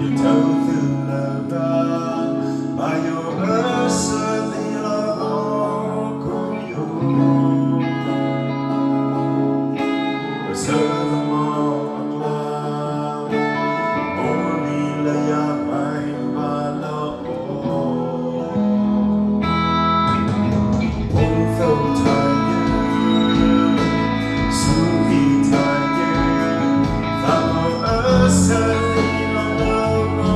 ထၢသုလၢဂၤ, ဘၣ်ယိၣ်အၢစၢၤလံလီၤလီၤခူယိာ်, ပဆၢလၢမီၢ်အကျါ, အိၣ်လံလၢယၤပၢ်ဘၣ်လၢအီၤ, အိၣ်သိးထါယဲ, ဆူၣ်ဂံၢ်ထါယဲ, သးမီၢ်အၢစၢၤလံလီၤလၢ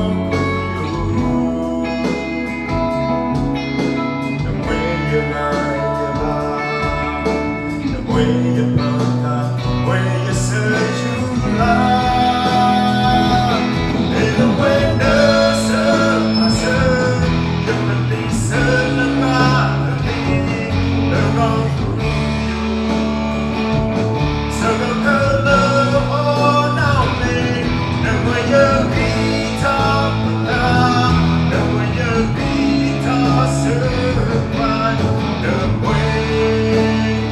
ဂီၤခူယိာ်, နပှ့ၤယဂၤယဘါ, နပှ့ၤယပၢ်သၣ်, ပှ့ၤယစၢၤယူၤလါ, မ့ၢ်လၢဝဲနစၢၤမၤစၢၤ, ယပလံၤစၢၤလၢပၢ်အလံၤ, လၢဂီၤခူယိာ် ဆၢကတီၢ်ခဲလၢာ်အီၤနၢ်မ့ၢ်, နမ့ၢ်ယဂံၢ်ထီၣ်ပသး, နမ့ၢ်ယဂံၢ်ထီၣ်စၢၤပှၤ, နပှ့ၤယသးလီၤ.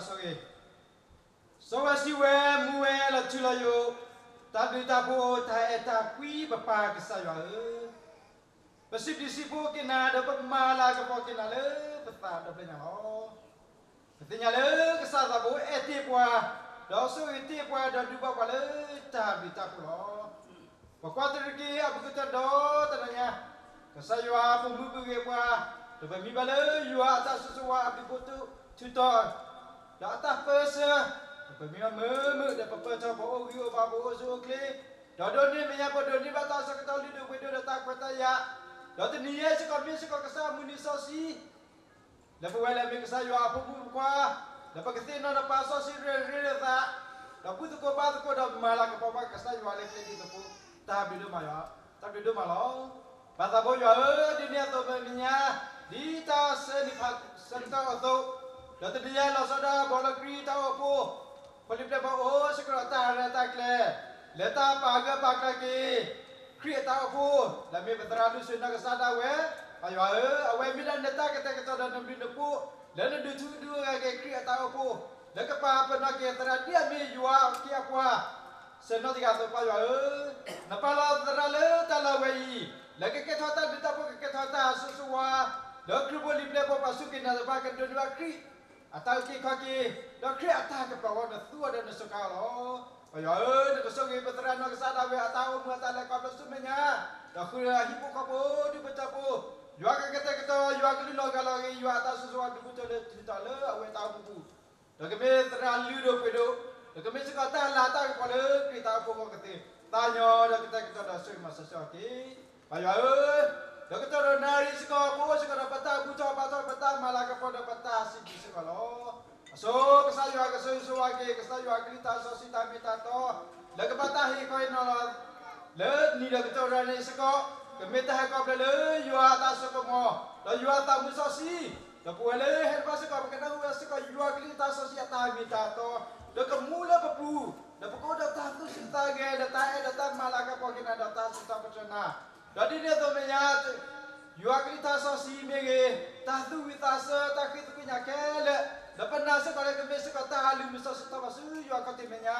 ဆိၣ်ဂ့ၤ, စီၤဝဲစံးဝဲ, မူဝဲလီၤထူလီၤယိာ်, တၢ်ဘျုးတၢ်ဖှိၣ်တၢ်အဲၣ်တၢ်ကွံ ပပၢ်ကစၢ်ယွၤဧၢ, ပစံးဘျုးစံးဖှိၣ်က့ၤနၤ ဒီးပမၤလၤကပီၤက့ၤနၤလၢပသးဒီဖျၢၣ်ညါလီၤ. ပသ့ၣ်ညါလၢကစၢ်သးဘိအဲၣ်တ့ၢ်ပှၤ, ဒီးဆိၣ်ဂ့ၤတ့ၢ်ပှၤ ဒီးဒုးဘၣ်ပှၤလၢတၢ်ဘျုးတၢ်ဖှိၣ်လီၤ. ပကွၢ်တရံးက့ၤအပူၤကတၢၢ်ဒီးတနၤညါ, ကစၢ်ယွၤပိာ်မုၣ်ပှ့ၤဂ့ၤပှၤ, ဒီးပမံဘၣ်လၢယွၤအတၢ်ဆိၣ်ဂ့ၤဆိၣ်ဝါအဘျုးဖှိၣ်ထူတီၤ, ဒီးအတၢ်ပၢဆှၢ, ဒီးပမံဘၣ်မုာ်မုာ် ဒီးပပၢၢ်ထီၣ်ပအိၣ်ဂံၢ်အိၣ်ဘါ ပအိၣ်ဆူၣ်အိၣ်ချ့, ဒီးဒိးန့ၢ်မဲာ်ညါ ပဒိးန့ၢ်ဘၣ်တၢ်ဆၢကတီၢ်လုၢ်ဒိၣ်ပှ့ၤဒိၣ်ဒီးတၢ်ခွဲးတၢ်ယာ်, ဒီးတနံၤအံၤစ့ၢ်ကီး မ့ၢ်စ့ၢ်ကီးကစၢ်အမုၢ်နံၤစီဆှံ လၢပဝဲလၢအမ့ၢ်ကစၢ်ယွၤအဖိမုၣ်ဖိခွါ, လၢပကသ့ၣ်နီၣ်ဒီးပာ်စီဆှံရ့ရ့လၢသး, ဒီးဘူၣ်သကိးဘါသကိးဒီးမၤလၤကပီၤဘၣ်ကစၢ်ယွၤလၢကျဲဒ်သိးဖိ, တၢ်ဘျုးဒိၣ်မးလီၤ. တၢ်ဘျုးဒိၣ်မးလီၤ. ပၢ်သးဘိယွၤဧၢ, ဒ်န့ၣ်အသိးမဲာ်ညါ, ဒ်တၢ်ဆၢနံၤဖးဆၢကတီၢ်အသိး, ဒီးတနံၤညါလီၤဆီဒၣ်တၢ်ဘီလၢခရံာ်တၢ်အိၣ်ဖှိၣ်, ဖိလံၤပျဲၢ်ဘီၣ်အိၣ်စ့ၢ်ကီးဒီးတၢ်ရဲၣ်တၢ်ကျဲၤ, လၢတၢ်ပာ်ဂၢၢ်ပာ်ကျၢၤက့ၤ ခရံာ်အတၢ်အိၣ်ဖှိၣ်, လၢအမ့ၢ်ပသရၣ်လွံၢ်ဆံနီၢ်ကစၢ်ဒၣ်ဝဲ, ပၢ်ယွၤဧၢ, အဝဲမ့ၢ်ဒၣ်နတၢ်ကတဲာ်ကတီၤဒီးနဘျုးနဖှိၣ်, လၢနဒုးထူဒုးဂဲၤက့ၤခရံာ်အတၢ်အိၣ်ဖှိၣ်, လၢကပာ်ပနီၣ်က့ၤသရၣ်ဒ်အမ့ၢ်ယွၤအခ့အပှၤ ဆဲးနီၣ်တံၢ်အသိးပၢ်ယွၤဧၢ, နပာ်လီၤသရၣ်လၢတၢ်လီၢ်ဝဲအံၤ, လၢကကဲထီၣ်တၢ်ဘျုးတၢ်ဖှိၣ် ကကဲထီၣ်တၢ်ဆိၣ်ဂ့ၤဆိၣ်ဝါ, ဒီးခရံာ်ဖိလံၤပျဲၢ်ဘီၣ်ပှၤစူၢ်က့ၤနာ်သပှၢ် ကဒိးန့ၢ်ဘၣ်ခရံာ် အတၢ်အုၣ်က့ၤခီၣ်က့ၤ, ဒီးခရံာ်အတၢ်ကပီၤဝဲ နသူအီၤဒီးနစူးကါအီၤလီၤ. ပၢ်ယွၤဧၢ, နကဆိၣ်ဂ့ၤပသရၣ်နီၢ်ကစၢ်ဒၣ်ဝဲအတၢ်အိၣ်မူအတၢ်လဲၤခီဖျိဆူမဲာ်ညါ, ဒီးဃုာ်ဒီးဟံၣ်ဖိဃီဖိဒူၣ်ဖိထၢဖိ, ယွၤကကတဲာ်ကတီၤ, ယွၤကလုၢ်လီၤဂာ်လီၤဂ့ၤ, ယွၤအတၢ်ဆိၣ်ဂ့ၤဆိၣ်ဝါဒူၣ်ဖိထၢလၢထူးတီၤလၢအဝဲအတၢ်အိၣ်မူပူၤ ဒီးကမ့ၢ်သရၣ်လုၢ်ဒိၣ်ပှ့ၤဒိၣ်, ဒီးကမ့ၢ်စ့ၢ်ကီးတၢ်လၤတၢ်ကပီၤလၢခရံာ်တၢ်အိၣ်ဖှိၣ်အဂီၢ်ကသ့, သးညီဒီးကတဲာ်ကတီၤဒီးဆိၣ်ဂ့ၤမၤစီဆှံအီၤတက့ၢ်. ပၢ်ယွၤဧၢ, ဒီးကတီၢ်ဒီးနၣ်ရံၣ်စ့ၢ်ကီး ပအိၣ်စ့ၢ်ကီးဒီးပတၢ်ဘူၣ်ထီၣ်ဘါထီၣ် ပတၢ်မၤလၤကပီၤဒီးပတၢ်စံးဘျုးစ့ၢ်ကီးလီၤ. အဆိကစၢ်ယွၤကဆိၣ်ဂ့ၤဆိၣ်ဝါက့ၤ ကစၢ်ယွၤအကလုၢ်တၢ်စီဆှံတၢ်မ့ၢ်တၢ်တီ, လၢကဘၣ်တၢ်ဟ့ၣ်ခီဟ့ၣ်နီၤလီၤ လၢနံၤဒီးကတီၢ်ရၤန့ၣ်စ့ၢ်ကီး, ကမ့ၢ်တၢ်ဟဲခီဖျိလၢယွၤအတၢ်စိကမီၤ, ဒီးယွၤအသးမုာ်စီဆှံ, ဒီးပဝဲလၢဟဲတဖၣ်စ့ၢ်ကီး ပကနၢ်ဟူဝဲစ့ၢ်ကီးယွၤအကလုၢ်တၢ်စီဆှံအတၢ်မ့ၢ်တၢ်တီ, ဒီးကမူလၢပပူၤ, ဒီးပကအိၣ်ဒီးတၢ်သူၣ်ဆူၣ်သးဂဲၤ ဒီးတၢ်အဲၣ်ဒီးတၢ်မၤလၤကပီၤက့ၤနၤ ဒီးတၢ်စူၢ်တၢ်ပတြၢၤနၤ, ဒီးဒ်န့ၣ်အသိးမဲာ်ညါ ယွၤအကလုၢ်တၢ်စီဆှံမ့ၢ်ဂ့ၤ, တၢ်သူၣ်ဝံၣ်သးဆၢ တၢ်ဃ့သကွံာ်ညါခဲလၢာ်, ဒီးပနာ်စ့ၢ်ကီးလၢကမ့ၢ်စ့ၢ်ကီးတၢ်ဟးလူၤမုာ်စီဆှံထီၣ်ဘၣ်ဆူယွၤခီၣ်ထံးမဲာ်ညါ,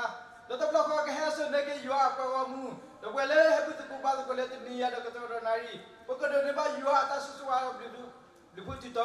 ဒီးတဘျီဃီကဟဲစိာ်န့ၢ်က့ၤယွၤအပှၤဂီၢ်မုၢ်, ဒီးပဝဲလၢဟဲဘူၣ်သကိးဘါသကိးလၢတနံၤအံၤဒီးကတီၢ်ဒီးနၣ်ရံၣ်, ပကဒိးန့ၢ်ဘၣ်ယွၤအတၢ်ဆိၣ်ဂ့ၤဆိၣ်ဝါအဘျုး ဘျုးဖှိၣ်ထူတီ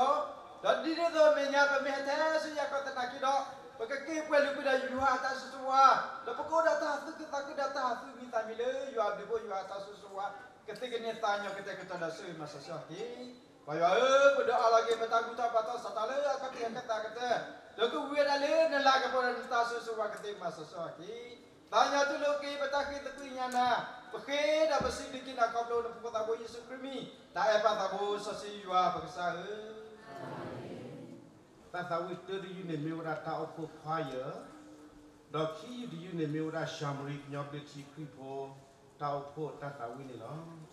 ၤ, ဒီးဒ်န့ၣ်အသိးမဲာ်ညါ ပမ့ၢ်ဟဲထဲဆူယၤခီၣ်သနာ်က့ဒီး, ပကက့ၤပှဲၤလုာ်ကွံာ်ဒီးယွၤအတၢ်ဆိၣ်ဂ့ၤဆိၣ်ဝါ, ဒီးပကအိၣ်ဒီးတၢ်သူၣ်ခုသးခုဒီးတၢ်သူၣ်မံသးမံလၢယွၤအဘျုးအဖှိၣ် ယွၤအတၢ်ဆိၣ်ဂ့ၤဆိၣ်ဝါ, ကသ့ကန့ၢ်သးညီကတဲာ်ကတီၤဒီးဆိၣ်ဂ့ၤမၤစီဆှံအီၤတက့ၢ်. ပၢ်ယွၤဧၢ, ပဒိးအးလီၤက့ၤ ပတၢ်ဘူၣ်ထီၣ်ဘါထီၣ် စးထီၣ်လၢအခီၣ်ထံးအခီၣ်သးကတၢၢ်, ဒီးကဝံၤဝဲဒၣ်လၢနလၤကပီၤဒီးနတၢ်ဆိၣ်ဂ့ၤဆိၣ်ဝါ ကသ့မၤစီဆှံအီၤတက့ၢ်. သးညီတူၢ်လိာ်က့ၤပတၢ်ဃ့သကွံာ်ညါနၤ, ပဃ့ဒီးပစံးဘျုးက့ၤနၤခီဖျိနဖိသးဘိယ့ၣ်ၡူးခရံာ်မံၤ, တၢ်အဲၣ်ပၢ်သးဘိစီဆှံယွၤပကစၢ်ဧၢ. တၢ်သးဝံၣ်တယုၢ်န့ၣ်မ့ၢ်ဝဲဒၣ်တၢ်အိၣ်ဖှိၣ်ခွါယၢၢ်, ဒီးခံယုၢ်တယုၢ်န့ၣ်မ့ၢ်ဝဲဒၣ် ၡၤမရံကညီဘျၢထံခရံာ်ဖိ တၢ်အိၣ်ဖှိၣ်တၢ်သးဝံၣ်န့ၣ်လီၤ.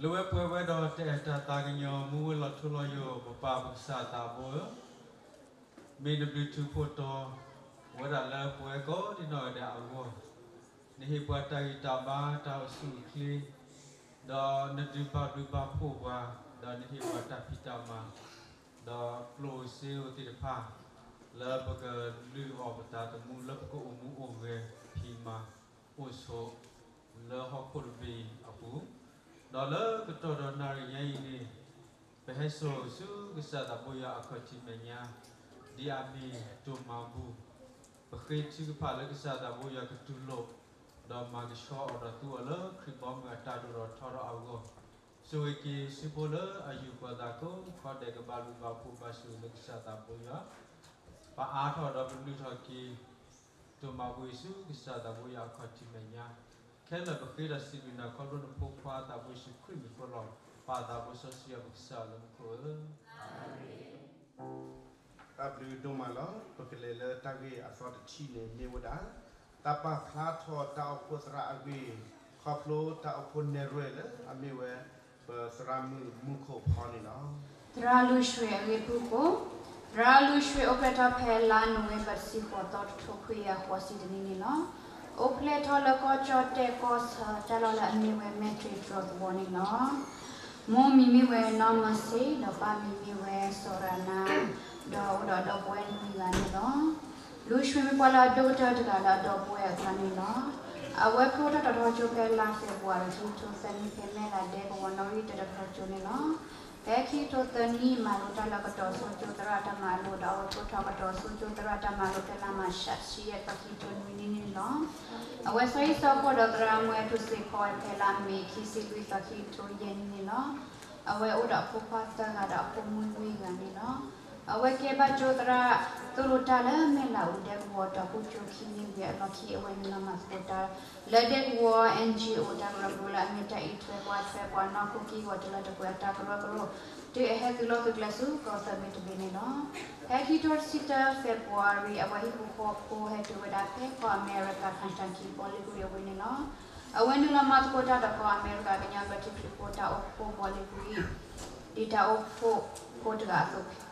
လၢဝဲပှဲၤဝဲဒီးတၢ်အဲၣ်တၢ်သးကညီၤ မူဝဲလီၤထူလီၤယိာ် ပပၢ်ပကစၢ်သးဘိဧၢ, မ့ၢ်နဘျုးထူးဖှိၣ်တီ ဝဲဒၣ်လၢပဝဲကိးဒံနီၢ်ဂၤဒဲးအဂီၢ်, နဟ့ၣ်ပှၤတၢ်ဂံၢ်တၢ်ဘါ တၢ်အိၣ်ဆူၣ်အိၣ်ချ့, ဒီးနဒုးဘၣ်ဘျုးဘၣ်ဖှိၣ်ပှၤ, ဒီးနဟ့ၣ်ပှၤတၢ်ဖံးတၢ်မၤ, ဒီးကျိၣ်စ့ဧိၤသ့ၣ်တဖၣ် လၢပကလုၢ်အီၣ်ပသးသမူ လၢပကအိၣ်မူအိၣ်ဂဲၤဖံးမၤ အိၣ်ဆိး လၢဟီၣ်ခိၣ်တဘ့ၣ်အပူၤ, ဒီးလၢကတီၢ်ဒီးနၣ်ရံၣ်ညါအံၤန့ၣ် ပဟဲစိာ်ဆူကစၢ်သးဘိယွၤအခီၣ်ထံးမဲာ်ညါ ဒ်အမ့ၢ်တိၢ်မၤဘူၣ်, ပဃ့ထုကဖၣ်လၢကစၢ်သးဘိယွၤကတူၢ်လိာ် ဒီးမၤကဆှီအီၤဒီးသူအီၤလၢခရံာ်ဘီမုၢ်အတၢ်ဒိၣ်ထီၣ်ထီထီၣ်အဂီၢ်, ဆိၣ်ဂ့ၤက့ၤဆူဖိလၢအယူၢ်ဃီသးကိးခီဒဲး ကဘၣ်ဘျုးဘၣ်ဖှိၣ်ဘၣ်ဆိၣ်ဂ့ၤလၢကစၢ်သးဘိယွၤ, ပအါထီၣ်ဒီးပလုၢ်ထီၣ်က့ၤ တိၢ်မၤဘူၣ်အံၤဆူကစၢ်သးဘိယွၤအခီၣ်ထံးမဲာ်ညါ, ခဲလၢာ်ပဃ့ဒီးစံးဘျုးနၤခီဖျိနဖိခွါသးဘိယ့ၣ်ၡူးခရံာ်မံၤဃိလီၤ. ပၢ်သးဘိစီဆှံယွၤပကစၢ်လၢမူခိၣ်ဧၢ, တၢ်ဘျုးဒိၣ်မးလီၤ. ပကလဲၤလၢတၢ်ဂ့ၢ်အသီတထံၣ်န့ၣ်မ့ၢ်ဝဲဒၣ် တၢ်ပာ်ဖျါထီၣ်တၢ်အိၣ်ဖှိၣ်သရၣ်အဂ့ၢ် ခီဖျိတၢ်အိၣ်ဖှိၣ်နဲၣ်ရွဲၣ်လၢအမ့ၢ်ဝဲ ပသရၣ်မုၣ်မူခိၣ်ဖီန့ၣ်လီၤ. သရၣ်လွံၢ်ဆွ့ၣ်အဂ့ၢ်ပူၤကိး, သရၣ်လွံၢ်ဆွ့ၣ်အိၣ်ဖျဲၣ်ထီၣ်ဖဲလါနိၣ်ဝ့ဘၢၣ်တဆံဃိးသီ တထိခွံကယၤဃိးဆံတနံၣ်န့ၣ်လီၤ. အိၣ်ဖျဲၣ်ထီၣ်လၢကီၢ်ကၠီၣ်တဲၣ်ကီၢ်ဆၢ တၢ်လီၢ်လၢအမ့ၢ်ဝဲမဲၣ်တြ့တြီသဝီန့ၣ်လီၤ. မိၢ်မံၤမ့ၢ်ဝဲနီၢ်မၢစ့, ဒီးပၢ်မံၤမ့ၢ်ဝဲစီၤရၤနါ, ဒီးအိၣ်ဒီးဒီပုၢ်ဝဲၢ်နွံဂၤန့ၣ်လီၤ. လွံၢ်ဆံမ့ၢ်ပှၤလၢအဒိၣ်ကတၢၢ်တဂၤလၢအဒီပုၢ်ဝဲၢ်အကျါန့ၣ်လီၤ. အဝဲဖျိထီၣ်တၢ်တြီကၠိဖဲလါဖ့ၤဘြူၤအါရံၤ ခံကထိသၢနံၣ် ဖဲမဲၢ်လးဒဲကဝီၤနီၣ်ဂံၢ်တၢတြီကၠိန့ၣ်လီၤ. ဖဲခံကထိသၢနံၣ် မၤလိတၢ်လၢကတီၤစိကၠိသရၣ်တၢ်မၤလိဒီး အဝဲဖျိထီၣ်ကတီၤစိကၠိသရၣ်တၢ်မၤလိဖဲလါမးရှး ဆံယဲၢ် သီ ခံကထိနွံနံၣ်န့ၣ်လီၤ. အဝဲစီၤဟံၣ်စီၤဃီၣ်ဒီးသရၣ်မုၣ်အဲၣ်ထူစ့ၣ်ဖီဝဲဖဲလါမ့ၤ ခံဆံလွံၢ် သီခံကထိယဲၢ်နံၣ်န့ၣ်လီၤ. အဝဲအိၣ်ဒီးအဖိခွါသၢဂၤဒီးအဖိမုၣ်လွံၢ်ဂၤန့ၣ်လီၤ. အဝဲကဲဘၣ်ကၠိသရၣ်သိၣ်လိတၢ်လၢမဲၢ်လးအူဒဲကဝီၤတီၤဖုၣ်ကၠိခံနံၣ်ဝံၤအလီၢ်ခံ အဝဲနုာ်လီၤမၤသကိးတၢ် လၢဒဲကဝီၤ NGO တၢ်ကရၢကရိလၢအမ့ၢ်တၢ်အံးထွဲကွၢ်ထွဲပှၤနီၢ်ခိကံၢ်ဂီၤတလၢတပှဲၤအတၢ်ကရၢကရိ တုၤအဟဲသုးလီၢ်သုးကျဲဆူကီၢ်သၢဘ့ၣ်တဘ့ၣ်န့ၣ်လီၤ. ဖဲခံကထိတဆံတၢ ဖ့ၤဘြူၤအါရံၤ အဝဲဟံၣ်ဖိဃီဖိဟဲတုၤဝဲဒၣ်ဖဲကီၢ်အမဲရကၤ Kentucky ဘီလ့ကွံာ်အဝ့ၢ်န့ၣ်လီၤ. အဝဲနုာ်လီၤမၤသကိးတၢ်ဒီးကီၢ်အမဲရကၤ ကညီဘျၢထံခရံာ်ဖိတၢ်အိၣ်ဖှိၣ်ဘီလ့ကွံာ် ဒ်တၢ်အိၣ်ဖှိၣ်ဖိတဂၤအ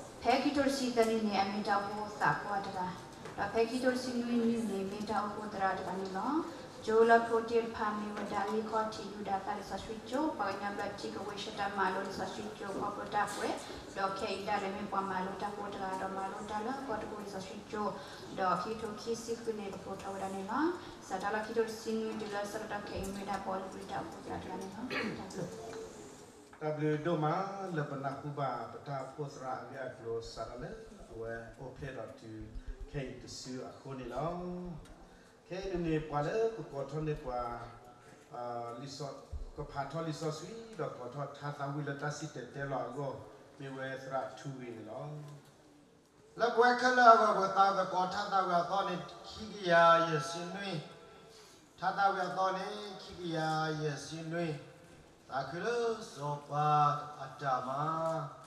သိး ဖဲခံကထိတဆံသၢနံၣ်န့ၣ် အမ့ၢ်တၢ်အိၣ်ဖှိၣ်သးပှၢ်တဂၤ, ဒီးဖဲခံကထိတဆံနွံနံၣ်န့ၣ် မ့ၢ်တၢ်အိၣ်ဖှိၣ်သရၣ်တဂၤန့ၣ်လီၤ. ကၠိလၢဖျိတ့ၢ်တဖၣ်မ့ၢ်ဝဲဒၣ် လံာ်ခီၣ်ထံး ယူဒၤသၣ်လံာ်စီဆှံကၠိ, ပှၤကညီဘျၢထံကဝ့ၤဆှၢတၢ်မၤလိလံာ်စီဆှံကၠိ ခီဖျိတၢ်ကွဲး, ဒီးခဲအံၤဒၣ်လဲာ်မ့ၢ်ပှၤမၤလိတၢ်ဖိတဂၤ ဒီးမၤလိတၢ်လၢကီၢ်တကူၣ်လံာ်စီဆှံကၠိ, ဒီးခံကထိခံဆံဃုန့ၣ် ကဖျိထီၣ်ဝဲဒၣ်န့ၣ်လီၤ. စးထီၣ်လၢခံကထိတဆံနွံတုၤလၢဆၢကတီၢ်ခဲအံၤ မ့ၢ်ဝဲဒၣ်ဘီလ့ကွံာ်တၢ်အိၣ်ဖှိၣ်သရၣ်တဂၤန့ၣ်လီၤ. တၢ်ဘျုး တၢ်ဘျုးဒိၣ်မးလၢပနၢ်ဟူဘၣ်ပတၢ်အိၣ်ဖှိၣ်သရၣ်အဂ့ၢ်အကျိၤ စးထီၣ်လၢအဝဲအိၣ်ဖျဲၣ်ထီၣ်တုၤခဲအံၤတစုအဃိန့ၣ်လီၤ. ခဲအံၤန့ၣ် ပှၤလၢကကိးထီၣ်န့ၢ်ပှၤ ကဖးထီၣ်လံာ်စီဆှံ ဒီးကိးထီၣ်ထါသးဝံၣ်လၢတၢ်စံၣ်တဲၤတဲလီၤအဂီၢ် မ့ၢ်ဝဲသရၣ်ထူဂ့ၤန့ၣ်လီၤ. လၢပဝဲခဲလၢာ်အဂီၢ် ပကသးဝံၣ်ကိးထါသးဝံၣ်အသီန့ၣ် ခံကယၤယဲၢ်ဆံနွံ, ထါသးဝံၣ်အသီန့ၣ် ခံကယၤယဲၢ်ဆံနွံ, သးခုလၢစီၤပၤအတၢ်မၤ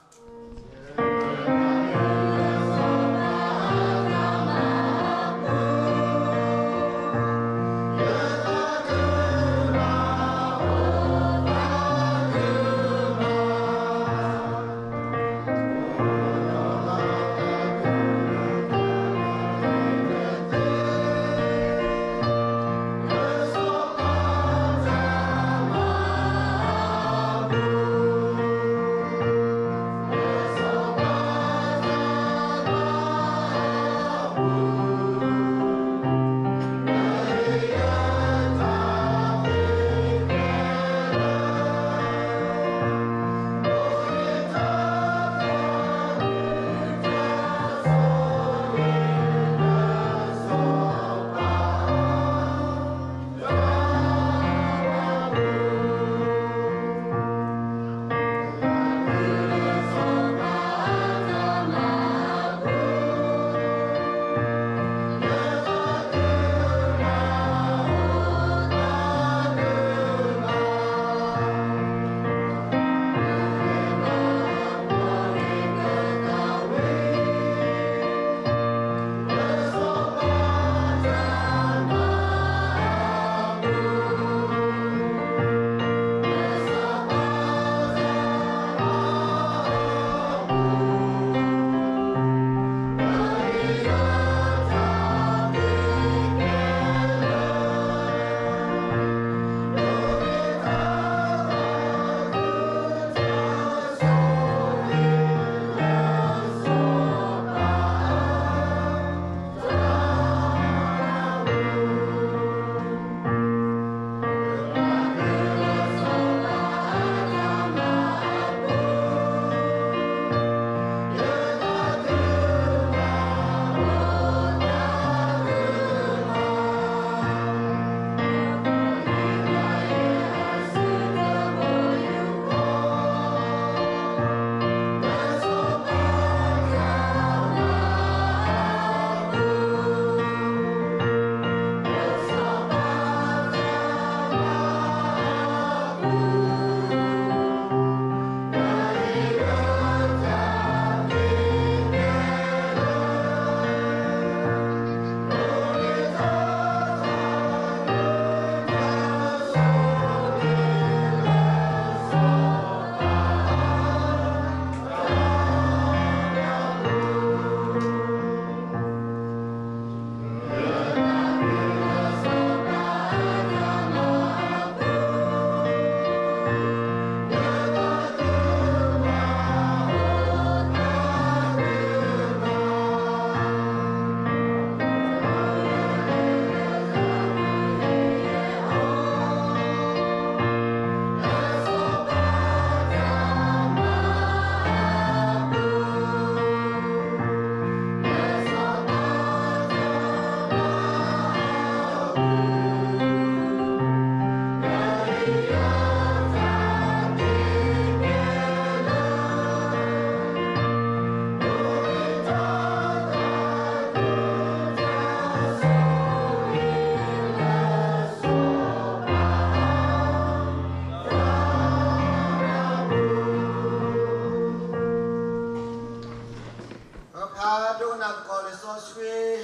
ဆိ ဒ်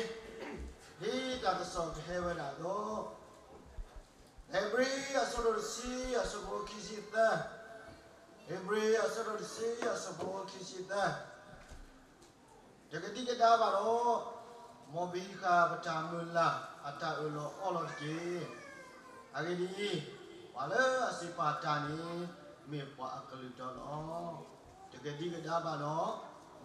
တၢ်ကစီၣ်ကဟဲဝဲဒၣ်အသိး, ဧ့ၤဘြံၤအဆၢဒိၣ်တဆံ အဆၢဖိခံဆံသၢ, ဧ့ၤဘြံၤအဆၢဒိၣ်တဆံ အဆၢဖိခံဆံသၢ, တကဒံကဒါဘၣ်ဒီး မ်ပဟံးဃာ်ပတၢ်မုၢ်လၢ်အတၢ်အၢၣ်လီၤအီလီၤတက့ၢ်. အဂ့ၢ်ဒ်အံၤ, ပှၤလၢအစံးပာ်တၢ်န့ၣ် မ့ၢ်ပှၤအကလုၢ်တီလီၤ. တကဒံကဒါဘၣ်ဒီး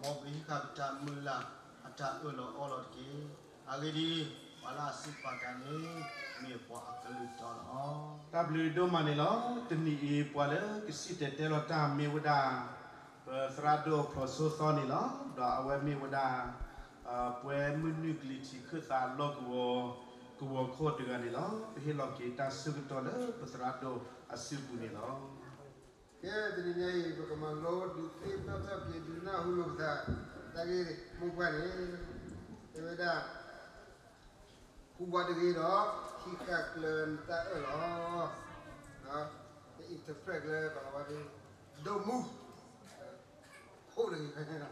မ်ပဟံးဃာ်ပတၢ်မုၢ်လၢ်အတၢ်အၢၣ်လီၤအီလီၤတက့ၢ်. အဂ့ၢ်ဒ်အံၤ, ပှၤလၢအစံးပာ်တၢ်န့ၣ် မ့ၢ်ပှၤအကလုၢ်တီလီၤ. တၢ်ဘျုးဒိၣ်မးန့ၣ်လီၤ. တနံၤအံၤ ပှၤလၢကစံၣ်တဲၤတဲလီၤတၢ်မ့ၢ်ဝဲဒၣ် ပသရၣ်ဒိၣ်ဖျိးစိသီန့ၣ်လီၤ. ဒီးအဝဲမ့ၢ်ဝဲဒၣ် ပှၤမုၢ်နုာ်ကလံၤထံးခၢၣ်သးလီၢ်ကဝီၤ ကဝီၤခိၣ်တဂၤန့ၣ်လီၤ. ပဟ့ၣ်လီၤက့ၤတၢ်ဆၢကတီၢ်လၢပသရၣ်ဒိၣ်အစုပူၤန့ၣ်လီၤ. ကဲ, တနံၤညါအံၤ ပကမၤလိဒုးသ့ၣ်နီၣ်ထီၣ်က့ၤဒုးနၢ်ဟူလိာ်ပသး တၢ်ဂ့ၢ်မိၢ်ပှၢ်န့ၣ်, တဲဝဲဒၣ် ဟူးဝးတဂ့ၤဒီး ဟံးဃာ်ကျၢၤနတၢ်အၢၣ်လီၤ, ပ interpret လၢကလၤဝါဒီး don't move, hold တဂ့ၤ,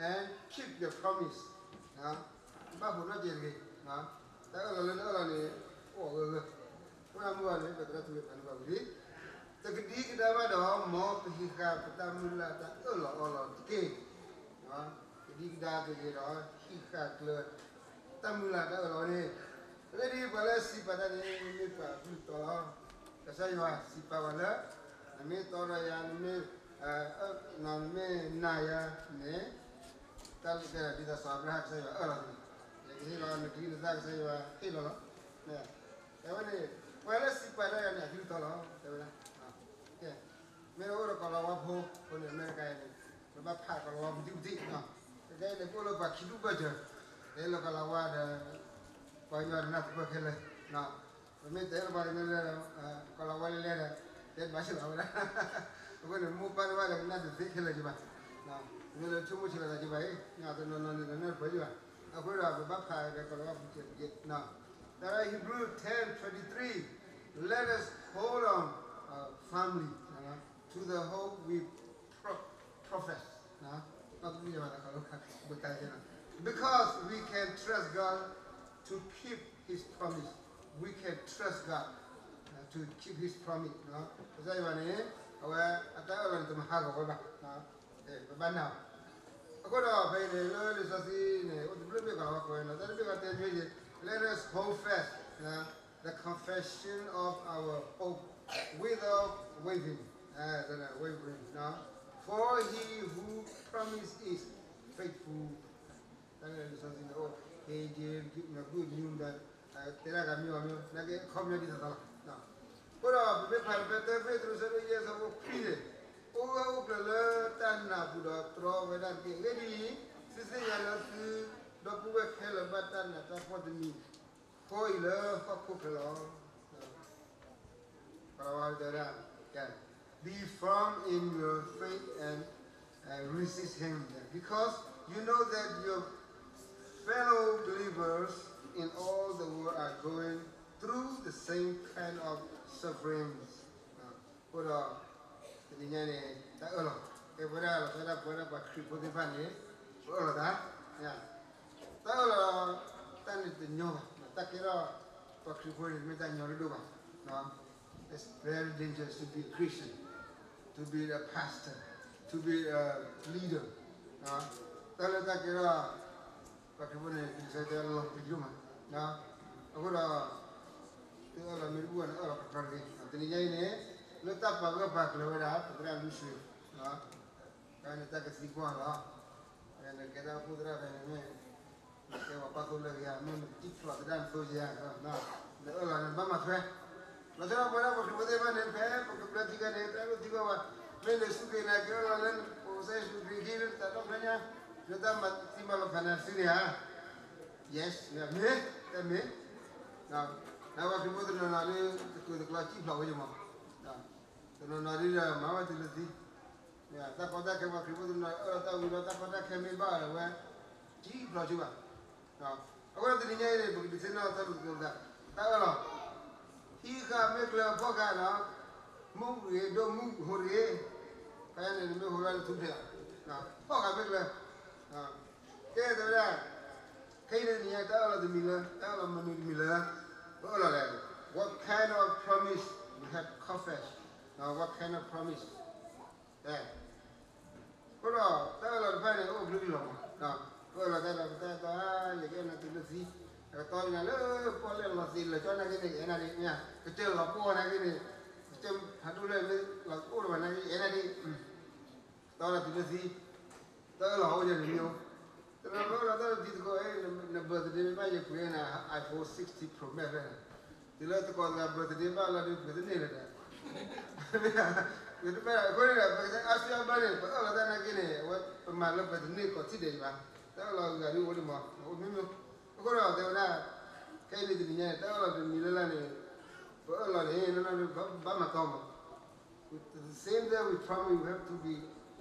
and keep your promise, ဘၣ်ဟူးနီၣ်က့ၤတဂ့ၤ, တၢ်အၢၣ်လီၤလၢနအၢၣ်လီၤန့ၣ် အိၣ်အဂၢၢ်ဂၢၢ်, အဃိန့ၣ်မုၢ်ဂီၤန့ၣ် ပသရၣ်ထူလၢပှၤန့ၣ်ဘၣ်ဝံၤလံ, တကဒံကဒါဘၣ်ဒီး မ်ပဟံးဃာ်ပတၢ်မုၢ်လၢ်တၢ်အၢၣ်လီၤအီလီၤတက့ၢ်. ကဒံကဒါတဂ့ၤဒီး ဟံးဃာ်ကျၢၤ တၢ်မုၢ်လၢ်တၢ်အၢၣ်လီၤန့ၣ်, အဂ့ၢ်ဒ်အံၤ ပှၤလၢအစံးပာ်တၢ်န့ၣ် မ့ၢ်ပှၤအကလုၢ်တီလီၤ. ကစၢ်ယွၤစံးပာ်ပှၤလၢ နမ့ၢ်တီဒီးယၤ, နမ့ၢ် နမ့ၢ်နာ်ယၤန့ၣ်, တၢ်လၢကဲဒ်သိးစီၤအၤဘြၤဟၣ် ကစၢ်ယွၤအၢၣ်လီၤန့ၣ်, ယကဟ့ၣ်လီၤနကလံၤနသၣ် ကစၢ်ယွၤဟ့ၣ်လီၤလီၤ. အဝဲန့ၣ် ပှၤလၢစံးပာ်တၢ်ယၤန့ၣ် အကလုၢ်တီလီၤ တဲဝဲဒၣ်. မ့ၢ်အိၣ်ဒီးကီၤလၤဝါဖိ အဃိန့ၣ် အမဲရကၤအံၤန့ၣ် ပဘၣ်ဖးကီၤလၤဝါဖိသံၣ်သ့ၣ်, ကဲအံၤန့ၣ် ကအိၣ်လၢပှၤခံဒူၣ်ဘၢၣ်စၢၤ, တဲလၢကီၤလၤဝါဒီး ပှၤကညီတနၢ်တပၢၢ်ခဲလၢာ်, ပမ့ၢ်တဲလၢပှၤကညီလၢ ကီၤလၤဝါလဲၤလဲၤဒီး တဲတဘၣ်စၢၤဘၣ်ဝဲဒၣ်, အဃိန့ၣ် မိၢ်ပၢ်တဖၣ်ဒီးကနၣ်တသ့ခဲလၢာ်က့ၤဘၣ်, မ့ၢ်လၢဆိကမိၣ်ဆံးလီၤသးက့ၤဘၣ်အံၤ တနီၤနီၤန့ၣ် တနၢ်တပၢၢ်က့ၤဘၣ်, အဃိဒီးပဘၣ်ဖးဒီးကီၤလၤဝါဖိစၢၤတက့ၢ်. တၢ်လၢ Hebrew ten twenty three, let us hold on firmly to the hope we pro- profess, because we can trust God to keep His promise, we can trust God to keep His promise, ကစၢ်ယွၤန့ၣ် အဝဲအတၢ်အၢၣ်လီၤန့ၣ် တမၤဟးဂီၤဝဲဘၣ်, ပဘၣ်နာ်ဘၣ်. အဃိဒီးဖဲအံၤန့ၣ် လၢလံာ်စီဆှံန့ၣ် အိၣ်တဘျုးဘ့ၣ်ကီၤလၤဝါကိးဝဲနီၤ, တၢ်တဘ့ၣ်ကီးတဲမ့ၢ်ယဲ let us hold fast the confession of our hope without wavering, wavering, for he who promised is faithful. တၢ်လၢလံာ်စီဆှံန့ၣ်အိၣ် ဟ့ၣ်က့ၤ good news ဒီး တဲဒၣ်ဂၤမ့ၢ်အီၤမ့ၢ် နာ်က့အခီပညီဒ်သိးသိးလီၤ. အဃိဒီးပမ့ၢ်ဖးဖဲတၢပ့းတရူး အဆၢဒိၣ်ယဲၢ် အဆၢဖိခွံန့ၣ်, အိၣ်ဂၢၢ်အိၣ်ကျၢၤလၢတၢ်နာ်ပူၤဒီးတြီဝဲဒၣ်တက့ၢ်. အဂ့ၢ်ဒ်အံၤ, သုသ့ၣ်ညါလၢသုဒီပုၢ်ဝဲၢ်ခဲလၢာ်ဘၣ်တၢ်နးတၢ်ဖှီၣ်တမံၤဃီအံၤလၢဟီၣ်ခိၣ်ချၢလီၤ. ပဝဲတဲဝဲဒၣ်, be firm in your faith and uh, resist him, because you know that your fellow believers in all the world are going through the same kind of sufferings. အဃိဒီး တနံၤညါန့ၣ် တၢ်အၢၣ်လီၤ, ကဲပဝဲဒၣ်လီၤ ပဝဲဒၣ် ပဝဲဒၣ်ပှၤခရံာ်ဖိသ့ၣ်တဖၣ်န့ၣ် ပအၢၣ်လီၤသး, တၢ်အၢၣ်လီၤ တၢ်န့ၣ်တညီဘၣ်, တၢ်ကဲထီၣ်ပှၤခရံာ်ဖိန့ၣ် မ့ၢ်တၢ်ညီဒိၣ်ဒိၣ်ဘၣ်. It's very dangerous to be a Christian, to be a pastor, to be a leader. တၢ်လၢတၢ်ကဲထီၣ် ပှၤခရံာ်ဖိန့ၣ် ကစၢ်တဲလီၤပျံၤဒိၣ်မး, အဃိဒီး သုအၢၣ်လီၤမ့ၢ်တဘူၣ်ဘၣ်န့ၣ် အၢၣ်လီၤကတြီတဂ့ၤ. တနံၤညါအံၤန့ၣ် လၢတၢ်ပာ်ဂၢၢ်ပာ်ကျၢၤဝဲဒၣ် ပသရၣ်လွံၢ်ဆံ, ဖဲန့ၣ်တၢ်ကသံကွၢ်လီၤ, နကဲတၢ်အိၣ်ဖှိၣ်သရၣ်ဖဲန့ၣ်မ့ၢ် နကဲပှၤပာ်သိလၢကယၤ မ့ၢ်နတံၢ်ဖျိးသဒၣ်နသိယၤ, နအၢၣ်လီၤန့ၣ် နဘၣ်မၤထွဲ, လီၤဆီဒၣ်ပဝဲဒၣ်ပှၤခရံာ်ဖိသ့ၣ်တဖၣ်န့ၣ် ဖဲပကပျၢထံကါန့ၣ် တၢ်အိၣ်သံကွၢ်ဝဲ, မ့ၢ်နစူၢ်က့ၤနာ်က့ၤအၢၣ်လီၤလၢ ပကစၢ်ယ့ၣ်ၡူးခရံာ်ခံလၢတၢ်တီဖျါညါ, လၢတၢ်မၤသံမၤလီၤဖးနၤစုန့ၣ်ဧါ. Yes, မ့ၢ်, တမ့ၢ်, နပှၤခရံာ်ဖိတနီၤနီၤဒ် တကျိၤတကျိၤစံၣ်ဖျိးဝဲယမး, တနီၤနီၤဒ်ဒီးမၤဝဲတုၤလၢသံ, တၢ်ကီတၢ်ခဲပှၤခရံာ်ဖိတနီၤအၢၣ်လီၤတၢ်ဝံၤလီၤ တၢ်ကီတၢ်ခဲမ့ၢ်ဘၣ်အီၤဒီးဝဲ စံၣ်ဖျိးစ့ၢ်ဘၣ်. အဃိတနံၤညါအံၤန့ၣ် ပကဒုးသ့ၣ်နီၣ်ထီၣ်လိာ်သကိးပသး တၢ်အၢၣ်လီၤ, ဟံးဃာ်မ့ၢ်ကျၢၤဖီၣ်ဃာ်နီၤ, မူတဂ့ၤ ဒိၣ်မူဟူးတဂ့ၤ, ဖဲန့ၣ်နမ့ၢ်ဟူးလီၤနထူဖျဲးလီၤ, ဖီၣ်ဃာ်မ့ၢ်ကျၢၤ, ကဲတဲဝဲဒၣ် ခဲအံၤန့ၣ်တနံၤညါ တၢ်အၢၣ်လီၤတမံၤလၢ တၢ်အၢၣ်လီၤမနုၤတမံၤလၢ ပအၢၣ်လီၤလဲၣ်. What kind of promise we have confessed? What kind of promise? အဃိဒီး တၢ်အၢၣ်လီၤတဖၣ်န့ၣ် အိၣ်ဘျုးလီၤမး, ပအၢၣ်လီၤတၢ်ဒီးပတၢ်အဲၣ်တီ ယကအဲၣ်နၤတုၤလၢသံ, ကတီၢ်နၤလၢပီၣ်လဲၣ်လီၤသံးလၢာ်ကၠီနာ်က့န့ၣ် ယအဲၣ်နၤဒ်မ့ၢ်ဧါ, ကစၢၢ်လီၤပှီၢ်နာ်က့န့ၣ်, ကစၢၢ်ဖးဒိၣ်လၢမ့ၢ်လီၤအိၣ်လၢၤဘၣ်နာ်က့ ယအဲၣ်နၤဒ် တီလီၤတုၤလၢသံ, တၢ်အၢၣ်လီၤအိၣ်ဒ်န့ၣ်မ့ၢ်အိၣ်, တနီၤနီၤလၢတၢ်တံၤသကိး န birthday ဘၣ်ယပှ့ၤနၤ iPhone sixteen Pro Max ဖဲန့ၣ်, တုၤလၢသကိးတဂၤ birthday ဘၣ်လီၤဒုး ပှ့ၤတန့ၢ်လၢၤဒီး, ပှ့ၤတဘၣ်အဃိန့ၣ်ဒီး ပကတဲအါစုအါဘျီန့ၣ် ပအၢၣ်လီၤတၢ်နာ်က့န့ၣ် အဝဲပမၤလၢပတန့ၢ်ကီးထံၣ်ဒဲးအံၤဘၣ်, တၢ်အၢၣ်လီၤဂုၤဂၤဒ်အိၣ်ဒံးမး အိၣ်မ့ၢ်မ့ၢ်, အဃိဒီးတဲဝဲဒၣ် ခဲအံၤန့ၣ်တနံၤညါန့ၣ် တၢ်အၢၣ်လီၤတမံၤလၢ်လၢ်န့ၣ် ပအၢၣ်လီၤန့ၣ် နီၢ်နီၢ်ဒုး ဘၣ်မၤတီမး The same that we promise, we have to be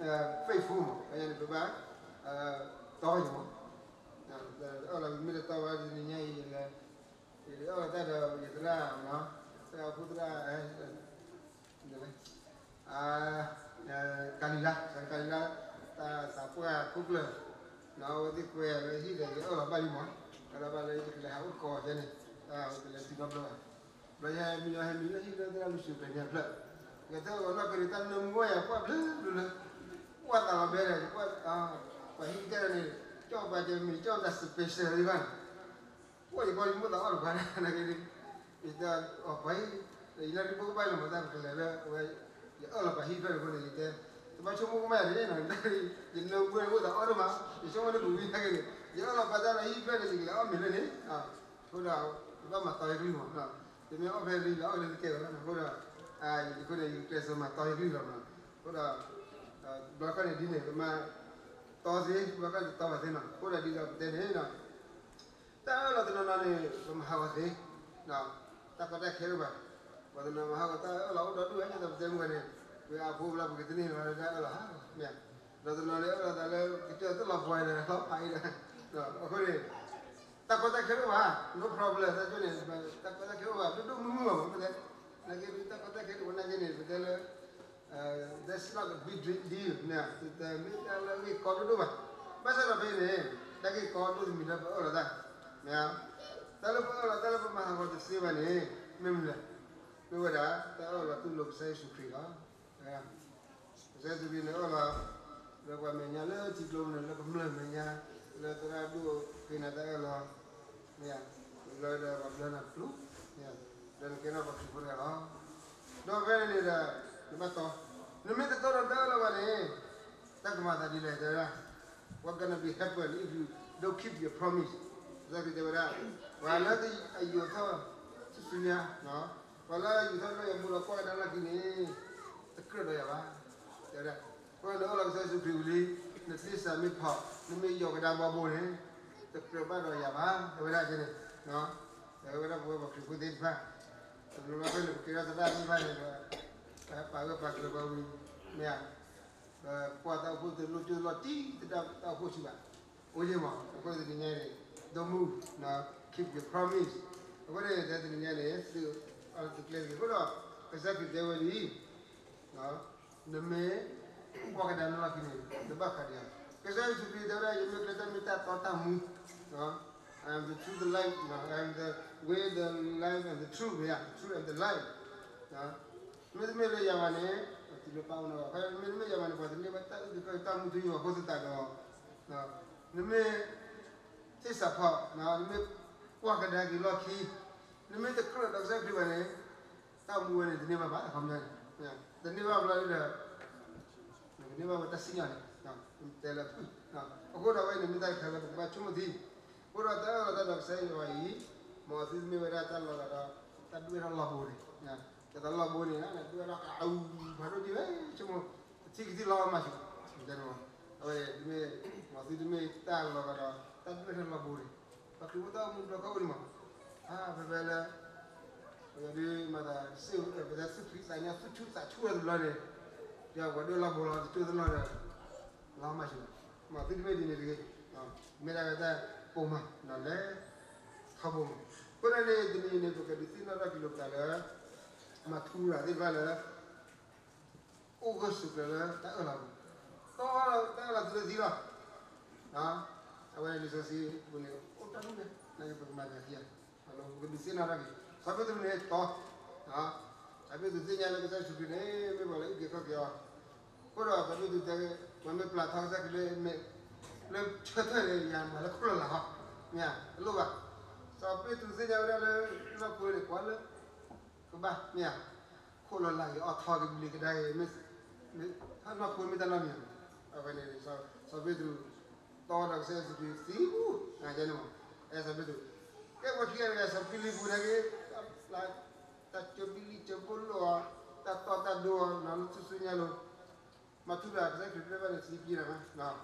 faithful မး, န့ၣ် ပဘၣ်တီယမး, အၢၣ်လီၤမ့ၢ်တတီဘၣ်တနံၤညါအံၤ ယလဲၤ, ယအၢၣ်လီၤတၢ်ဒီးယသရၣ်မး, သရၣ်ဖိသရၣ်, ကၤလံၤလါ, ကၤလံၤလါ, တၢ်သးပှၢ်ခိၣ်ကျၢၢ်, အဝဲသ့ၣ်ကွဲးလၢဟံၣ်ဒီး ယအၢၣ်လီၤဘၣ်လံမး, အၢၣ်လီၤဘၣ်လၢယကလဲၤဟးအိၣ်သကိးယဲန့ၣ်, တၢ်ကလဲၤတုၤနီတဘျီဘၣ် ဘျီယဟဲမံညီဟဲမံညီဟံၣ်လၢသရၣ်လူၢ်စူၤပှဲၤန့ၣ်အဖျၢၣ်, ယတဲအီၤနီၢ်ကီၢ်န့ၣ် တၢ်နၢမူဝဲယၤကွၢ်ဘျၢဘျၢလၢ, ကွၢ်သးလီၤဘဲဒီး ယကွၢ်, ပှၤဟံၣ်ကတၢၢ်န့ၣ်, ကၠီၣ်ပှၤကဲမ့ၢ်ကၠီၣ်တၢ် special သ့ၣ်တဖၣ်န့ၣ်, ကွၢ်ယကွၢ်ယမိၣ်သးအီၣ်တပှၤန့ၣ်, ယတဲအီၤပှၤဟံၣ်, ယလၢတဘိကဘၣ်လၢမၤတၢ်ပကလဲၤလၢအဝဲ, ယအၢၣ်လီၤပှၤဟံၣ်ဖျၢၣ်တဘိန့ၣ် ယတဲ, တဘၣ်ဆိကမိၣ်ကမၣ်ယၤန့ၣ်, ယနၢမူဝဲန့ၣ်အိၣ်သးအီၣ်ဒိၣ်မး, ယဆိကမိၣ်န့ၣ်ပဝံၤနာ်က့န့ၣ်, ယအၢၣ်လီၤပှၤတၢ်လၢဟံၣ်ဖျၢၣ်န့ၣ် ယကလဲၤအီၣ်မ့ၤဖျၢၣ်န့ၣ်, အဃိဒီး, ယဘၣ်မၤတီယကလုၢ်မး, ယမ့ၢ်အီၣ်ဖဲလံလီၤအီၣ်လၢတကဲလီၤ, အဃိဒီး, ယခိၣ်န့ၣ် ယကျဲးစၢးမၤတီယကလုၢ်လီၤမး, အဃိဒီး, ဘျီခီန့ၣ်ဒ်န့ၣ် ပမၤတီသ့, ဘျီခီန့ၣ်တီဘၣ်သ့နီၤ, အဃိဒီးဒ်သိးပတဲန့ၣ်, တၢ်အၢၣ်လီၤတနီၤနီၤန့ၣ် ပမၤဟးဂီၤသ့, တၢ်ကီတၢ်ခဲအိၣ်ဘၣ်, ပှၤတနီၤမၤဟးဂီၤတၢ်အၢၣ်လီၤအိၣ်ဒီဒူၣ်ဝဲ ဒ်သိးပတဲမုၢ်ဂီၤန့ၣ်, ပှၤအဖိဘျီပကတန့ၢ်လီၤလၢတၢ်အၢၣ်လီၤ, မ့ၢ်, ဒီးတနီၤန့ၣ်အၢၣ်လီၤသးလၢ ကတၢၢ်တလီၤပှီၤဒီးလီၤဖးအံၤဒီး, အဃိန့ၣ်, တၢ်ကီတၢ်ခဲအိၣ်ဘၣ်, no problem တၢ်ကန့ၣ်, တၢ်ကီတၢ်ခဲအိၣ်ဘၣ် ဒိၣ်ဒိၣ်မုၢ်မုၢ်ဘၣ်မး, ပတဲ, နာ်က့ဒ်တၢ်ကီတၢ်ခဲတအိၣ်နာ်က့န့ၣ် ပတဲလၢ That's not a big deal န့ၣ်, တမ့ၢ်တၢ်လၢအဂ့ၢ်ကီဒိၣ်ဒိၣ်ဘၣ်. ဘၣ်ဆၣ်ဒီးဖဲအံၤန့ၣ်, တၢ်ဂ့ၢ်ကီဒိၣ်တမံၤလၢပအၢၣ်လီၤတၢ်, မ့ၢ်, တၢ်လၢပအၢၣ်လီၤ တၢ်လၢပမၤဟးဂီၤတသ့ဘၣ်န့ၣ်, မ့ၢ်မနုၤလဲၣ်, မ့ၢ်ဝဲဒၣ် တၢ်အၢၣ်လီၤတူၢ်လိာ်ကစၢ်ယ့ၣ်ၡူးခရံာ်လီၤ. ကစၢ်ယ့ၣ်ၡူးခရံာ်န့ၣ်အၢၣ်လီၤ, လၢပှၤမဲာ်ညါလၢထံကျိပူၤန့ၣ် လၢကမျၢၢ်မဲာ်ညါ, လၢသရၣ်ဒိၣ်ဃ့နၤတၢ်အၢၣ်လီၤ, မ့ၢ်, လၢဒီးပှၤဘျၢနၤတပျိ, လၢနကဲထီၣ်ပှၤခရံာ်ဖိတဂၤလီၤ. ဒီးဖဲန့ၣ်န့ၣ်ဒီး, နဘၣ်တီ, နမ့ၢ်တတီဒီးတၢ်အၢၣ်လီၤဘၣ်န့ၣ်, တၢ်ကမၤသးဒ်လဲၣ်တဲဝဲဒၣ်, What gonna be happen if you don't keep your promise? ကစၢ်ခရံာ်တဲဝဲဒၣ်, ပှၤလၢအယူာ်ထီၣ်, ဆူညါ, ပှၤလၢယူာ်ထီၣ်လၢယမိၢ်ဒီးကွၢ်ကဒါလီၢ်ခံန့ၣ်, တကြၢးဒီးယၤဘၣ်, တဲဝဲဒၣ်, အဃိန့ၣ်နအၢၣ်လီၤကစၢ်ယ့ၣ်ၡူးခရံာ်ဝံၤလံ, နသ့ၣ်စးမ့ၢ်ဖီး, နမ့ၢ်ယီၤကဒါဘီဘိန့ၣ်, တကြၢးဘၣ်ဒီးယၤဘၣ်, တဲဝဲဒၣ်န့ၣ်, တဲဝဲဒၣ်ပဝဲပှၤခရံာ်ဖိသ့ၣ်တဖၣ်, တဘျီဘျီဖဲန့ၣ် ပကဲထီၣ်သရၣ်သ့ၣ်တဖၣ်န့ၣ်ဒီး, ပပာ်ဂၢၢ်ပာ်ကျၢၤပှၤဝံၤ, မ့ၢ်ဧါ ပကွၢ်တၢ်အိၣ်ဖှိၣ်တလိၣ်ကၠိလီၤတံၢ်တဒၣ်တၢ်အိၣ်ဖှိၣ်ဆံးဘၣ်, အိၣ်ယ့ၢ်မး အဃိတနံၤညါအံၤ, don't move, keep your promise. အဃိန့ၣ် တနံၤညါန့ၣ် သုအီၤလၢသုကျဲတဂ့ၤ. အဃိဒီး ကစၢ်ခရံာ်တဲဝဲဒ်အံၤ, နမ့ၢ်ကွၢ်ကဒါနလီၢ်ခံန့ၣ် နဘၣ်ဃးဒီးယၤ, ကစၢ်ယ့ၣ်ၡူးခရံာ်တဲဝဲဒၣ် ယမ့ၢ်ကျဲတၢ်မ့ၢ်တၢ်တီတၢ်မူ, I am the truth, the life, I am the way, the life and the truth, yeah, the truth and the life. မ့တမ့ၢ်လၢယၤဘၣ်န့ၣ်, ပတံၤလၢပၢ်အိၣ်န့ၣ်ဘၣ်, မ့တမ့ၢ်ယၤဘၣ်န့ၣ် ပှၤတန့ၢ်ဘၣ်တၢ်အုၣ်က့ၤခီၣ်က့ၤတၢ်မူထူယိာ်အဃိသတးဒီး, နမ့ၢ်, သ့ၣ်စးဖီး, နမ့ၢ်ကွၢ်ကဒါက့ၤလီၢ်ခံ, နမ့ၢ်တကြၢးဒီးကစၢ်ခရံာ်ဘၣ်န့ၣ်, တၢ်မူဝဲန့ၣ် တန့ၢ်ဘၣ်ဘၣ်, အခီပညီန့ၣ်, တန့ၢ်ဘၣ်ဘျီဒီး နကန့ၢ်ဘၣ်ဝဲတၢ်စံၣ်ညီၣ်န့ၣ်, တဲလၢဖုၣ်, အဃိဒီးဝဲန့ၣ်မ့ၢ်တၢ်တခါလၢပကဘၣ်ဆိကမိၣ်ထံ, အဃိဒီးတၢ်အၢၣ်လီၤတၢ်ဒီးကစၢ်ယွၤအံၤ, မ်သုတမ့ၢ်ဝဲဒၣ်တၢ်လီၤဂာ်ဒီး, တၢ်ဒွဲၣ်ထီၣ်လီၢ်ဘိန့ၣ်, ကဲသိးလီၢ်ဘိန့ၣ် ဒွဲၣ်ထီၣ်ကအူဖးဒိၣ်ဒံးဝဲ, ဆိကမိၣ်, ပထံၣ်ကသံၣ်လီၤမး, အဝဲ, မ့ၢ်, မ်သုတမ့ၢ်တၢ်လီၤဂာ်ဒီး, တၢ်ဒွဲၣ်ထီၣ်လီၢ်ဘိန့ၣ်, ပှၤခရံာ်ဖိတၢ်အိၣ်မူတဘျီခီအိၣ်ဒံးမး, ဖဲဖဲလၢ ပဒုးမၤသးစ့ၢ်, ပတဲသူၣ်ဖှံသးညီ သူၣ်ဆူၣ်သးဆူၣ်ဝဲတဘျီန့ၣ်, ဒီးပှၤဒွဲၣ်လီၢ်ဘိလီၤ တကၠိတလီၢ်ဒီး, လီၤမးစ့ၢ်, မ်သုတမ့ၢ်ဒ်န့ၣ်တဂ့ၤ, မ့ၢ်ဒၣ်ဝဲတၢ်ပိာ်မး ဒီးလဲၤ, ထီဘိမး, အဃိန့ၣ်န့ၣ် တနံၤန့ၣ် ပကဒုးသ့ၣ်နီၣ်ထီၣ်က့ၤလိာ်ပသးလၢ, မၤထူရၤသ့ၣ်တဖၣ်လၢ အိၣ်ဂၢၢ်ဆိးကျၢၤလၢတၢ်အၢၣ်လီၤပူၤ, တီတၢ်အၢၣ်လီၤသုလၢသံလီၤ, အဝဲန့ၣ်လံာ်စီဆှံပူၤန့ၣ် နပကမၤသးသ့ဧါ, ပကဒုးသ့ၣ်နီၣ်ထီၣ်က့ၤ စီၤပ့းတရူးန့ၣ်တီ, စီၤပ့းတရူးသ့ၣ်ညါလၢကစၢ်ယ့ၣ်ၡူးခရံာ်န့ၣ် မ့ၢ်ပှၤလၢအုၣ်က့ၤခီၣ်က့ၤအီၤ, အဃိဒီးစီၤပ့းတရူးတဲ ပှၤမ့ၢ်ပျၢ်ထီကစၢ်ခရံာ်လၢမဲာ် လၢဆၢထၢၣ်န့ၣ် ယၤမၤလၢခိၣ်လီၤလးဟီ, မ့ၢ်ဧါ, တလိၣ်ဘၣ်, စီၤပ့းတရူးသ့ၣ်ညါဝဲဒၣ်လၢ နီၢ်ခိန့ၣ် ကွၢ်လၢ ကဘၣ်မ့ၢ်ဧါ, ခိၣ်လီၤလးဂ့ၤ အီၣ်ထီက့ၤ ဘျံးကဒါက့ၤ, နီၢ်ခိမ့ၢ်တၢ်နီတမံၤ, အဝဲန့ၣ် စီၤပ့းတရူး တီဒီးကစၢ်ယ့ၣ်ၡူးခရံာ်သံမူ, အန့ၣ်မ့ၢ် အဲၣ်စီၤပ့းတရူး, ကဲပှၤခံဂၤတဂၤ စီၤဖံလံးပူၤနာ်က့ တၢ်ကၠိဘံလံကၠိဘိလိာ်အီၤ, တၢ်တီတၢ်ဒိအီၤ နီၢ်လၢထူၣ်စုညါလိၤ မၤထူရၤကစၢ်ခရံာ်ပျဲၢ်ဘၣ်န့ၣ်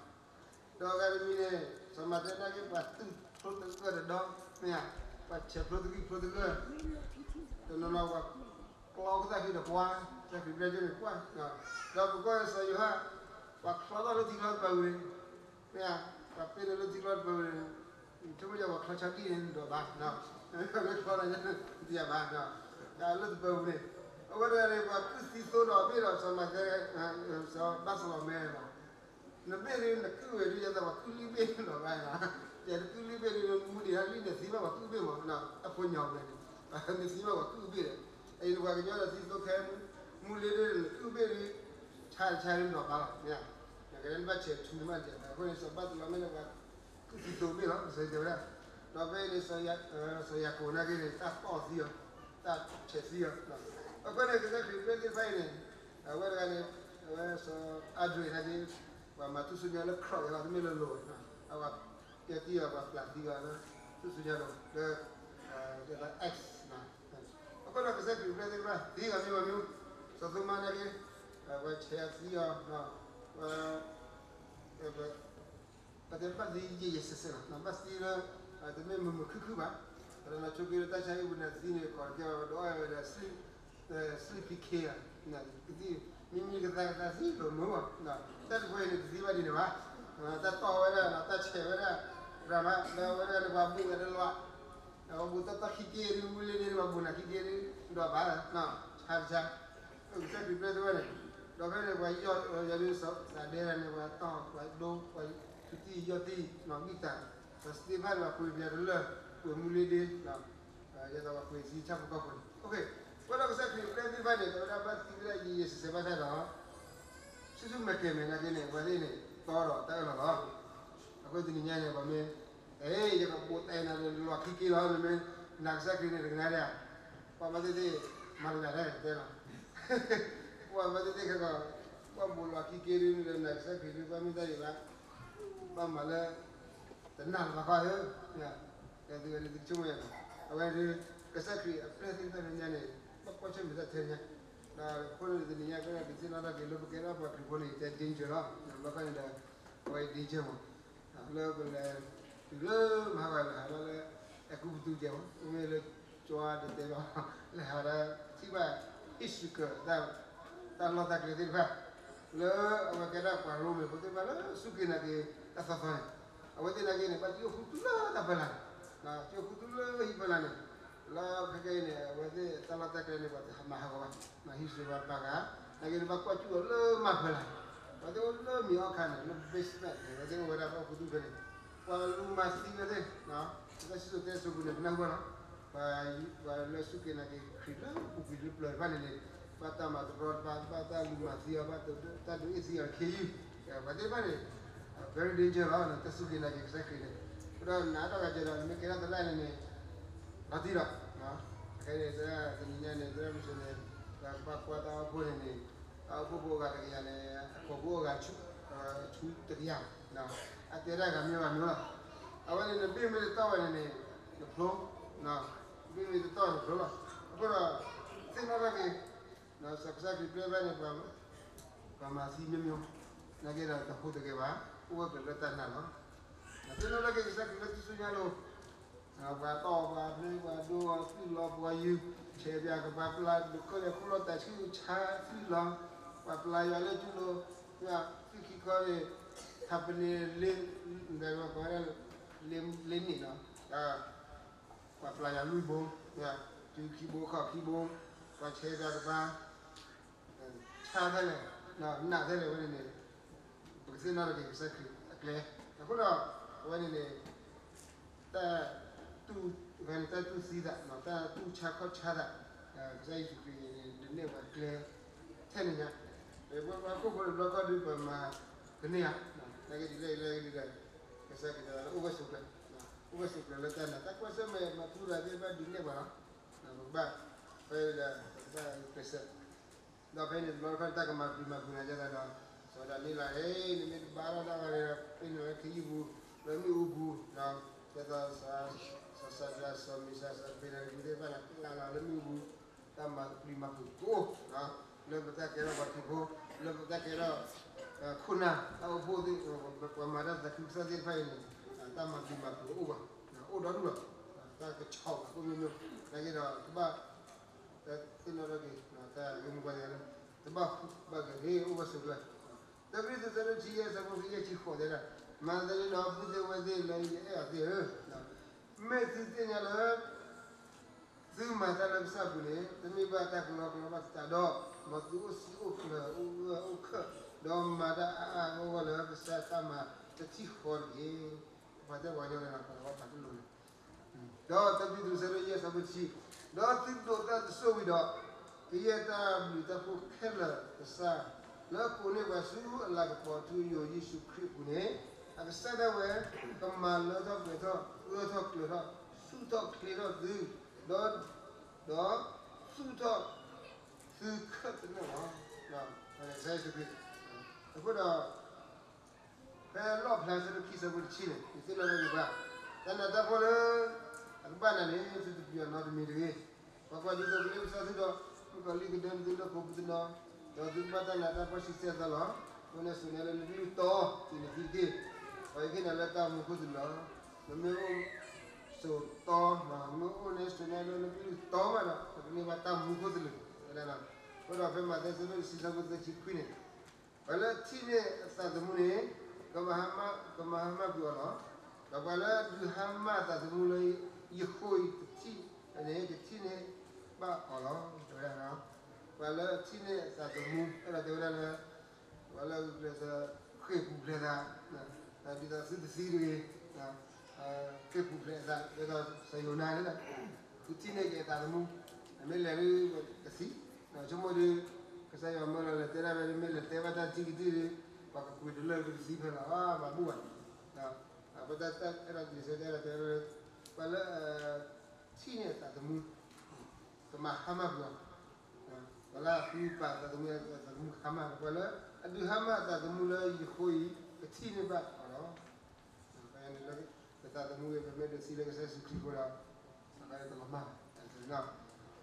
သံပှဲၤလီၤမး, ဒီးအဂၤတမံၤန့ၣ် စီၤမၤသဲနာ်က့ ပှၤသူၣ်ဖျိတဂၢၢ်တဒီ, မ့ၢ်ဧါ, ပှၤဆဲးဖျိတဂံၢ်ဖျိတဂၢၢ်, တနီၤနီၤပှၤကျီကသၣ်ခံဒီးပှၤ, ကစၢ်ခရံာ်ပျဲၢ်ကၠိန့ၣ်ပှၤ, ဒီးပကွၢ်စီၤယိၤဟၣ် ပှၤချီထီၣ်လၢထံချီတပၤဝံၤန့ၣ်, မ့ၢ်ဧါ, ပှၤပ့န့ၣ်လၢထံချီတပၤဝံၤန့ၣ် ဆိကမိၣ်ယၤပှၤချီဆါဒံၣ်န့ၣ် ဒိးဘၣ်, မ့ၢ်ချီန့ၣ် တယၤဘၣ်, လၢတပၤဝံၤန့ၣ်, အဝဲတဂၤန့ၣ် ပှၤကူၣ်သံသိဒီးဘ့ၣ်ဒီး စီၤမၤသဲ, စီၤဘၣ်သီလမဲလီၤ, နဘ့ၣ်ဒုး နကူၣ်ဝဲဒုး ယသးပှၤကူၣ်လံဘ့ၣ်လီၤဘၣ်, ယတကူၣ်လံဘ့ၣ်ဒုး မူဒံးဟဲလံ နသံဘၣ်ပှၤကူၣ်ဘ့ၣ်မး, အဖိညါဝဲန့ၣ်, နသံဘၣ်ပှၤကူၣ်ဘ့ၣ်ဒီး, အအံၤနပှၤကညီဒီးသံသိခဲမူ, မူလ့ဒုး နကူၣ်ဘ့ၣ်ဒုး, ဆါတဆါဒုး နဒိးဘၣ်လီၤ, မ့ၢ်ဧါ, နကလဲၤနဘၣ်ဆဲးထူမးဒ်, အဃိန့ၣ် စီၤဘၣ်သီလမဲန့ၣ် ပှၤကူၣ်သံသိဘ့ၣ်လီၤ, ပစံးတဲဝဲဒၣ်, ဒီးဖဲအံၤန့ၣ် စီၤယၤကိာ်နာ်က့န့ၣ် တၢ်တီၢ်သံအီၤ, တၢ်ဆဲးသံအီၤ, အဃိန့ၣ် ကစၢ်ခရံာ်ပျဲၢ်သ့ၣ်တဖၣ်အံၤန့ၣ်, အဝဲတဂၤန့ၣ်, အဝဲစီၤအၤဒြံးနာ်က့, ပှၤမၤထူၣ်စုညါလၢ ခရံာ်အဂီၢ် တမ့ၢ်လၢလိၤ, အဝဲပျဲၢ်သံအီၤ ပှၤပျၢ်သံအီၤလၢ ထူၣ်စုညါလိၤ လၢ X, အဃိဒီးကစၢ်ခရံာ်ပျဲၢ်သ့ၣ်တဖၣ် သံဂၤမ့ၢ်ဂၤမ့ၢ်, စီၤသိမါနာ်က့, ပှၤဆဲးသံအီၤ, ပှၤ ပတဲဘၣ်သံယံာ်ယံာ်စဲးစဲးလီၤ, ဘၣ်သံလၢ တမ့ၢ်မုာ်မုာ်ခုၣ်ခုၣ်ဘၣ်, ဒီးနဆိက့လၢတၢ်ဆါဟံၣ်ပူၤန့ၣ်သံန့ၣ် ကိးတကဲဘၣ် ဒီးအဝဲဒၣ် sleepy cat, ကသံၣ် မံမံကသါကသါသံလိာ်မုာ်ဘၣ်, တၢ်တဖၣ်အံၤန့ၣ် တသံဘၣ်ဒ်န့ၣ်ဘၣ်, တၢ်တီၢ်ဝဲဒၣ် တၢ်ဆဲးဝဲဒၣ်, ရၤမး ဒီးအဝဲဒၣ်န့ၣ် ပှၤဘူးဝဲတလီၤ, ပှၤဘူးတၢ်တီၢ်ခံက့ၤဒုး မူလ့န့ၣ် ပှၤဘူးနၤခံက့ၤဒုး ဒီးဘၣ်လီၤ, ဆါတဆါ ကစၢ်ခရံာ်ပျဲၢ်သ့ၣ်တဖၣ်န့ၣ်, ဒီးဖဲန့ၣ် ပှၤယီၢ်ယီၤဒုး သးဒဲဒၣ်န့ၣ် ပှၤတီၢ်ပှၤဒိ ပှၤထူတံၢ်ယီၢ်တံၢ် နီၢ်ဂံၢ်တၢ်, ပှၤစတ့ဖၣ်န့ၣ် ပှၤပှ့ၤပျဲၢ်တလၢၢ် ပှ့ၤမူလ့ဒ့, ယဲဒၣ်ပှၤပှ့ၤသံဆၣ်ဖိကီၢ်ဖိန့ၣ်, အဃိဒီးကစၢ်ခရံာ်ပျဲၢ်သ့ၣ်တဖၣ်န့ၣ် တဝဲဒၣ်ဘၣ်သံဝဲဒၣ်ယံာ်ယံာ်စဲးစဲးဘၣ်ဆၣ်ဒီး ဆူၣ်ဆူၣ်မဲာ်ကဲၤမဲာ်နာ်က့န့ၣ် ပှၤသ့ၣ်န့ၣ် တီဒီးတၢ်အၢၣ်လီၤလီၤ, အဃိတနံၤညါန့ၣ် ပှၤမ့ၢ် အဲ ယကပိာ်တဲနၤလၢလီၢ်ခံက့လီၤ နမ့ၢ်နာ်ကစၢ်ခရံာ်န့ၣ် တကနၣ်ဒၣ်, ပှၤမၤသ့ၣ်သ့ၣ် မၤတဂၤလဲၣ်တဲလီၤ, ပှၤမၤသ့ၣ်သ့ၣ်ခဲကီး, ပှၤဘူးလီၢ်ခံက့ဒုး နနာ်ကစၢ်ခရံာ်ဒုး ပှၤမ့ၢ်တၢ်အံၤဘၣ်, ဘၣ်မၤလၢ တနာ်လၢၤဘၣ်ဃီဧၢ, ကဲသုဝဲဒုးသုဆိကမိၣ်ယၤန့ၣ်, အဝဲဒုး ကစၢ်ခရံာ်အပျဲၢ်သ့ၣ်တဖၣ်ညါန့ၣ် ဘၣ်ကွၢ်ဆၢၣ်မဲာ်တၢ်ထဲညါ, ဒီးအဃိန့ၣ်တနံၤညါကဲဒၣ်ဒုးသ့ၣ်နီၣ်ထီၣ်က့ၤလၢပကဲထီၣ်ပှၤခရံာ်ဖိန့ၣ် တဲ danger လီၤ, ဘၣ်ဃီန့ၣ်ဒီး အဝဲ danger မး လၢပလဲၤတုၤလၢမဟါဂီၤလဲၤဟးလီၤလၢ အဲၤကူပတူးကဲမး မ့မ့ၢ်လၢ ကၠွါဒတဲလီၤ လဲၤဟးလၢ ထံၣ်ဘၣ် ဟံၣ်စူၤကၢၤ တၢ်လီၢ်တၢ်ကျဲသ့ၣ်တဖၣ် လၢအဝဲကဲဒၣ်ပှၤရိမ့ၤဖိသ့ၣ်တဖၣ်လၢစူၢ်က့ၤနာ်က့ၤတၢ်သီသီန့ၣ် အဝဲသ့ၣ်နာ်က့ၤန့ၣ် ဘၣ်စံၣ်အိၣ်ဃူတုၤလၢတၢ်ဖီလာ်န့ၣ် စံၣ်အိၣ်ဃူတုၤလၢဟံၣ်ဖီလာ်န့ၣ် လၢခဲကနံၣ်အံၤန့ၣ် အဝဲသ့ၣ်တၢ်လီၢ်တၢ်ကျဲန့ၣ် ပှၤတမၤဟးဂီၤဘၣ် မၤဟံးစူၤပှၤပာ်ဂၤ နာ်က့န့ၣ် ဘၣ်ကွၢ်စူၣ်အီၤလၢမၤဖီလာ်န့ၣ် အဝဲသ့ၣ်အိၣ်လၢမံၤအီၣ်ခါန့ၣ် လၢ basement န့ၣ် အဝဲသ့ၣ်အိၣ်ဝဲဒၣ်ဖဲအိၣ်ဃူတုၤဖဲန့ၣ် ပှၤလူၤမၤသံဝဲသ့ၣ် တၢ်စံၣ်စိၤတဲစိၤပူၤန့ၣ် ပနၢ်ဟူဘၣ်လီၤ ပှၤလၢစူၢ်က့ၤနာ်က့ၤခရံာ်လၢ ပူၤကွံာ်လၢပျၢၤတဖၣ်န့ၣ်န့ၣ် ဘၣ်တၢ်မၤတရီတပါ ဘၣ်တၢ်လူၤမၤသံအီၤ ဘၣ်တၢ်ဒိးအ့ၣ်သံအီၤတခ့ယုၢ် ပှၤသ့ၣ်တဖၣ်န့ၣ် very danger လီၤ တၢ်စူၢ်က့ၤနာ်က့ၤကစၢ်ခရံာ်န့ၣ် အဃိဒီးနာ်တၢ်ဂၤကဲဒီး နမ့ၢ်ကဲထီၣ်သရၣ်န့ၣ်န့ၣ် လီၤတံၢ်လီၤ ခဲအံၤန့ၣ် သရၣ်တနံၤညါန့ၣ် သရၣ်မုၢ်ဆ့ၣ်န့ၣ် ပှၤဘၣ်ကွၢ်တၢ်အိၣ်ဖှိၣ်န့ၣ်န့ၣ် တၢ်အိၣ်ဖှိၣ်ဖိအဂၤတကယၤန့ၣ် အခိၣ်ဖိအဂၤ ဆူတကယၤ အတဲတၢ်ဂၤမ့ၢ်ဂၤမ့ၢ်လီၤ အဝဲန့ၣ် နဘ့ၣ်မ့ၢ်တတီၢ်ဝဲန့ၣ်န့ၣ် နဖျိ ဘ့ၣ်မ့ၢ်တတီၢ်နဖျိလီၤ အဃိဒီး သ့ၣ်နီၣ်ထီၣ်က့ၤ စီၤကစၢ်ခရံာ်ပျဲၢ်ဘၣ်န့ၣ် ပှၤမၤသံမ့ၢ်မ့ၢ် နာ်က့ဒီးတဟူးတဂဲၤဘၣ် အိၣ်ဝဲပှဲၤလၢတၢ်နာ်လီၤ သ့ၣ်နီၣ်ထီၣ်က့ၤကစၢ်ခရံာ်လၢထူၣ်စုညါလိၤ ပှၤတီၢ်ပှၤဖျ့ပှၤဒိအီၤသွံၣ်လီၤပှၤယုၢ် ဆဲးပၠးကပၤပျၢ်ဒိးခၢၣ်လဲၤခိၣ်လီၤတၢ်ဆူၣ်ဆါသွံၣ်လီၤ ပှၤပျၢ်ယွၤလၢကၠူလိၤ သွံၣ်ခံခီန့ၣ် ထးပန့ၣ်လ့ ဒ်ဝဲကိးဝဲဒၣ် လ့န့ၣ်လီၤ ပှၤပျၢ်ယွၤလွံၢ်ဘိ တုၤခံဘိခီၣ်ခံဘိ ပှၤဆဲးပၠးကပၤ ဆါဖဲလဲၣ် နာ်ဖဲလဲၣ်ဝဲန့ၣ်န့ၣ် ပကသ့ၣ်နီၣ်ထီၣ်က့ၤကစၢ်ခရံာ်အကျဲ အဃိဒီး အဝဲန့ၣ်န့ၣ် တၢ်တူၢ်, တၢ်တူၢ်သံသး, တၢ်တူၢ်ဆါခီၣ်ဆါသး, ကစၢ်ယ့ၣ်ၡူးခရံာ်န့ၣ် ဒုးနဲၣ်ပှၤကျဲထဲန့ၣ်ညါ, ပဝဲပှၤဟီၣ်ခိၣ်ဖိတဘျီဃီဒီး ပမၤကန့ၢ်ဧါ, နာ်က့ဒ်လဲၣ်ဒ်လဲၣ်ဒ်လဲၣ်, ကစၢ်ခရံာ်တဲလၢအိၣ်ဝဲဆိးကျၢၤ, အိၣ်ဝဲဆိးကျၢၤလၢတၢ်နာ်, တၢ်ကွၢ်ဆၢၣ်မဲာ်မၤထူရၤသ့ၣ်တဖၣ်ဒုးနဲၣ်ပှၤလီၤ, ပကဘၣ်, ဖဲဒၣ်ပကဘၣ်ကျဲးစၢး ဒီးဖဲန့ၣ်တဘျီတခီၣ် တၢ်ကမၤပျံၤမၤဖုးနၤဒ်သိးဒီး, စီၤဒၤနံးယ့လးဧၢ, နမ့ၢ်တဘါထီၣ်တၢ်ဂီၤန့ၣ်ဒီး ပ့ၤနီၣ်လၢခ့ယုၢ်ပူၤ, လၢမ့ၣ်အူပူၤ, ဒ်သိး စီၤစၤဒြး, စီၤမ့ၤၡး, စီၤအဘ့းနကိၤသ့ၣ်တဖၣ်န့ၣ် ကျးလီၤလၢမ့ၣ်အူပူၤ, တၢ်မၤပျံၤမၤဖုးကအိၣ်, လၢပတၢ်ကဲထီၣ်ပှၤခရံာ်ဖိ, လၢပတၢ်ကဲထီၣ် ခိၣ်နၢ်တၢ်အိၣ်ဖှိၣ်သ့ၣ်, ပှၤမၤတၢ်သးခုကစီၣ်သ့ၣ်တဖၣ်အံၤန့ၣ်, တၢ်မၤပျံၤမၤဖုးအိၣ်ဘၣ်, အိၣ်ဒီဒူၣ်လီၤ, တၢ်ကဆီၣ်ဘၣ်ကိၣ်မိမိ, နာ်က့ဒီးကဘၣ် သ့ၣ်နီၣ်ထီၣ်က့ၤ တၢ်ဂ့ၢ်မိၢ်ပှၢ်သ့ၣ်တဖၣ်လၢ တဘၣ်ဃုဘၣ်ဂဲၤန့ၣ် အိၣ်ဝဲဆိးကျၢၤ, တၢ ကရံၣ်သူး အဆၢဒိၣ်တဆံယဲၢ် အဆၢဖိယဲၢ်ဆံဃိးသ့ၣ်, မၤသးဒ်န့ၣ်ဒီး ပုၢ်သ့ၣ်ဝဲၢ်သ့ၣ်လၢယအဲၣ်အီၤသ့ၣ်ဧၢ, မ့ၢ်သုသ့ၣ်ညါလၢ သုမၤတၢ်လၢကစၢ်အပူၤန့ၣ် တမ့ၢ်ဘၣ်တၢ်ကလီကလီဘၣ်သတးဒီး, မ်သုအိၣ်စံာ်အိၣ်ကျၢၤ အိၣ်ဂၢၢ်အိၣ်ခၢၣ်, ဒီးမၤတၢ်အါအါဂီၢ်ဂီၢ်လၢကစၢ်တၢ်မၤတထံၣ်ဃီတက့ၢ်. ပှၤတဲပှၤကညီန့ၣ်ဒီး ပှၤလၢပှၤတလိၤန့ၣ် ဒီးတၢ ပ့းတရူး အဆၢဒိၣ်ယဲၢ် အဆၢဖိတဆံ, ဒီးသုဒိးတၢ်တစိၢ်ဝံၤဒီး, ကယဲၢ်တၢ်ဘျုးတၢ်ဖှိၣ်ခဲလၢာ်ကစၢ်, လၢအကိးန့ၢ်ပှၤဆူအလၤကပီၤထူယိာ်ယ့ၣ်ၡူးခရံာ်အပူၤန့ၣ်, အကစၢ်ဒၣ်ဝဲ ကမၤလၢထီၣ်ပှဲၤထီၣ် အၢထီၣ်ကျၢၤထီၣ် ဆူၣ်ထီၣ်ချ့ထီၣ်သု, ဒီး ဒီးသူၣ်ထီၣ်သုခဲလၢာ်လီၤ. ကစၢ်ယ့ၣ်ၡူးခရံာ်, အဃိဒီး ဖဲလီၣ်ဖျါ အဆၢဒိၣ်ခံ အဆၢဖိတဆံန့ၣ် ယသ့ၣ်နီၣ်ထီၣ်က့ၤပှၤ, တၢ်နးတၢ်ဖှီၣ်လၢအကဘၣ်နၤန့ၣ် သုတပျံၤအီၤနီတမံၤတဂ့ၤ. ပှၤကွၢ်ဒ်သိးကလ့ပစီသုဒီး မုၣ်ကီၤလံၢ်ကဒၢနသုလၢခိပူၤတနီၤ, ဒီးသုကဘၣ်တၢ်နးတၢ်ဖှီၣ်ဆံးစၢ်သီလီၤ. မ့ၢ်အိၣ်န့ၣ် စိာ်န့ၢ်လၢနကလုၢ်တီ သံးန့ၢ်သုတက့ၢ်. ပှၤဟ့ၣ်နၤလၢတၢ်မူခိၣ်သလုးလီၤ. နမ့ၢ်အိၣ်စိာ်တီ, မ့ၢ်အိၣ်န့ၣ် စိာ်န့ၢ်လၢနကလုၢ်တီမးဒီး ပကန့ၢ်ဘၣ်တၢ်မူခိၣ်သလုး, အဃိဒီးဖဲမးသဲ အဆၢဒိၣ်တဆံ အဆၢဖိသၢဆံခွံန့ၣ်, ပှၤလၢအထံၣ်န့ၢ်အသးသမူန့ၣ် ကမၤဟါမၢ်ကွံာ်အီၤလီၤ. ဒီးပှၤလၢအဒုးဟါမၢ်အသးသမူလၢယဃိအံၤတထံၣ်န့ၣ် ကထံၣ်န့ၢ်ဘၣ်အီၤလီၤ. တဲဝဲဒၣ်, ပှၤလၢအထံၣ်န့ၢ်အသးသမူ အဲၣ်ဒိးတဲဝဲဒၣ်လၢ ပှၤလၢအဂုာ်ကျဲးစၢး ဃ့ၢ်ပူၤဖျဲးသး, ဒ်သိးသုတသံတဂ့ၤ, ဃ့ၢ်ပူၤဖျဲးအသး ဒ်သိးစီၤယိၤနါန့ၣ်လီၤ. ဃုထံၣ်န့ၢ်က့ၤအသးသမူ, မ့ၢ်လဲၤဒုးကသံ, ဆိကမိၣ်ဒီး ကစၢ်ယွၤမၢလီၤလဲၤတဲဒၣ်ဝဲ မ့ၢ်လဲၤတဲဘၣ်တၢ်ထံကတၢၢ်ဒီး ပှၤကကွံာ်တလၢာ်ကသံဖဲလီၤ, မၤဘူၣ်ဘၣ်. အဃိတၢ်အဲၣ်ဒိးဒုးဆၢတဲဒၣ်တဲဝဲ, ပှၤလၢ ထံၣ်န့ၢ်အသးသမူ ကမၤဟါမၢ်ပှၤ, ပှၤလၢအဃုပာ်အသးသမူ အသးသမူကဟါမၢ်, ပှၤလၢအဒုးဟါမၢ်အသးသမူလၢယဃိအံၤ ကထံၣ်န့ၢ်ဘၣ်အီၤလီၤ. ပသးသမူဂ့ၤ ပမ့ၢ်ဒိးသံလၢကစၢ်ယ့ၣ်ၡူးခရံာ်အဃိဒီး ပကလီၤမၢ်, က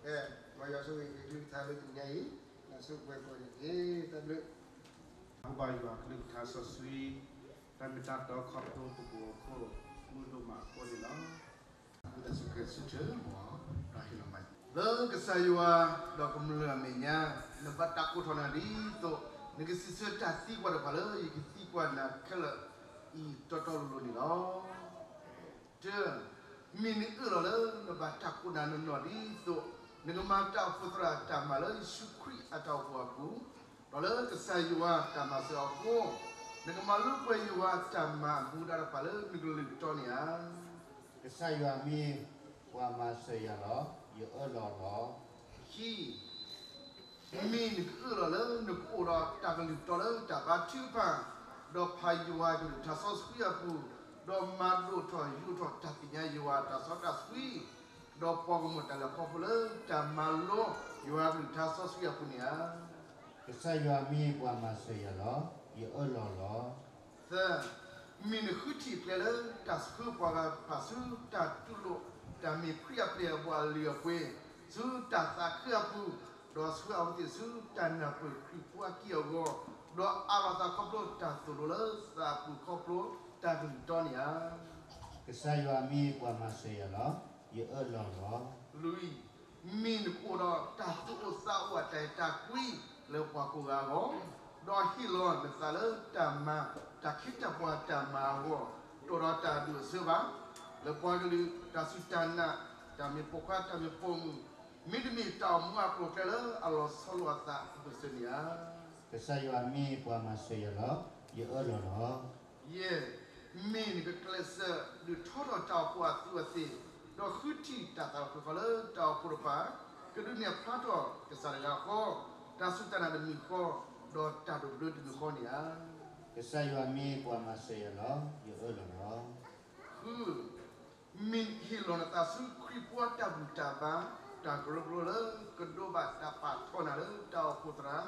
ဲ, မ်ယွၤဆိၣ်ဂ့ၤက့ၤကလုၢ်ကထါလၢတနံၤညါအံၤ, လၢအဆိၣ်ပှဲၤကိးန့ၣ်တက့ၢ်. တၢ်ဘျုး အဘၣ်ယွၤကလုၢ်ကထါစီဆှံ, တၢ်မ့ၢ်တၢ်တီခီဖျိပပူၤအခိၣ် မုၢ်ဒိၣ်မးအဃိန့ၣ်လီၤ. လၢကစၢ်ယွၤ ဒီးကမျၢၢ်အမဲာ်ညါ, နဘၣ်တၢ်ကိးထီၣ်နၤဒ်သိး နကစံးဆၢတၢ်သံကွၢ်တဖၣ်လၢယကသံကွၢ်နၤခဲလၢာ်အံၤတီတီလိၤလိၤန့ၣ်လီၤ. တၢ, မ့ၢ်နအၢၣ်လီၤလၢနဘၣ်တၢ်ကိးနၤနီၢ်နီၢ်ဒ်သိး နကမၤတၢ်အိၣ်ဖှိၣ်သရၣ်တၢ်မၤလၢယ့ၣ်ၡူးခရံာ်အတၢ်အိၣ်ဖှိၣ်အပူၤ, ဒီးလၢကစၢ်ယွၤတၢ်မၤစၢၤအဃိ, နကမၤလိပှဲၤယွၤအတၢ်မၤအမူဒါတဖၣ်လၢနကလုၢ်တီန့ၣ်ဧါ. ကစၢ်ယွၤမ့ၢ်ပှၤမၤစၢၤယၤလီၤ. ယအၢၣ်လီၤလီၤ. ခံ, မ့ၢ်နကအၢၣ်လီၤလၢနကအိၣ်ဒီးတၢ်ကလုၢ်တီလၢတၢ်ဘါထုကဖၣ်, ဒီးဖးယွၤကလုၢ်ကထါစီဆှံအပူၤ, ဒီးမၤဒိၣ်ထီၣ်ယိးထီၣ်တၢ်သ့ၣ်ညါယွၤအတၢ်စီတၢ်ဆှံ, ဒီးပှၤကမၣ်တၢ်လဲၤခီဖျိလၢတၢ်မၤလိယွၤကလုၢ်ကထါစီဆှံအပူၤန့ၣ်ဧါ. ကစၢ်ယွၤမ့ၢ်ပှၤမၤစၢၤယၤလီၤ. ယအၢၣ်လီၤလီၤ. သၢ, မ့ၢ်နဃုထံၣ်ကျဲလၢတၢ်ဆှၢပှၤဂၤတဖၣ်ဆူတၢ်တူၢ်လိာ်တၢ်မ့ၢ်ခရံာ်အပျဲၢ်အဘီၣ်အလုၢ်အပှ့ၤ, ဆူတၢ်သးခုအပူၤ, ဒီးဆှၢအဝဲသ့ၣ်ဆူတၢ်နၢ်ပၢၢ်ခရံာ်ဖိအက့ၢ်အဂီၤ, ဒီးအးလီၤသးခီဖျိတၢ်သိၣ်လိလၢသးအပူၤခီဖျိတၢ်ကလုၢ်တီန့ၣ်ဧါ. ကစၢ်ယွၤမ့ၢ်ပှၤမၤစၢၤယၤလီၤ. ယအၢၣ်လီၤလီၤ. လွံၢ်, မ့ၢ်နကအိၣ်ဒီးတၢ်သူၣ်အိၣ်သးအိၣ်အတၢ်အဲၣ်တၢ်ကွံလၢပှၤကိးဂၤအဂီၢ်, ဒီးဟ့ၣ်လီၤနသးလၢတၢ်မၤတၢ်ခ့တၢ်ပှၤတၢ်မၤအဂီၢ်, တအိၣ်ဒီးတၢ်ဒုးအဆၢဘၣ်, လၢပှၤကလုာ်တၢ်စူၢ်တၢ်နာ်, တၢ်မ့ၢ်ပိာ်ခွါတၢ်မ့ၢ်ပိာ်မုၣ်, မ့တမ့ၢ်တၢ်အိၣ်မူအကျိၤအကျဲလၢအလီၤဆီလိာ်အသးအဘၢၣ်စၢၤန့ၣ်ဧါ. ကစၢ်ယွၤမ့ၢ်ပှၤမၤစၢၤယၤလီၤ. ယအၢၣ်လီၤလီၤ. ယဲၢ်, မ့ၢ်နကကျဲးစၢးဒုးထီထီၣ်တၢ်အိၣ်ဖှိၣ်အသူးအသ့ၣ်, ဒီးဃုထံၣ်တၢ်သးခုဃီလၢတၢ်အိၣ်ဖှိၣ်တဖၣ်, ကဒုးနဲၣ်ဖျါထီၣ်ကစၢ်တဂၤဃီ, တၢ်စူၢ်တၢ်နာ်တမံၤဃီ, ဒီးတၢ်ဒိးဘျၢတမံၤဃီန့ၣ်ဧါ. ကစၢ်ယွၤမ့ၢ်ပှၤမၤစၢၤယၤလီၤ. ယအၢၣ်လီၤလီၤ. ဃု, မ့ၢ်ဟ့ၣ်လီၤနသးဆူခရံာ်ဖိအတၢ်ဘူၣ်တၢ်ဘါ, တၢ်ကရၢကရိလၢကဒိးဘၣ်တၢ်ပာ်ထီၣ်နၤလၢတၢ်အိၣ်ဖှိၣ်သရၣ်,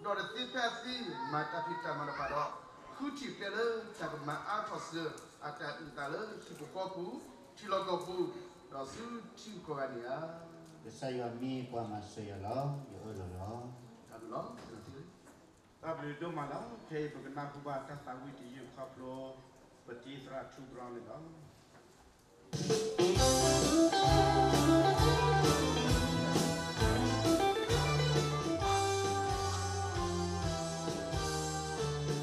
ဒီးတသ့ဖဲအသ့မၤတၢ်ဖံးတၢ်မၤတဖၣ်ဒီး, ဃုထံၣ်ဖျဲးလၢတၢ်ကမၤအါထီၣ်စၢၤအတၢ်အုၣ်အသးလၢဟံၣ်ဖိဃီပူၤ, ထံလီၢ်ကီၢ်ပူၤ, ဒီးဆူထံဂုၤကီၢ်ဂၤန့ၣ်ဧါ. ကစၢ်ယွၤမ့ၢ်ပှၤမၤစၢၤယၤလီၤ. ယအၢၣ်လီၤလီၤ. တၢ်ဘျုးဒိၣ်မးလီၤ. ခဲအံၤပကနၢ်ဟူဘၣ်တၢ်သးဝံၣ်တယုၢ်ခီဖျိ ပတံၤသရၣ်ထူကရီန့ၣ်လီၤ.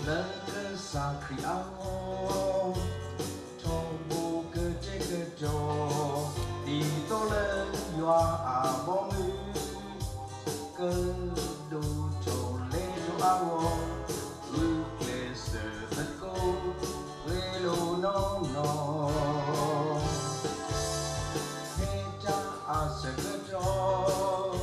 လၢကစၢ်ခရံာ်အဂီၢ် ထီဘိကတဲာ်ကတီၤ, ဒ်သိးလၢယွၤအဘီအမုၢ် ကဒိၣ်ထီၣ်လဲၤထီၣ်အဂီၢ်, ဂုာ်ကျဲးစၢးသကိး ဂ့ၤလိာ်နီၢ်နီၢ်, ဖဲတၢ်အဆၢကတီၢ်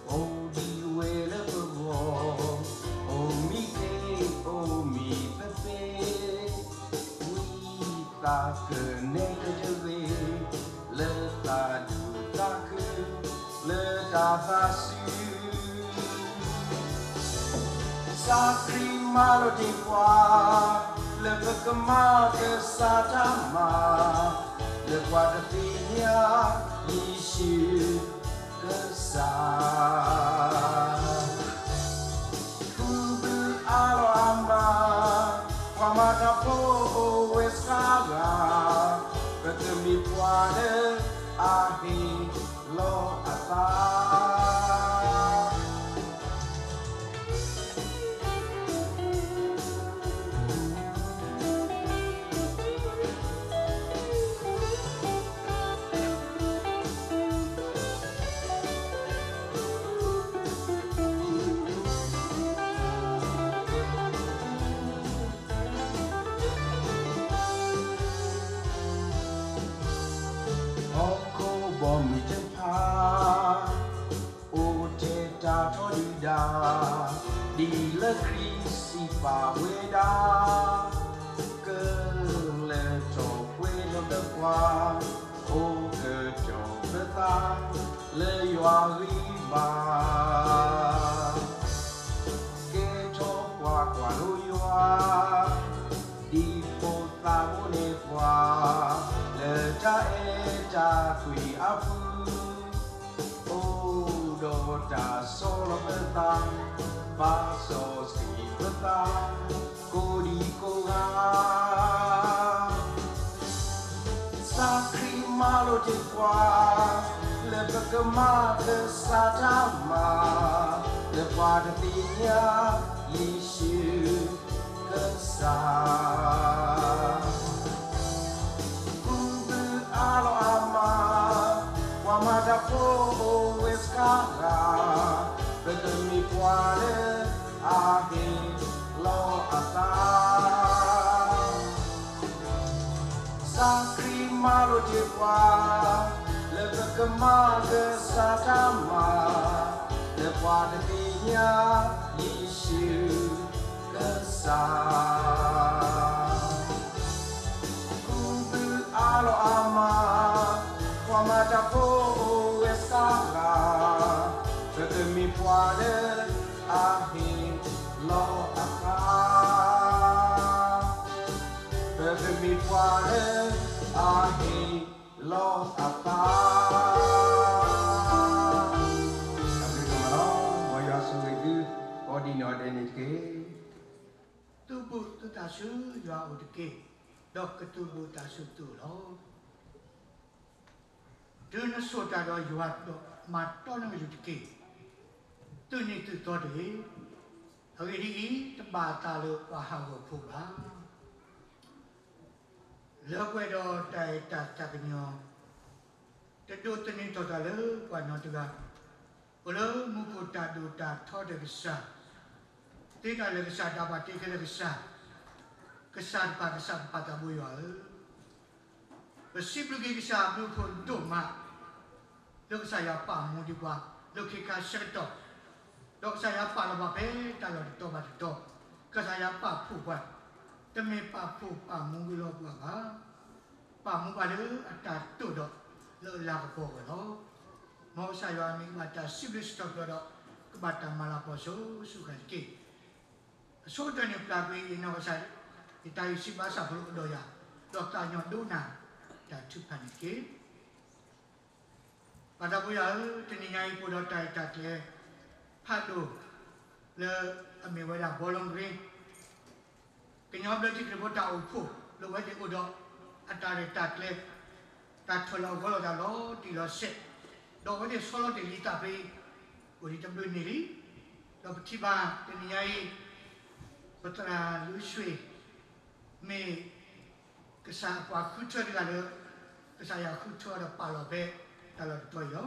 အိၣ်ဒံးဝဲလၢပဂီၢ်, အိၣ်မံက့ၤ အိၣ်မံသပ့ၤ, ဝံသးစူၤနဲၣ်ကျဲတဂ့ၤ, လၢသးဒူသးခု လၢတၢ်သးစူၤ ကစၢ်ခရံာ်မၤလိာ်တ့ၢ်ပှၤ လၢပကမၤကစၢ်တၢ်မၤ, လၢပှၤတသ့ၣ်ညါယ့ၣ်ၡူးကစၢ်. ဃုဘုအါလီၤအမါ, ပှၤမၤတၢ်ဖိအိၣ်ဝဲစှၤဂၤ, ပကမ့ၢ်ပှၤလၢအဟ့ၣ်လီၤအသး ဟီၣ်ခိၣ်ဘီမုၢ်တဖၣ် အိၣ်ထဲတၢ်ထီဒုၣ်ဒါ, ဒ်လၢခရံာ်စံးပာ်ဝဲဒၣ်, ကလၢထီၣ်ပှဲၤထီၣ်လၢပှၤ, အိၣ်ကတီၤပသးလၢယွၤဂံၢ်ဘါ ကဲထီၣ်ပှၤကွၢ်လိယွၤ, ဒ်ဖိသၣ်ဘိန့ၢ်ပှၤ, လၢတၢ်အဲၣ်တၢ်ကွံအပူၤ, အိၣ်ဒီးတၢ်ဆီၣ်လီၤပသး, ပာ်စီဆှံပသး, ကိးဒံကိးဂၤ ကစၢ်ခရံာ်မၤလိာ်တ့ၢ်ပှၤ, လၢပကမၤကစၢ်တၢ်မၤ, လၢပှၤတသ့ၣ်ညါယ့ၣ်ၡူးကစၢ်. ဃုဘုအါလီၤအမါ, ပှၤမၤတၢ်ဖိအိၣ်ဝဲစှၤဂၤ, ပကမ့ၢ်ပှၤလၢအဟ့ၣ်လီၤအသး ကစၢ်ခရံာ်မၤလိာ်တ့ၢ်ပှၤ, လၢပကမၤကစၢ်တၢ်မၤ, လၢပှၤတသ့ၣ်ညါယ့ၣ်ၡူးကစၢ်. ဃုဘုအါလီၤအမါ, ပှၤမၤတၢ်ဖိအိၣ်ဝဲစှၤဂၤ, ပကမ့ၢ်ပှၤလၢအဟ့ၣ်လီၤအသး ပကမ့ၢ်ပှၤလၢအဟ့ၣ်လီၤအသး. တၢ်ဘျုးဒိၣ်မးလီၤ. မ်ယွၤဆိၣ်ဂ့ၤသုကိးဒံးနီၢ်ဒဲးန့ၣ်တက့ၢ်. သုးဘူးသုသးဆူယွၤအအိၣ်တက့ၢ်, ဒီးကသုးဘူးသးဆူသုအိၣ်လီၤ. တုၤနဆိၣ်တၢ်ဒီးယွၤဒီးမၤတီနကယူၢ်တက့ၢ်. သုးနံၣ်သုးသီတဂ့ၤ. အဂ့ၢ်ဒ်အံၤ, တဘၣ်အသးလၢပှၤဟးဂီၤဖိဘၣ်. လၢပှဲၤဒီးတၢ်အဲၣ်တၢ်သးကညီၤ, တဒိးသန့ၤထီၣ်တၢ်လၢပှၤနီတဂၤ, အိၣ်လၢမူခိၣ်တၢ်ဒိၣ်တၢ်ထီဒီးကစၢ်, သ့တၢ်လၢကစၢ်, တၢ်ဘၣ်တ့ခဲလၢာ်ကစၢ်, က ကစၢ်တဖၣ် ကစၢ်တဖၣ် သးဘိယွၤဧၢ, ပစံးဘျုးက့ၤကစၢ်အဘျုးအဖှိၣ်ဒိၣ်မး, လၢကစၢ်ယွၤပာ်မူဒံးပှၤ လၢခ့ခါဆၢကတီၢ်, ဒီးကစၢ်ယွၤပာ်လီၤပှၤဖဲတၢ်လီၢ်တတီၤဘၣ်တတီၤ, ကစၢ်ယွၤပာ်ဖှိၣ်ပှၤ, တမ့ၢ်ပာ်ဖှိၣ်ပာ်မူကလီပှၤဘၣ်, ပာ်မူပှၤလၢအတၢ်တိာ်ဒီး လၢအလၤကပီၤအဂီၢ်လီၤ. မ်ကစၢ်ယွၤအမံၤကဘၣ်တၢ်စံးဘျုးစံးထီၣ်ပတြၢၤဒီး ကဘၣ်တၢ်မၤလၤကပီၤစိၤစိၤဃၣ်ဃၣ်တက့ၢ်. အဆိကတၢၢ်န့ၣ် ပျၢ်ကွံာ်ယနီၢ်ကစၢ် ယတၢ်ဂံၢ်စၢ်ဘါစၢ်ဖိလၢအိၣ်ဒီးယၤ, ဒီးသးကညီၤဒိကနၣ်တၢ်ထုကဖၣ်န့ၣ်တက့ၢ်. ပၢ်သးဘိယွၤဧၢ, တနံၤညါအံၤ ပအိၣ်ဒီးတၢ်ရဲၣ်တၢ်ကျဲၤ ဖးဒိၣ် လၢအမ့ၢ်ဝဲဒၣ် ဘီလီကရ့ ကညီဘျၢထံခရံာ်ဖိတၢ်အိၣ်ဖှိၣ် လၢအဝဲသ့ၣ်အိၣ်ဒီးအတၢ်ရဲၣ်တၢ်ကျဲၤ, တၢ်ထၢၣ်လီၤအီလီၤသးလီၤတံၢ်လီၤဆဲး, ဒီးအဝဲသ့ၣ်ဆီလီၤတ့ၢ်လံသးဖဲအံၤ အိၣ်ဒံးတဘျုးနံၣ်လံ. ဒီးပထံၣ်ဘၣ်တနံၤညါအံၤ ပသရၣ်လွံၢ်ဆှံ မ့ၢ် ကစၢ်အပှၤဃုထၢတဂၤလၢ ကစၢ်ယွၤဃုထၢအီၤဒီးပာ်လီၤဖဲတၢ်လီၢ်တတီၤအံၤလီၤ.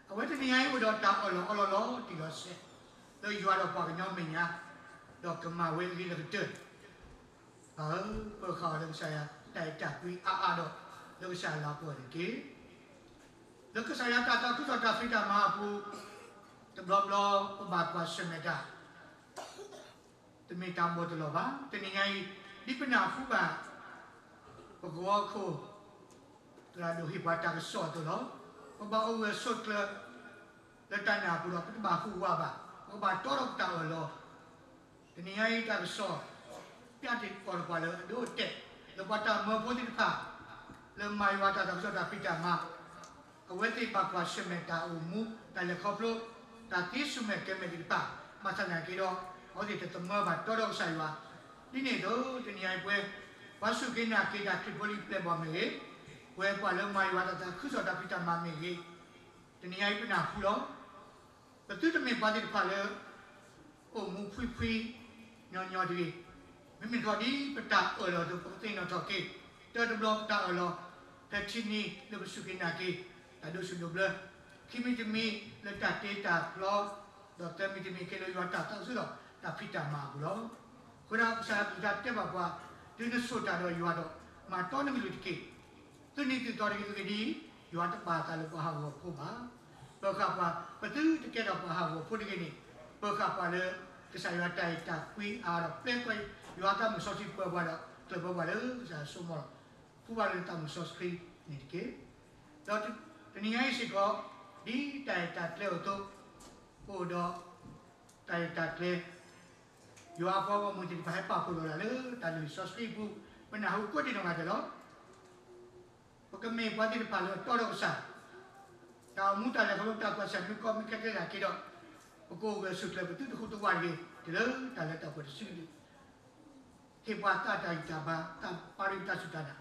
အဝဲတနံၤညါအံၤအိၣ်ဒီးတၢ်အၢၣ်လီၤအီလီၤလီၤတံၢ်လီၤဆဲး လၢယွၤဒီးပှၤကညီမဲာ်ညါ, ဒီးကမၤဝဲအဂ့ၤလၢကတၢၢ်. ပၢ်ဧၢ, ပၢဃာ်အီၤလၢကစၢ်ယွၤတၢ်အဲၣ်တၢ်ကွံအါအါဒီး လၢကစၢ်ယွၤလၤကပီၤန့ၣ်တက့ၢ်. လၢကစၢ်ယွၤတၢ်သးခုကစီၣ်တၢ်ဖံးတၢ်မၤအပူၤ, တဘျီဘျီပဘၣ်ကွၢ်ဆၢၣ်မဲာ်တၢ် တမ့ၢ်တၢ်ဘီၣ်တလီၢ်ဘၣ်. တနံၤညါအံၤ ဒ်ပနၢ်ဟူဘၣ် ပကဝီၤခိၣ် သရၣ်ဒိၣ်ဟ့ၣ်ပှၤတၢ်ကစီၣ်အသိးလီၤ. ပဘၣ်အိၣ်ဂၢၢ်ဆိးကျၢၤ လၢတၢ်နာ်အပူၤဒီး ပတဘၣ်ဟူးဝးဘၣ်, ပကဘၣ်တီဒီးပတၢ်အၢၣ်လီၤ. တနံၤညါအံၤတၢ်ကစီၣ် ပျၢ်တ့ၢ်ကီၢ်တပှၤလၢအဒိအတဲာ် လၢပှၤတၢ်မၢဖိသ့ၣ်တဖၣ် လၢမၤယွၤတၢ်သးခုကစီၣ်တၢ်ဖံးတၢ်မၤ အဝဲသ့ၣ်ဘၣ်ကွၢ်ဆၢၣ်မဲာ်တၢ်အိၣ်မူ တၢ်လဲၤခီဖျိ တၢ်သံဆူၣ်မဲာ်ကဲၤမဲာ်သ့ၣ်တဖၣ် ဘၣ်ဆၣ်သနာ်က့ဒီး အဝဲသ့ၣ်တသမၢဘၣ်တီဒီးကစၢ်ယွၤ. ဒ်န့ၣ်အသိး တနံၤညါအံၤပဝဲ ပှၤစူၢ်က့ၤနာ်က့ၤတၢ်ခရံာ်ဖိလံၤပျဲၢ်ဘီၣ်မ့ၢ်ဂ့ၤ, ပဝဲပှၤလၢမၤယွၤတၢ်သးခုကစီၣ်တၢ်ဖံးတၢ်မၤမ့ၢ်ဂ့ၤ, တနံၤညါအံၤပနၢ်ဟူလီၤ. ပသုတမ့ၢ်ပှၤသ့ၣ်တဖၣ်လၢ အိၣ်မူဖှံဖှံညီညီတဂ့ၤ. မ့မ့ၢ်တခီ ဒ်ပတၢ်အၢၣ်လီၤအသိး ပကသ့ၣ်နီၣ်ထီၣ်က့ၤ တၢတဘျီပတၢ်အၢၣ်လီၤ ဖဲထံနံၤလၢပစူၢ်က့ၤနာ်က့ၤ တၢ်ဒိးဆူၣ်ဒိးဘျၢ, ခံမံၤတမံၤလၢတၢ်တ့တၢ်ဖျီ, ဒီးသၢမံၤတမံၤက့ၤလၢယွၤတၢ်သးခုကစီၣ်တၢ်ဖံးတၢ်မၤအပူၤလီၤ. အဃိဒၣ်ကစၢ်ယွၤကလုၢ်ကထါတဲဘၣ်ပှၤ, တုၤနဆိၣ်တၢ်ဒီးယွၤဒီး မၤတီနကလုၢ်တက့ၢ်. သုးနံၤသုးသီတဂ့ၤအဂ့ၢ်ဒ်အံၤ, ယွၤတပာ်အသးလၢပှၤဟးဂီၤဖိဘၣ်. ပၢဃာ်ပှၤ, ပသုတကဲထီၣ်ပှၤဟးဂီၤဖိတဂ့ၤန့ၣ်, ပၢဃာ်ပှၤလၢ ကစၢ်ယွၤတၢ်အဲၣ်တၢ်ကွံအါဒီး ပျဲယွၤသးမုၢ်စီဆှံပၢၤပှၤဒီး ကျၢၢ်ဘၢပှၤလၢကစၢ်ယွၤစိကမီၤလီၤ. ဖှူဘၣ်လၢနသးမုၢ်စီဆှံန့ၣ်တက့ၢ်. ဒီးတနံၤညါအံၤစ့ၢ်ကီး, ဒ်တၢ်အဲၣ်တၢ်ကျဲအသိး, ပအိၣ်ဒီး တၢ်အဲၣ်တၢ်ကျဲ ယွၤအဖီဂီၢ်မုၢ်သ့ၣ်တဖၣ် ဟဲပာ်ဖှိၣ်လီၤလၢတၢ်လုၢ်ဟံၣ်စီဆှံအပူၤ, ပနၢ်ဟူကိးဒံးနီၢ်ဂၤဒဲးလီၤ. ပကမ့ၢ်ပှၤသ့ၣ်တဖၣ်လၢအတီဒီးကစၢ်, တၢ်အိၣ်မူတၢ်လဲၤခီဖျိတၢ်ကွၢ်ဆၢၣ်မ့ၢ်ကီမ့ၢ်ခဲကဲသနာ်က့ဒီး, ပကအိၣ်ဂၢၢ်ဆိးကျၢၤ ပသုတဟူးတဝးတဂ့ၤ, တုၤလၢတၢ်လၢတၢ်ပှဲၤတစုန့ၣ် ဟ့ၣ်ပှၤသးတၢ်ဂံၢ်တၢ်ဘါ, တၢ်ပာ်ရူၢ်တၢ်စူၢ်တၢ်နာ်,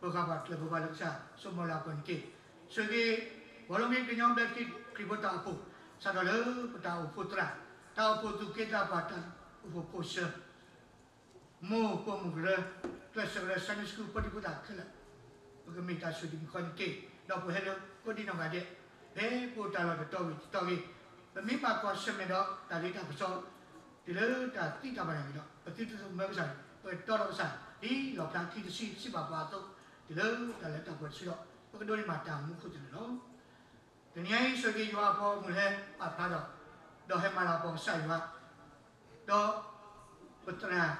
ပၢဃာ်ပှၤကျၢၢ်ဘၢပှၤလၢကစၢ်စိကမီၤလၢအပှဲၤန့ၣ်တက့ၢ်. ဆိၣ်ဂ့ၤ, ဘီလီက့ၤကညီဘျၢထံခရံာ်ဖိတၢ်အိၣ်ဖှိၣ်, စးထီၣ်လၢပတၢ်အိၣ်ဖှိၣ်သရၣ်, တၢ်အိၣ်ဖှိၣ်သူၣ်က့သးပှၢ်, တၢ်အိၣ်ဖှိၣ်ဖိၣ်စၢၤ မိၢ်ပိာ်မုၣ်ကရၢ, ကျဲးစၢးကရၢ Sunday School ဖိဒံဖိသၣ်ခဲလၢာ်, ပကမ့ၢ်တၢ်ဆိၣ်ဂ့ၤမုာ်ခီန့ၣ်တက့ၢ်. ဒီးပဟဲလၢကိးဒံးနီၢ်ဂၤဒဲး, ဖဲပအိၣ်တၢ်လီၢ်တတီၤဂ့ၤတတီၤဂ့ၤ, ပမ့ၢ်ဘၣ်ကွၢ်ဆၢၣ်မဲာ်ဒီးတၢ်ဂ့ၤတၢ်ကစီၣ်, တုၤလၢတၢ်သံတၢ်ဘၣ်နာ်က့ၤဒီး, ပသုတသမၢကစၢ်, ပကတီဒီးကစၢ်, ဒ်လီၣ်ဖျါခံတဆံစံးဘၣ်ပှၤအသိး, တုၤလၢတၢ်လၢတၢ်ပှဲၤတစုဒီး, ပကဒိးန့ၢ်ဘၣ်တၢ်မူခိၣ်သနၢၣ်လီၤ. တနံၤအံၤဆိၣ်ဂ့ၤက့ၤယွၤအဖီမုၢ်လၢဟဲပာ်ဖျါဒီး, ဒီးဟဲမၤလၤကပီၤကစၢ်ယွၤ, ဒီး ပသရၣ်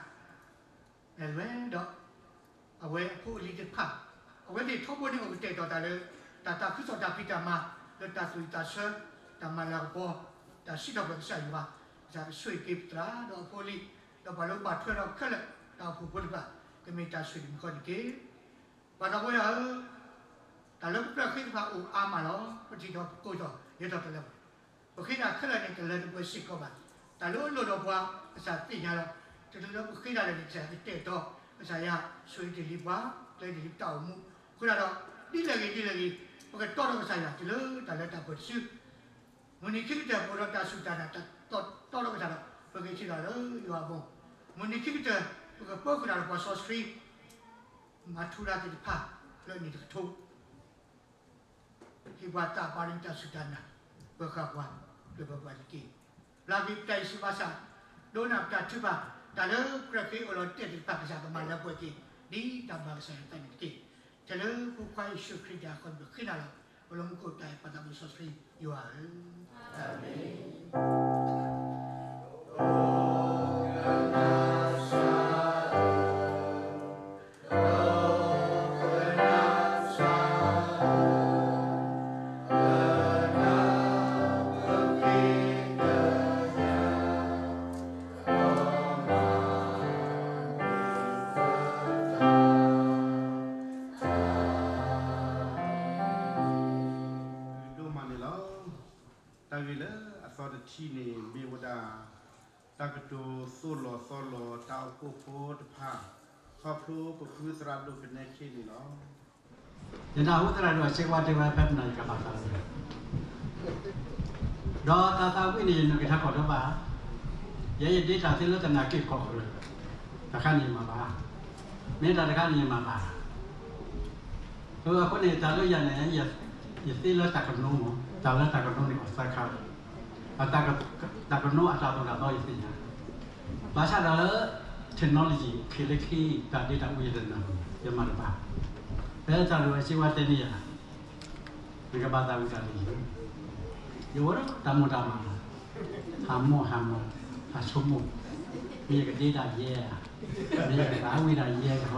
နဲၣ်လွဲၢ်ဒီး အဝဲအဖိအလံၤသ့ၣ်တဖၣ်, အဝဲသ့ၣ်ထီဘိန့ၣ်အိၣ်ကတဲာ်ကတီၤတၢ်လၢ တၢ်သးခုကစီၣ်တၢ်ဖံးတၢ်မၤ, လၢတၢ်သူၣ်ဝံၣ်သးဆၢ, တၢ်မၤလၤကပီၤ, တၢ်စံးထီၣ်ပတြၢၤကစၢ်ယွၤ, ကစၢ်ကဆိၣ်ဂ့ၤက့ၤပသရၣ်ဒီးအဖိအလံၤ, ဒီးပှၤလၢဘၣ်ထွဲဒီးခဲလၢာ် တၢ်အိၣ်ဖှိၣ်ဖိတဖၣ်, ကမ့ၢ်တၢ်ဆိၣ်ဂ့ၤမုာ်ခီန့ၣ်တက့ၢ်. ပၢ်သးဘိယွၤဧၢ, တၢ်လၢပကြၢးဃ့သ့ၣ်တဖၣ်အိၣ်အါမးလီၤ. ပထံၣ်ဒီးပကိးထီၣ်ယဲထီၣ်တလၢာ်ဘၣ်. ပဃ့တၢ်ခဲလၢာ်န့ၣ် တလၢတပှဲၤစ့ၢ်ကီးဘၣ်. တၢ်လၢအလိၣ်ဒီးပှၤ ကစၢ်သ့ၣ်ညါလီၤ. တချုးလၢပဃ့တၢ်လၢာ်န့ၣ် ကစၢ်ယွၤကတဲာ်ကတီၤ, ကစၢ်ယွၤဆိၣ်ဂ့ၤတ့ၢ်လံပှၤ, ကျဲၤတ့ၢ်လံပတၢ်အိၣ်မူ. အဃိသတးဒီး, ဒ်လဲၣ်ဂ့ၤဒ်လဲၣ်ဂ့ၤ, ပကတီဒီးကစၢ်ယွၤတုၤလၢတၢ်လၢတၢ်ပှဲၤတစု မုၢ်နံၤခံကတၢၢ် ပအိၣ်ဒီးတၢ်စူၢ်တၢ်နာ်တၢ်တီတီဒီးကစၢ်ဒီး ပကဂဲၤဆၢထၢၣ်လၢယွၤအဘီအမုၢ်. မုၢ်နံၤခံကတၢၢ် ပကပၢဃုာ်တၢ်ဒီးပှၤစီဆှံ မၤထူရၤသ့ၣ်တဖၣ် လၢအနံၣ်တကထိ ဟ့ၣ်ပှၤသးပှၢ်တံၢ်တၢ်စူၢ်တၢ်နာ် ပၢဃာ်ပှၤ ကျၢၢ်ဘၢပှၤတက့ၢ်. ဘျါက့ၤပတၢ်ဂံၢ်စၢ်ဘါစၢ် ဒိကနၣ်ပတၢ်ထုကဖၣ် တၢ်လၢကြၢးက့ၤအိၣ်လီၤတဲာ်သ့ၣ်တဖၣ် ကစၢ်ကမၤလၢပှဲၤက့ၤ ဒ်တၢ်ဘၣ်ကစၢ်ယွၤအသးန့ၣ်တက့ၢ်. ထဲလၢဖိခွါယ့ၣ်ၡူးခရံာ်အဃိ ပဃ့နၤလီၤ. အိၣ်လၢမူခိၣ်တၢ်အဲၣ်ပၢ်သးဘိစီဆှံယွၤဧၢ, အၤမ့ၣ်. ဒိၣ်မးန့ၣ်လီၤ. တၢ်ဂ့ၢ်လၢအသီတထံၣ်န့ၣ် မ့ၢ်ဝဲဒၣ် တၢ်ကတိၤသိၣ်လီၤသီလီၤတၢ်အိၣ်ဖှိၣ်ဖိတဖၣ် ခီဖျိပဖုသရၣ်ဒိၣ်ကနဲၣ်ခ့န့ၣ်လီၤ. ယနၢ်ဟူသရၣ်ဒိၣ်အစ့ၢ်ကီးတဲဝဲဖဲပနၢ်ယကဘၣ်သးဝံၣ်, ဒီးတၢ်သးဝံၣ်န့ၣ် ယနုာ်က့ၤထးခိၣ်ဒီးဘၣ်, ယဲယဒ့တၢ်သ့လၢတနၢ်က့ၢ်ကီၢ်ကရၢ, တခါန့ၣ်ယမၤဘၣ်, မ့ၢ်တၢ်တခါန့ၣ်ယမၤဘၣ်. အဃိန့ၣ် တၢ်လၢယၤန့ၣ် ယသ့လၢတၢ်ကနိမး, တၢ်လၢတၢ်ကနိန့ၣ်အသးခါ, တၢ်ကနိအတၢ်သိၣ်တၢ်သီယသ့ၣ်ညါ, ဘၣ်ဆၣ်ဒီးလၢ technology ခဲလၢာ်ခဲအံၤ တၢ်ဒ့တၢ်အူယတနၢ်ဟူ, ယမၤတဘၣ်, ဖဲသရၣ်ဒိၣ်အစ့ၢ်ကီးတဲန့ၢ်ယၤ နကဘၣ်သးဝံၣ်တၢ်လၢယၤ, ယအိၣ်ဒီးတၢ်မိၢ်တၢ်မၢ်လီၤ, ဟးမိၢ်ဟးမၢ်, ဟးဆိကမိၣ်, မ့ၢ်ယကဒ့တၢ်ယဲဧါ, မ့ၢ်ယကသးဝံၣ်တၢ်ယဲဧါ,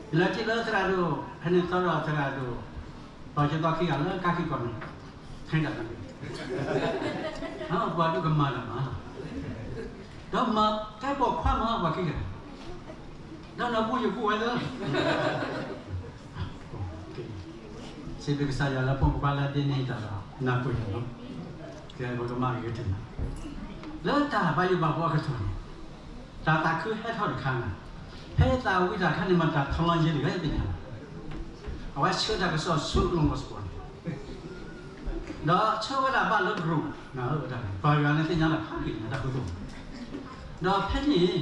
ယလဲၤထံၣ်လၢသရၣ်ဒိၣ်, ဖဲန့ၣ်သီဒီးသရၣ်ဒိၣ်, ဒီးယသီခံဂၤလၢကါခံကီၢ်န့ၣ်, ခဲတၢ်တၢ်, ပှၤဒုးကမၤတၢ်မး, ဒီးမၤကဲပိာ်ခွါမးပှၤခံဂၤ, ဒီးနဘူၣ်ယဘူၣ်ဝဲလၢ စံးဘျုးကစၢ်ယွၤလၢဖိမုၣ်ဖိခွါလၢဒ်န့ၣ်တၢ်ဒီး နၢ်ပၢၢ်ယၤလီၤ. ကဲပကမၤက့ၤကတၢၢ်, လၢတၢ်ဘၣ်ယိၣ်ဘၣ်ဘှီအကတီၢ်န့ၣ်, တၢ်သးခုဟဲထီၣ်တခါန့ၣ်, ဖဲသးဝံၣ်တၢ်ခါန့ၣ်မး တၢ်ထီလီၤယဲၢ်တဂၤသ့ၣ်ညါလီၤ. အဝဲဆှၢတၢ်ကစီၣ်ဆူလီၢ်ကဝီၤစပီၤန့ၣ်, ဒီးဆှၢဝဲဒၣ်ဘၣ်လၢ group န့ၣ်, ပှၤဂၤန့ၣ်သ့ၣ်ညါလီၤဖးက့ၤန့ၣ်တၢ်ဃုသိၣ်, ဒီးဖဲန့ၣ်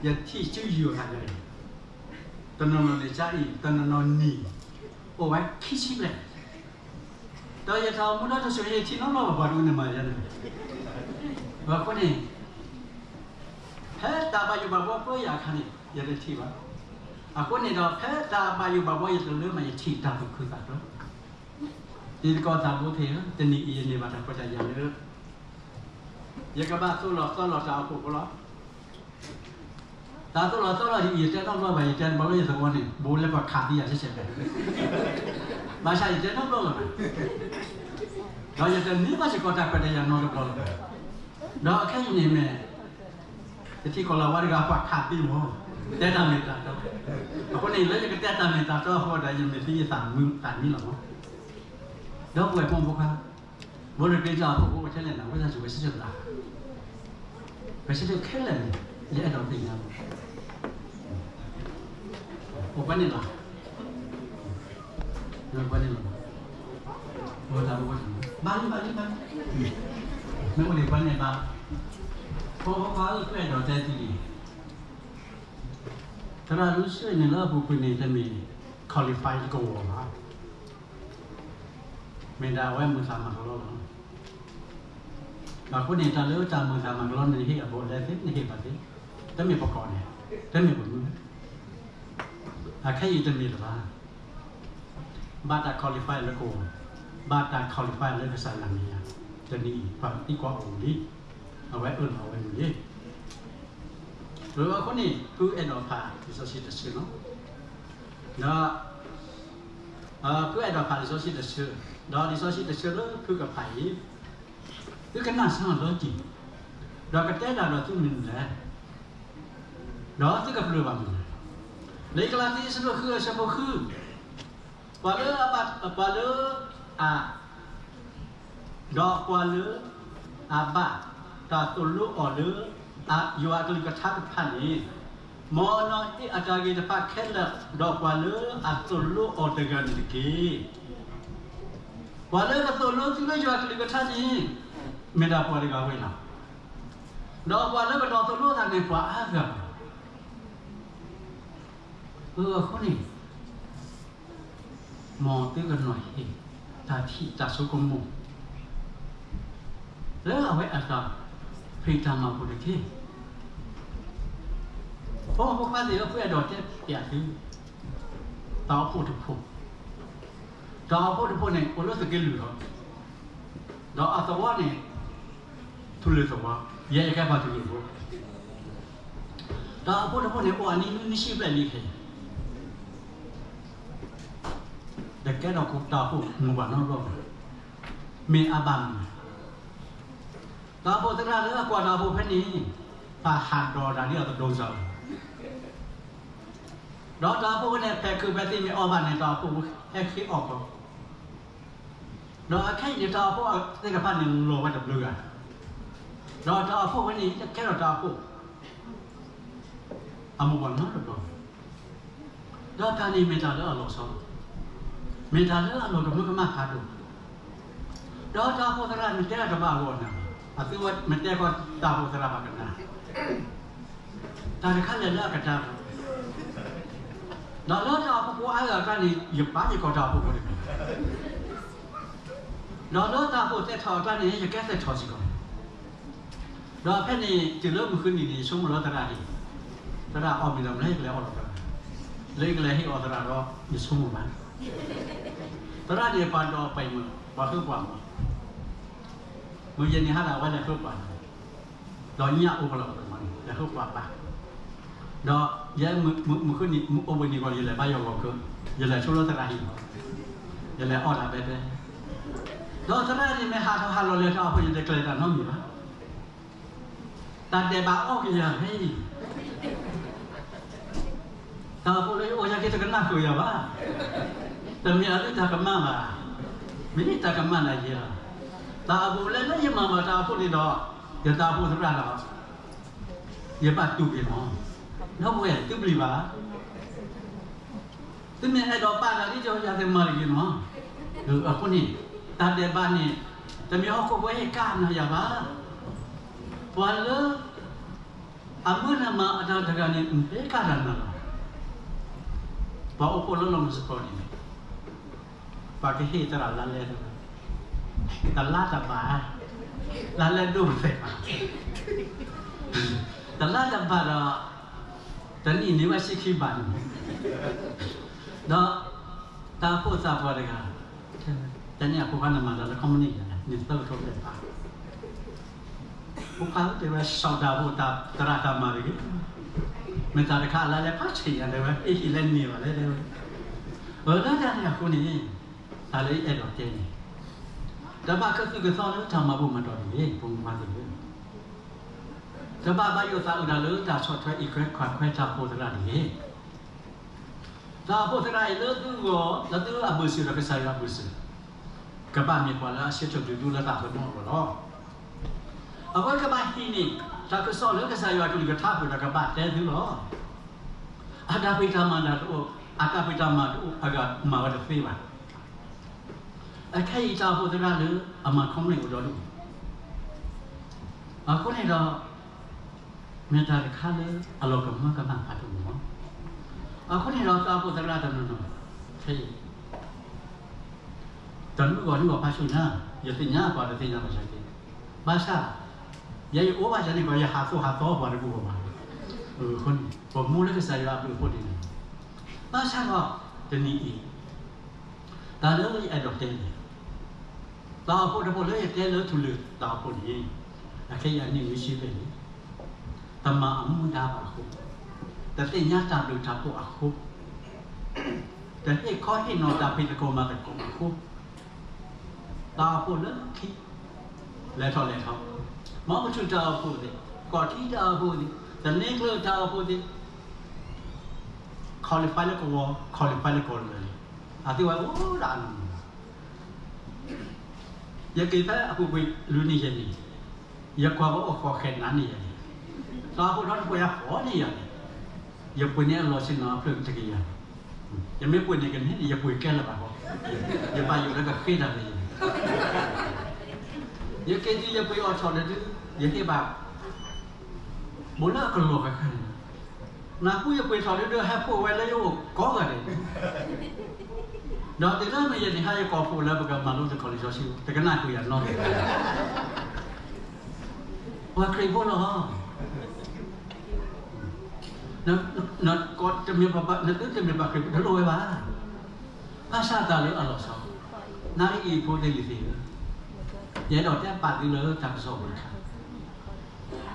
ယထံၣ်စုယိၤဂၤယၤန့ၣ်, တနီၤနီၤန့ၣ်ကၢ်အံၤ တနီၤနီၤနံၤ, အိၣ်ဝဲခံဆံဘျဲၣ်, ဒီးယတၢ်အိၣ်မူဒီတစိၤယထံၣ်နီတဘျီဘၣ် ပှၤဒ်န့ၣ်မၤယၤန့ၣ်, အဃိန့ၣ် ဖဲတၢ်ဘၣ်ယိၣ်ဘၣ်ဘှီပၢယၤအခါန့ၣ် ယတထံၣ်ဘၣ်, အဃိန့ၣ်ဒီး ဖဲတၢ်ဘၣ်ယိၣ်ဘၣ်ဘှီယတလၢမး ယထံၣ်တၢ်သူၣ်ခုသးခု, တံၤသကိးသးဘိသ့ၣ်ဧၢ, တနံၤအံၤယန့ၢ်ဘၣ်တၢ်ခွဲးတၢ်ယာ်လၢ ယကဘၣ်သိၣ်လီၤသီလီၤတၢ်အိၣ်ဖှိၣ်ဖိလီၤ. တၢ်သိၣ်လီၤသီလီၤအံၤ ယတဲနီတဘျီဘၣ်, ယတဲတဘျီလၢယသဝီန့ၣ် ဘိလၢပှၤခးသံယၤဆဲးဆဲးဘၣ်, ဘၣ်ဆၣ်ယတဲနီတဘျီလၢၤဘၣ်, ဒီးယတန့ၢ်ဘၣ်စ့ၢ်ကီးတၢ်ခွဲးတၢ်ယာ်နီတဘျီလၢၤဘၣ်, ဒီးခဲအံၤန့ၣ်မ့ၢ် ယထံၣ်ကီၢ်လၤဝါတဂၤ ပှၤခးသံမး, တဲတၢ်မ့ၢ်တၢ်တီ, အဃိန့ၣ် လၢယကတဲတၢ်မ့ၢ်တၢ်တီအဃိဒီး ယမ့ၢ်သံယသးမံသးမံလီၤမး, ဒီပုၢ်ဝဲၢ်ဖိမုၣ်ဖိခွါ, ဘိလၢက့ၤတၢ်အိၣ်ဖှိၣ်ဖိထဲလဲၣ်န့ၣ် ဝဲဒၣ်စံးဝဲစံးတၢ်, ဝဲစံးတၢ်ခဲလၢာ်န့ၣ် ယအဲၣ်ဒိးသ့ၣ်ညါလီၤ, အိၣ်ပှဲၤန့ၣ်လီၤ, အိၣ်ပှဲၤန့ၣ်လီၤ, အိၣ်တၢ်အိၣ်ဝဲ, ဘၣ်လံဘၣ်လံဘၣ်လံ, မ့ၢ်အိၣ်ဒံးပှဲၤန့ၣ်ဘၣ်, ဖိမုၣ်ဖိခွါဧၢ အဲၣ်ဒိးတဲသုလံ, သရၣ်လူၢ်ဆှၢန့ၣ်လၢအပူၤကွံာ်န့ၣ် တမ့ၢ် qualify တကဝီၤဘၣ်, မ့ၢ်ဒၣ်အဝဲမုာ်သးမၤကလီလီၤ. အဃိန့ၣ် တၢ်လၢတၢ်မုာ်သးမၤကလီန့ၣ် နဟ့ၣ်အဘူးအလဲသ့ နဟ့ၣ်ဘၣ်သ့, တမ့ၢ်ပကီၢ်န့ၣ်, တမ့ၢ်ပမုၢ်, အခဲအံၤတမ့ၢ်လၢၤဘၣ်. ဘၣ်တၢ် qualify လၢကဝီၤ, ဘၣ်တၢ် qualify လၢကစၢ်ယွၤမဲာ်ညါ, တနံၤအံၤ ပှၤသံကွၢ်အိၣ်လံ, အဝဲအၢၣ်လီၤအဝဲမုာ်လံ. အဃိန့ၣ် ဖုအဲၣ်ဒိးဖးလံာ်စီဆှံတဆၢလီၤ. ဒီး ဖုအဲၣ်ဒိးဖးလံာ်စီဆှံတဆၢ, ဒီးလံာ်စီဆှံတဆၢလၢဖုကဖးအံၤ, သုကနၣ်ဆၢအီၤလီၤတံၢ်, ဒီးကတဲတၢ်ဒီးသုမနုၤလဲၣ်, ဒီးသုကပျၢ်ဘၣ်မနုၤလဲၣ်. လၢကလၤတံ အဆၢဒိၣ်ဃု အဆၢဖိဃု, ပှၤလၢအဘၣ်, ပှၤလၢအ ဒီးပှၤလၢ အဘၣ်တၢ်သိၣ်လိအီၤလၢ ယွၤအကလုၢ်ကထါတဖၣ်န့ၣ်, မ်အနီၢ်ဟ့ၣ်အတၢ်ဂ့ၤတဖၣ်ခဲလၢာ် ဒီးပှၤလၢအသိၣ်လိအီၤတဂၤန့ၣ်တက့ၢ်. ပှၤလၢကသိၣ်လိသုလၢယွၤအကလုၢ်ကထါန့ၣ် မ့ၢ်ဒၣ်ပှၤတဂၤဝဲလီၤ. ဒီးပှၤလၢကဒီးသိၣ်လိအသးန့ၣ် ပှၤအါဂၤလီၤ. အဃိန့ၣ် မ်သုကနီၢ်ဟ့ၣ် တၢ်ထံၣ်တၢ်ဆိကမိၣ် လၢအဝဲအတၢ်ဖ တၢ်မၤပူၤတက့ၢ်. ဖိမုၣ်ဖိခွါသ့ၣ်ဧၢ, ဖုအဲၣ်ဒိးတဲပျးသု တၢ်အိၣ်ဖှိၣ်တဖှိၣ်, တၢ်အိၣ်ဖှိၣ်တဖှိၣ်န့ၣ် အိၣ်လၢသုးက့လွံၢ်လီၤ. ဒီးအသဝီန့ၣ် ထူလၢသဝီ, ယဲယကဲပှၤထူလၢသဝီ. တၢ်အိၣ်ဖှိၣ်တဖှိၣ်န့ၣ် အိၣ်အနံၣ်နွံနံၣ်ဆံဘျဲၣ်လံခဲအံၤ, တကဲထီၣ်တၢ်အိၣ်ဖှိၣ်မုာ်ပှၤနီတဘျီဘၣ်. မ့ၢ်အဘၣ်မနုၤလဲၣ်. တၢ်အိၣ်ဖှိၣ်သရၣ်လၢအကွၢ်တၢ်အိၣ်ဖှိၣ်ဖဲန့ၣ်, ပာ်ဟးဒီးတၢ်ဒ်အီၤတဒိစၢၤလီၤ. ဒီးတၢ်အိၣ်ဖှိၣ်ဖဲန့ၣ် ဖဲခုးဖဲသံမ့ၢ်အီၣ်ဘၣ်န့ၣ် တၢ်အိၣ်ဖှိၣ်ဟဲဃ့အီၣ်ခီ, ဒီးအခဲအံၤန့ၣ် တၢ်အိၣ်ဖှိၣ်သ့ၣ်တဖၣ်န့ၣ် လီၤဝဲတဘျုးဂၤ, ဒီးတၢ်အိၣ်ဖှိၣ်ဝဲန့ၣ် တကဲထီၣ်တၢ်အိၣ်ဖှိၣ် အမုာ်ပှၤနီတဘျီ, ဒီးတၢ်န့ၣ်မ့ၢ်တၢ်လၢအလီၤဆီ, မ့ၢ်တၢ်လၢအလီၤကမၢကမၣ်ဖးဒိၣ်, ဒီးတၢ်အိၣ်ဖှိၣ်သရၣ်မ့ၢ်တဲတၢ်တဘၣ်အဂီၢ်န့ၣ်, အသုဝဲမ့ၢ်တဲဃီတၢ်အိၣ်ဖှိၣ်သရၣ်ဘၣ်ကနၣ် တၢ်တခါလဲၣ်လၢအကတၢၢ်, ဒီးလၢတၢ်အိၣ်ဖှိၣ်ဖိအါဂၤအကျါန့ၣ် ယပာ်ယကီၢ်တၢ်အိၣ်ဖှိၣ်ဖိတဂ့ၤ, ဒီးလၢတၢ်အိၣ်ဖှိၣ်သဲထီၣ်အကျါန့ၣ် ယကဲသဲထီၣ်စ့ၢ်ကီး, ဒီးဖဲန့ၣ်တုၤလၢမုၢ်ဃုနံၤန့ၣ် ယဆိကမိၣ်လၢသရၣ်ဒ်, သရၣ်အီၣ်မ့ၤဒီးမနုၤ ယကလဲၤအီၣ်လီၤသရၣ်, လၢယကလဲၤဟ့ၣ်အီၤသရၣ်ဒီး ယဆိကမိၣ်ဘၣ်, သရၣ်န့ၣ်ပှၤဒီးပှၤမုာ် ပှၤဃုပှၤမၤ မုၢ်ယဲၢ်နံၤဟါဒၣ်ဝဲလဲၤဃုပှၤ, ဒီးညၣ်အိၣ်ဖဲလီၤပှၤမၤန့ၣ် လဲၤဃုပှၤဘၣ်, ဒီးယဲမုၢ်ဃုနံၤ မုၢ်အိၣ်ဘှံးနံၤဂီၢ် ယလဲၤဘါယွၤဂီၤကၢ, ယလဲၤဆိလၢသရၣ်ဟံၣ်လီၤ, ယလဲၤအီၣ်တၢ်ဘဲဘဲ, ဒီးသရၣ်န့ၣ်မ့ၢ်ဟးထီၣ်ဟးလီၤလဲၤတၢ်အိၣ်ဖှိၣ် ယတကျဲၤတၢ်နီတမံၤဘၣ် တၢ်ဒဲးဘးအီၣ်ကယၤဖဲအံၤ, တၢ်အိၣ်ဖှိၣ်လၢယအိၣ်ယၤက့ၤတကနၣ်ဃုာ်ယၤဘၣ်, တမ့ၢ်အသုတၢ်ကမၣ်ဘၣ်, မ့ၢ်တၢ်ကမၣ်နၤယဲလီၤ, တၢ်အိၣ်ဖှိၣ်လၢလၢယမၤဘၣ်တၢ်အိၣ်ဖှိၣ်န့ၣ်ဒီး, ယတၢ်အိၣ်ဖှိၣ်သရၣ်ဒီး, ယဘၣ်တူၢ်က့ၤနီၤ, ဒီပုၢ်ဝဲၢ်သုပျံၤဘၣ် သုမ့ၢ်အဲၣ်ဒိးပာ်တၢ်ဒ်ယၤသ့ၣ်မၤတဂ့ၤနီၤ, အဃိန့ၣ်, တၢ်ဒဲးဘးန့ၣ်, တမ့ၢ်ဟီၣ်ခိၣ်ဖိဟ့ၣ်ကၣ်နၤယၤဘၣ်, ပှၤလၢ, အမၢနမၤအတၢ်တဂၤန့ၣ် မ့ၢ်ကၣ်တၢ်နၤလီၤ, ပှၤအိၣ်ဖှိၣ်လၢလီၢ်မုၢ်စ့ၢ်ကီးန့ၣ်, ပှၤကဟ့ၣ်သရၣ်လါလဲ, တလါတဘၣ်, လါလဲဒိၣ်မးသ့ၣ်ဘၣ်, တလါတဘၣ်ဒီး, တနံၣ်န့ၢ်ဝဲဆံခံဘၣ်န့ၣ်, ဒီး, တၢ်အိၣ်ဖှိၣ်သးပှၢ်တဂၤ, တနံၣ်အဖိခွါနမၤတၢ်လၢ company န့ၣ်သၢကထိဘျဲၣ်ဘၣ်, ဖိခွါတဲဝဲ စီၤတၢ်အိၣ်ဖှိၣ်သရၣ်တၢ်မၤတဂ့ၤ, မ့ၢ်တၢ်တခါလါလဲဖးဆံးယၤတဲဝဲ အ့ၣ်ဟံၣ်လဲန့ၢ်ဘၣ်လဲၣ်တဲဝဲ, အၢ လၢတၢ်န့ၣ်အဃိန့ၣ်, တၢ်လၢယအဲၣ်ဒိးတဲန့ၣ်, တဘၣ်ကသုၣ်ကသီလၢတၢ်မၤဘူၣ်မၤတီၢ်တဂ့ၤ ဖိမုၣ်ဖိခွါသ့ၣ်ဧၢ, တဘၣ်ဘၣ်ယိၣ်သးအုးတၢ်လၢတၢ်ဆီၣ်ထွဲအံးထွဲကွၢ်ထွဲတၢ်အိၣ်ဖှိၣ်သရၣ်တဂ့ၤ တၢ်အိၣ်ဖှိၣ်သရၣ်အံၤလၢသုဂီၢ် လၢသုအဘၢၣ်စၢၤဒီးကစၢ်ယွၤအဘၢၣ်စၢၤ, ကဘၣ်မ့ၢ်ပှၤလၢအဆၢထၢၣ်ဒုးဒူလၢတၢ်သးသမူအဂီၢ်လီၤ. အဝဲကဘၣ်ဟံးန့ၢ် တၢ်ကစီၣ်လၢကစၢ်ယွၤအကလုၢ်ကထါအပူၤဒီးကဘၣ်တဲသုလီၤ. အတၢ်ဖံးတၢ်မၤတအိၣ်, အတၢ်ဖံးတၢ်မၤတအိၣ်အဂၤမၤဝဲတသ့ဘၣ်. အခဲအံၤတၢ်အိၣ်ဖှိၣ်သရၣ်လၢအမၤ company အိၣ်ဒီဒူၣ် အဃိန့ၣ်ဒီး, မ့ၢ်တၢ်တခါလၢအလီၤကမၢကမၣ်ဖးဒိၣ်န့ၣ်လီၤ. အဃိန့ၣ်ဒီးတၢ်အိၣ်ဖှိၣ်သရၣ်တနီၤနီၤ, ခဲအံၤ, တနုာ်ဂီၢ်နုာ်ဂီၢ်ဖးဆူညါ, ယသ့ၣ်ညါပှၤတသ့ၣ်ညါဘၣ်ဆၢက့ၤ, ဘၣ်ဆၣ်, ယဲယအိၣ်ဘၣ်ယၤန့ၣ်ကီး ယဟးသိၣ်ဟးသီပှၤတပူၤပှၤဘၣ်, အဃိန့ၣ် ပမူလၢကစၢ်ယွၤအဘျုးအဖှိၣ်ဒ်န့ၣ်, ဘၣ်ဆၣ်ဒီး, တနံၤအံၤ တၢ်လၢယအဲၣ်ဒိးတဲန့ၣ်, တၢ်အိၣ်ဖှိၣ်တဖှိၣ်လၢယတဲလၢထူလၢၢ်တၢ်အိၣ်ဖှိၣ်န့ၣ်, အခဲအံၤအနံၣ်နွံဆံဘျဲၣ်န့ၣ်, တမၤအမူဒါဘၣ်အဃိ, တသ့ၣ်ညါတၢ်ဘျုးတၢ်ဖှိၣ်အဃိ, တဟ့ၣ်ခီဟ့ၣ်နီၤတၢ်ဖံးသကိးမၤသကိးအဃိ, တၢ်အိၣ်ဖှိၣ်လၢခံ လဲၤထီၣ်လဲၤထီ, မီပထူၣ်တၢ်အိၣ်ဖှိၣ်သ့ၣ်, ကီၢ်ထံတၢ်အိၣ်ဖှိၣ်သ့ၣ်, သန့ကျၢၢ်တၢ်အိၣ်ဖှိၣ်သ့ၣ်, qualify လၢကဝီၤ qualify လၢကီၢ်လၢာ်န့ၣ်, အသ့ဝဲအိၣ်ဒၣ်အနီၢ်နီၢ်, ယက့ၤဖဲအပူၤကွံာ်လွံၢ်နံၣ်ယဲၢ်နံၣ်, ယကွၢ်ပအိၣ်ဃီၤဃဲးနၤန့ၣ်ယဲၢ်နံၣ်, တၢ်အိၣ်ဖှိၣ်ဒီတဖှိၣ်ယၤဃီၤန့ၣ်ယဲၢ်နံၣ်, ယပှ့ၤန့ၢ်အလီၢ်ဆ့ၣ်နီၤအဖျၢၣ်တကယၤ, ယမ့ၢ်ပှ့ၤန့ၢ်ကန့ၢ်န့ၣ် ယပှ့ၤကဲလၢၤဘၣ်ဃီ, ယဘၣ်ယိၣ်လၢကဃ့တၢ်လၢယဲၢ်နံၣ်, ယက့ၤတုၤယပှ့ၤအီၤထီၣ်လၢဒု, ယဟ့ၣ်ဘၣ် ဘူးလၢအကလီၤဃဲၤဃဲၤန့ၣ်, နၢ်ဟူယပှ့ၤထီၣ်ဒုဒု ဟဲဖှိၣ်ဝဲလၢယအိၣ်ကိးဂၤဒဲး, ဒီးတုၤလၢမုၢ်ယဲၢ်နံၣ်ဟါ ယကိးဖှိၣ်လၢပကမၤလိသကိးလံာ်စီဆှံ တကနၣ်ဃုာ်ယၤနီတဂၤ, ပှၤခရံာ်ဖိလီၤ. န, န, န, တမ့ၢ်ပှၤ, နသုတမ့ၢ်ပှၤခရံာ်ဖိ တလိၣ်ဝဲဘၣ်. ဘၣ်ဆၣ်တၢ်လၢအလီၤဆီ, နၣ်ရံၣ်အံၤဖိသ့ၣ်လံၤသ့ၣ်ဧၢ, ယအဲၣ်ဒိးတဲပာ်သုလၢတၢ်ကစီၣ်ဖိတခါ,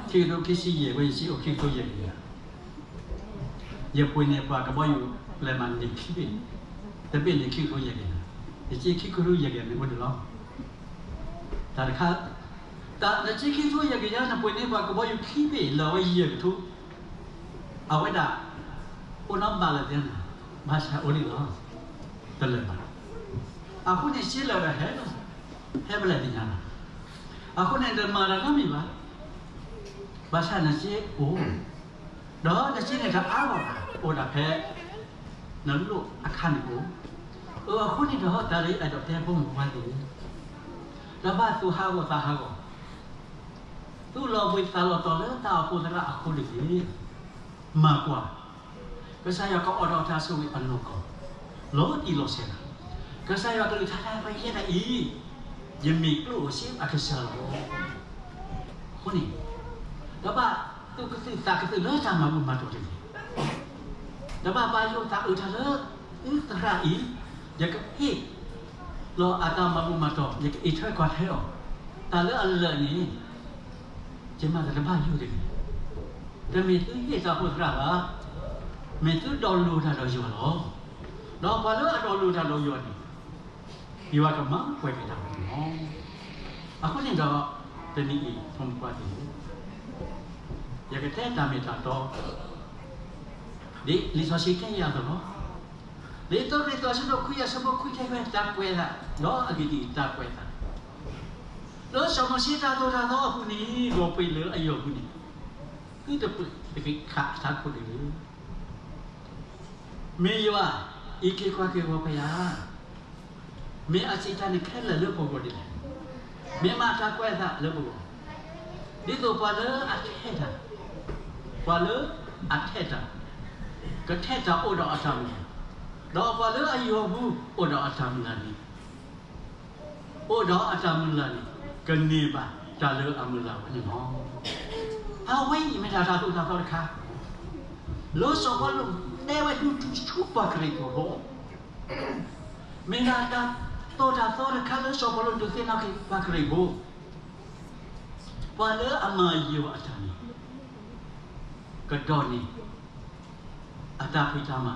ခံကထိခံဆံယဲၢ် ဝဲယစ့အိၣ်ခံကထိယဲၢ်ကယၤ ယပှ့ၤန့ၢ်ပှၤကဘီယူၤ လဲၤမးန့ၢ်ခံဘ့ၣ်, တဘ့ၣ်န့ၣ်ခံကထိယဲၢ်ကယၤ, ယစ့ခံကထိယဲၢ်ကယၤန့ၣ်အိၣ်န့ၣ်လီၤ. တၢ်တခါ, တၢ်, နစ့ခံကထိယဲၢ်ကယၤ နပှ့ၤန့ၢ်ပှၤကဘီယူၤခံဘ့ၣ်လၢာ်ဝဲယဲၢ်ကထိ, အဝဲဒၣ် အိၣ်နီဘၣ်လၢၤသ့ၣ်န့ၣ်, ဘၣ်ဆၣ်အိၣ်န့ၣ်လီၤ, တလၢာ်ဘၣ်. အဃိန့ၣ် စ့လၢာ်ဒီးဟဲလီၤ, ဟဲဖဲလဲၣ်သ့ၣ်ညါလီၤ. အဃိန့ၣ် တမၤတၢ်နီတမံၤဘၣ်, ဘၣ်ဆၣ်နစ့အိၣ်, ဒီးနစ့န့ၣ်တအါဘၣ်ဘၣ်, အိၣ်ဒၣ်ဖဲ နလိၣ်အခါန့ၣ်အိၣ်. အဃိန့ၣ်ဒီး တၢ်လၢယအဲၣ်ဒိးတဲဖိမုၣ်ဖိခွါသ့ၣ်, တဘၣ်သူၣ်ဟးဂီၤသးဟးဂီၤ, သူၣ်လီၤဘှံးသးလီၤတီၤလၢတၢ်အိၣ်ဖှိၣ်သရၣ်အဃိတဂ့ၤ. မၤကွၢ်, ကစၢ်ယွၤကအိးထီၣ်တၢ်ဆိၣ်ဂ့ၤအနီၢ်ကီၢ်, လီၤတံၢ်လီၤဆဲးလီၤ. ကစၢ်ယွၤကလုၢ်ကထါလၢပှၤယဲဒၣ်အံၤ, ယမ့ၢ်ကျိၣ်ဧိၤစ့ဧိၤအကစၢ်လီၤ. အဃိန့ၣ်, တဘၣ်သူၣ်ကသုၣ်သးကသုၣ်လၢတၢ်မၤဘူၣ်မၤတီၢ်တဂ့ၤ. တဘၣ်ပာ်ယိၣ်သးအုးတၢ်လၢ သုသရၣ်အံၤ, ယကဟ့ၣ်လီၤအတၢ်မၤဘူၣ်မၤတီၢ်, ယကအံးထွဲကွၢ်ထွဲအီၤ, တၢ်လၢအလၢာ်န့ၣ် ယမၤတၢ်တဘၣ်ယိၣ်တဂ့ၤ. တမ့ၢ်သုဟ့ၣ်တၢ်အိၣ်ဖှိၣ်သရၣ်ဘၣ်, မ့ၢ်သုဒိးလိတၢ်ဒီးယွၤလီၤ. ဒီးပှၤလၢအဒိးလိတၢ်ဒီးယွၤန့ၣ်, ယွၤကမၤပှဲၤက့ၤတၢ်ဝဲန့ၣ်လီၤ. အဃိန့ၣ်ဒီး, တနံၤအံၤ ဖိမုၣ်ဖိခွါသ့ၣ်ဧၢ, ယကတဲတၢ်မ့ၢ်တၢ်တီ ဒ်လံာ်စီဆှံတဲယၤအသိးလီၤ. လံာ်တၢကရံၣ်သူး အဆၢဒိၣ်ခွံ အဆၢဖိခွံ တဲဝဲတၢ်ကွဲးအသး, ဒီးအဂ့ၢ်ဒ်အံၤ, တၢ်ကွဲးအသး လၢစီၤမိၤၡ့တၢ်သိၣ်တၢ်သီအပူၤန့ၣ်, လီၤပှ့ၤလၢအယီၢ်ပူၤန့ၣ်, သုတပှ့ၤတက့ၤခးအထးခိၣ်တဂ့ၤ. မ့ၢ်ယွၤအံးက့ၤကွၢ်က့ၤဂီၤဖဲယၤ, မ့ၢ်အစံးတၢ်န့ၣ်ခဲလၢာ်လၢပဂီၢ်ဒ်လဲၣ်. မ့ၢ်မၤတၢ်ကွဲးအသးလၢပဂီၢ်, ဒ်သိးပှၤလၢအထဲၣ်တၢ်, ပှၤလၢအထဲၣ်တၢ်, ကထဲၣ်တၢ်အိၣ်ဒီးအတၢ်မုၢ်လၢ်, ဒီးပှၤလၢအယီၢ်ပူၤအိၣ်ဒီးအတၢ်မုၢ်လၢ်န့ၣ်, အိၣ်ဒီးအတၢ်မုၢ်လၢ်န့ၣ်, ကန့ၢ်ဘၣ်တၢ်လၢအမုၢ်လၢ်ဝဲန့ၣ်လီၤ. အဝဲအံၤမ့ၢ်ဒၣ်တၢ်သိၣ်တၢ်သီတခါ, လၢစီၤပီလူးတဲဝဲဒၣ်ဆူပှၤကရံၣ်သူးဖိ, မ့ၢ်ဒၣ်တၢ်သိၣ်တၢ်သီတခါလၢစီၤပီလူးဒုးသ့ၣ်နီၣ်က့ၤပှၤကရံၣ်ဖိ, ပှၤလၢအမၤယွၤအတၢ်န့ၣ်, ကဒိးန့ၢ် အတၢ်ဖံးတၢ်မၤ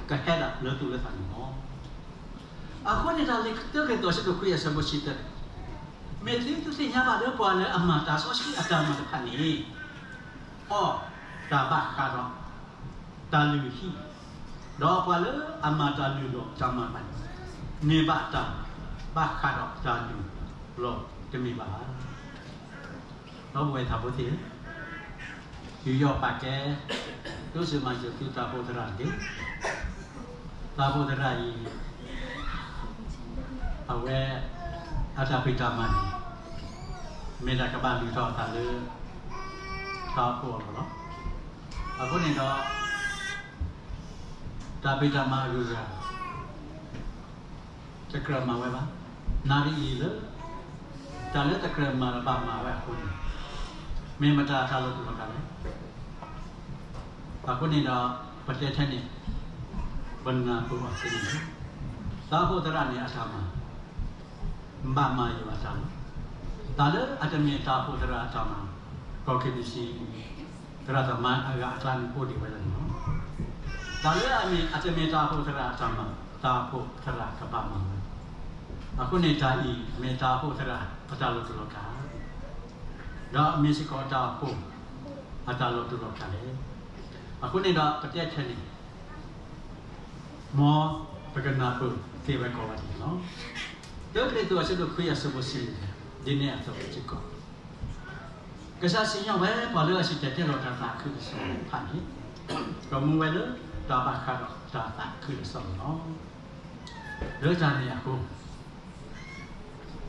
ကဟဲဒၣ်လၢသူၣ်လၢသးန့ၣ်လီၤ. အဃိန့ၣ်တၢ်လံာ်တၢကရံၣ်သူး အဆၢဒိၣ်ခွံ အဆၢဖိတဆံတၢ, မ့ၢ်သုသုသ့ၣ်ညါဘၣ်လၢပှၤလၢအမၤတၢ်စီဆှံအတၢ်မၤတဖၣ်န့ၣ်, အီၣ်တၢ်ဘၣ်ဃးဒီးတၢ်လုၢ်ဟံၣ်, ဒီးပှၤလၢအမၤတၢ်လုၢ်လီၢ်တၢ်မၤတဖၣ်န့ၣ်, န့ၢ်ဘၣ်တၢ်ဘၣ်ဃးဒီးတၢ်လုၢ်လီၢ်တမ့ၢ်ဘၣ်ဧါ. ဒီပုၢ်ဝဲၢ်သးဖိသ့ၣ်ဧၢ, ယူးယီၣ်ပာ်ကဲ ဒိၣ်စိမၤစၢၤသုတၢ်အိၣ်ဖှိၣ်သရၣ်တက့ၢ်. တၢ်အိၣ်ဖှိၣ်သရၣ်အံၤ အဝဲအတၢ်ဖံးတၢ်မၤန့ၣ် မ့ၢ်ဒၣ်ကဘၣ်လုၢ်ထီၣ်အသးလၢ တၢ်အိၣ်ဖှိၣ်အဂီၢ်လီၤ. အဃိန့ၣ်ဒီး တၢ်ဖံးတၢ်မၤအဂုၤအဂၤ တကြၢးမၤဝဲဘၣ်. နၣ်ရံၣ်အံၤလၢ တၢ်လၢတကြၢးမၤတဘၣ်မၤဝဲအဃိန့ၣ်, မ့ၢ်မတၤတၢ်လီၤတူာ်လီၤကာ်လဲၣ်. အဃိန့ၣ်ဒီး ပတဲထဲန့ၣ် ပနၢ်ပၢၢ်အီၤသ့န့ၣ်လီၤ. တၢ်အိၣ်ဖှိၣ်သရၣ်န့ၣ်အတၢ်မၤ ဘၣ်မၤယွၤအတၢ်လီၤ. တၢ်လၢအတမ့ၢ်တၢ်အိၣ်ဖှိၣ်သရၣ်အတၢ်မၤ, ကီၢ်ခ့ဒုစံ သရၣ်သမါအဂၤအကျါန့ၣ်အိၣ်ဒံးဝဲဒၣ်န့ၣ်လီၤ. တၢ်လၢအမ့ၢ်အတမ့ၢ်တၢ်အိၣ်ဖှိၣ်သရၣ်အတၢ်မၤ, တၢ်အိၣ်ဖှိၣ်သရၣ်ကဘၣ်မၤဝဲ. အဃိန့ၣ်တၢ်အံၤ မ့ၢ်တၢ်အိၣ်ဖှိၣ်သရၣ်အတၢ်လီၤတူာ်လီၤကာ်, ဒီးမ့ၢ်စ့ၢ်ကီးတၢ်အိၣ်ဖှိၣ်အတၢ်လီၤတူာ်လီၤကာ်လဲၣ်. အဃိန့ၣ်ဒီးပတဲထဲန့ၣ် မ်ပကနၢ်ပၢၢ်သ့ဝဲကိးဂၤဒဲးန့ၣ်လီၤ. တၢကရံၣ်သူး အဆၢဒိၣ်ခွံ အဆၢဖိတဆံန့ၣ်, ဒ်န့ၣ်အသိးစ့ၢ်ကီး ကစၢ်စံၣ်ညီၣ်ဝဲပှၤလၢအစံၣ်တဲၤတဲလီၤတၢ်သးခုကစီၣ်တဖၣ်န့ၣ်, ကမူဝဲလၢတၢ်ဘၣ်ဃးဒီးတၢ်သးခုကစီၣ်န့ၣ်လီၤ. လၢတၢ်န့ၣ်အဃိ ဒီ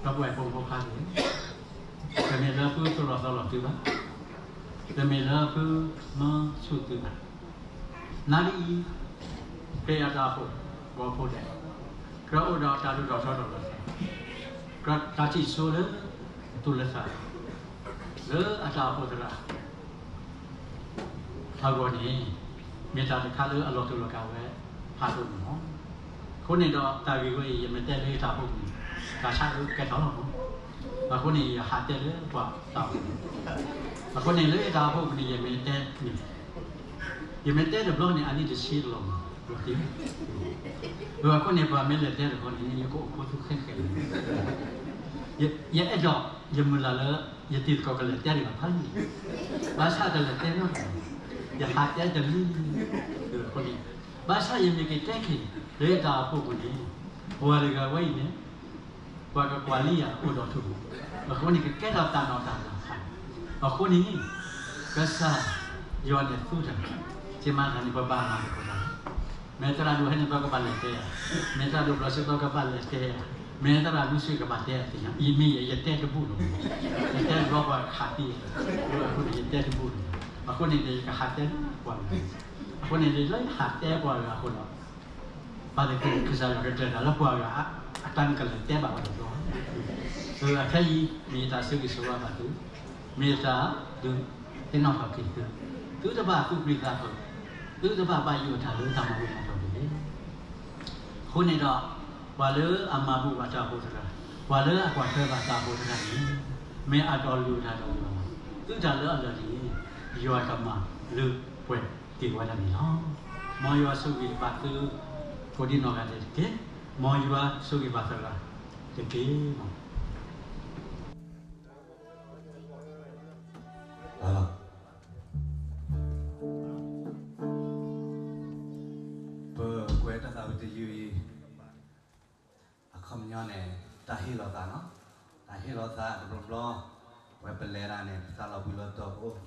ပုၢ်ဝဲၢ်ဖိမုၣ်ဖိခွါသ့ၣ်, တမ့ၢ်လၢဖုသိၣ်လီၤသီလီၤသုဘၣ်, တမ့ၢ်လၢဖုမၢဆူၣ်သုဘၣ်. နၣ်ရံၣ်အံၤ ဖဲအတၢ်အိၣ်ဖှိၣ် ဂီၤဖိဒဲး, ကြၢးအိၣ်ဒီးတၢ်ဒိၣ်ထီၣ်ထီထီၣ်လၢသး, ကြၢးတၢ်ထံၣ်ဆိလၢသူၣ်လၢသး, လၢအတၢ်အိၣ်ဖှိၣ်သရၣ် အဂီၢ်န့ၣ် မ့ၢ်တၢ်တခါလၢအလီၤတူာ်လီၤကာ်ဝဲဖးဒိၣ်န့ၣ်လီၤ. အဃိန့ၣ်ဒီး တၢ်ဂ့ၢ်ဝဲအံၤ ယမ့ၢ်တဲလၢတၢ်အိၣ်ဖှိၣ်ပူၤန့ၣ် တၢ်ဆါဒိၣ်ကဲထီၣ်လီၤ. အဃိန့ၣ် ယဟးတဲလၢပှၤတၢ်အိၣ်ဖှိၣ်န့ၣ်, အဃိန့ၣ် လၢတၢ်အိၣ်ဖှိၣ်ပူၤန့ၣ် ယမ့ၢ်တဲန့ၣ် ယမ့ၢ်တဲတဘျီန့ၣ် အနံၣ်တဆံလီၤမး လီၤတံၢ်, အဃိန့ၣ် ပှၤမ့ၢ်လဲၤတဲတခီန့ၣ် ယကအိၣ်ခိးသူဃဲဃဲလီၤ. ယအဲၣ်ဒိး ယမုၢ်လၢ်လၢ ယတံၤသကိးကလဲၤတဲတဂၤဖးန့ၣ်, ဘၣ်ဆၣ်တလဲၤတဲနီတဂၤ, ယဟးတဲတလံ, အဃိန့ၣ် ဘၣ်ဆၣ်ယမ့ၢ်က့ၤတဲက့ၤ လၢတၢ်အိၣ်ဖှိၣ်ပူၤန့ၣ် ပှၤတဂၤဝဲအံၤန့ၣ် ပှၤကကွၢ်လံယၤအိၣ်ဒီးထူၣ်, အဃိန့ၣ် ကကဲထီၣ်တၢ်နီၢ်တၢ်လၢ်ဖးန့ၣ်, အဃိန့ၣ် ကစၢ်ယွၤန့ၣ်သူတၢ်, ကမၤတၢ်န့ၣ် ပဘၣ်မၤသကိးတၢ်လီၤ. မ့ၢ်သရၣ်ဒိၣ်ဟဲန့ၣ် ပကဘၣ်လဲၤတဲဧါ, မ့ၢ်သရၣ်ဒိၣ်ဘျီစ့ၢ်ကီး ကဘၣ်လဲၤတဲဧါ, မ့ၢ်သရၣ်ဒိၣ်စ့ၢ်ကဘၣ်တဲဧါသ့ၣ်ညါ, ယမ့ၢ်ယဲ ယတဲတဘူၣ်လီၤ, ယတဲတဘျီပှၤခးသံ, အဃိန့ၣ် ယတဲတဘူၣ်လီၤ, အဃိန့ၣ်ဒီး ယကဟးတဲပှၤဂၤ, အဃိန့ၣ်ဒီး လၢယဟးတဲပှၤဂၤအဃိဒီး ဘၣ်သ့ၣ်သ့ၣ် ကစၢ်ယွၤကကျဲၤတၢ်လၢပှၤဂၤ အတၢ်နကလဲၤတဲဘၣ်ပှၤတဘျီ, အခဲအံၤ မ့ၢ်ယတၢ်ဆၢဂ့ၤဆၢဝါဘၣ်သု, မ့ၢ်ယတၢ်ဒုးသ့ၣ်နီၣ်ထီၣ်က့ၤသု, သုတဘၣ်သူၣ်ပျံၤသးဖုး, သုတဘၣ်ဘၣ်ယိၣ်တၢ်လၢတၢ်မၤဘူၣ်မၤတီၢ်တဂ့ၤ. အဃိန့ၣ်ဒီး ပှၤလၢအမၤဘူၣ်ဘၣ်တၢ်အိၣ်ဖှိၣ်သရၣ်, ပှၤလၢအကွၢ်ထွဲဘၣ်တၢ်အိၣ်ဖှိၣ်သရၣ်န့ၣ် မ့ၢ်အတီအလိၤတၢ်ဒီးယွၤလီၤ. သုတၢ်လၢအလၢာ်န့ၣ် ယွၤကမၤလၢပှဲၤက့ၤဝဲဒၣ်န့ၣ်လီၤ. မ်ယွၤဆိၣ်ဂ့ၤဘၣ်သု ကိးဒံနီၢ်ဂၤဒဲးတက့ၢ်. မ်ယွၤဆိၣ်ဂ့ၤဘၣ်သရၣ်တက့ၢ်. ပကွဲးတၢ်သးဝံၣ်တယုၢ်အံၤ အခီပညီန့ၣ် တၢ်ဟ့ၣ်လီၤသးနီၤ, တၢ်ဟ့ၣ်လီၤသးတဘျီဘျီ, ဝဲပလဲၤဒၣ်န့ၣ် ပသးလီၤဘှံးလီၤတီၤပအိၣ်,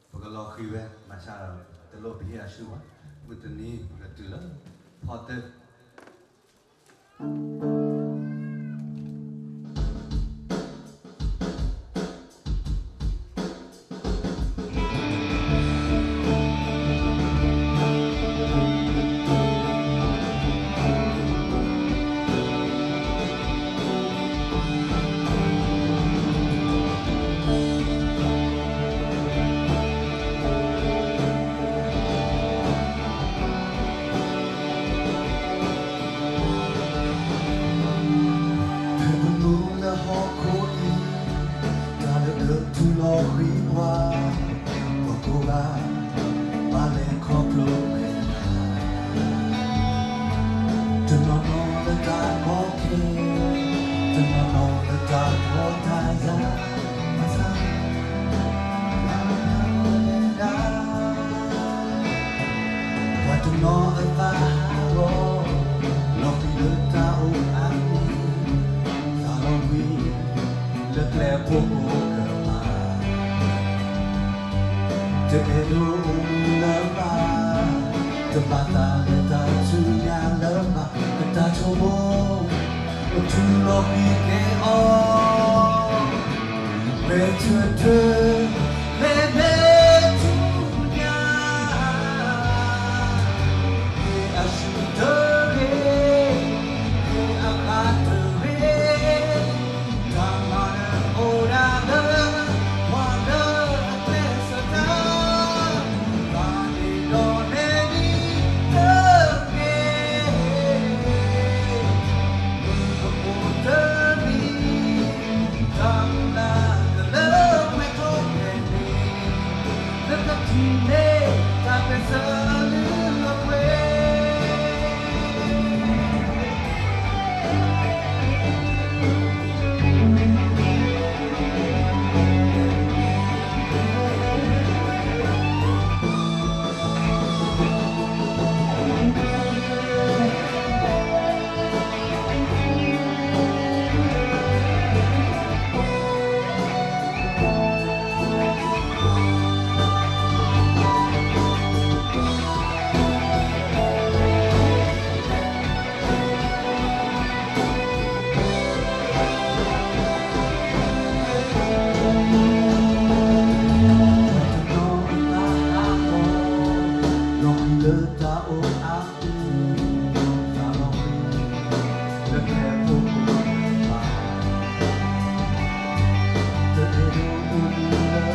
ပကလီၤဃံၤဝဲ ဘၣ်ဆၣ်ဒီး တလိၣ်ပဟ့ၣ်အဆူၣ်ဘၣ်, မုၢ်တနံၤပကတုၤလၢ ဖီတၢၢ် ဖဲပမူလၢဟီၣ်ခိၣ်အံၤ, တၢ်လၢအတူၢ်လိာ်ဃံပှၤ, ပှၤကိးဂၤ ဘၣ်လဲၤခီဖျိဝဲဒၣ်, တနီၤနီၤလၢတၢ်ကီခဲ, တနီၤနီၤလၢတၢ်ကီတၢ်ယာ်, ဘၣ်ဆၣ် ပှၤတနီၤအသးဟးဂီၤ, လီၤဃံၤလၢတၢ်အိၣ်အါမံၤ, သးလီၤဝံၤလၢကျဲဖိကိးကမး, တအဲၣ်ဒိးအိၣ်မူလၢၤဘၣ်, တဘၣ်သးလၢတၢ်ဆူညါလၢၤဘၣ်, ကတၢ်ဆိကမိၣ် အိၣ်ထူလီၤဃံၤက့ၤအီၤ, ဝဲထၢထၢ မ့မ့ၢ်ဆူညါ, မ့ၢ်အဆူၣ်တဂ့ၤ, မ့ၢ်အဃၣ်တဂ့ၤ, တၢ်မၤနၢၤအိၣ်ဒၣ်လၢ ပှၤလၢအကျဲးစၢးတၢ်, ဘၣ်န့ၣ်ဒီးနဲဒ်တဂ့ၤ မုၢ်ကအိၣ်တနံၤ, တၢ်မုၢ်လၢ်ကလၢပှဲၤထီၣ်ဖဲန့ၣ်, လၢကထံၣ်န့ၢ်တၢ်ပၢၢ်ဆၢအလုၢ်အပှ့ၤ. တအဲၣ်ဒိးအိၣ်မူလၢၤဘၣ်,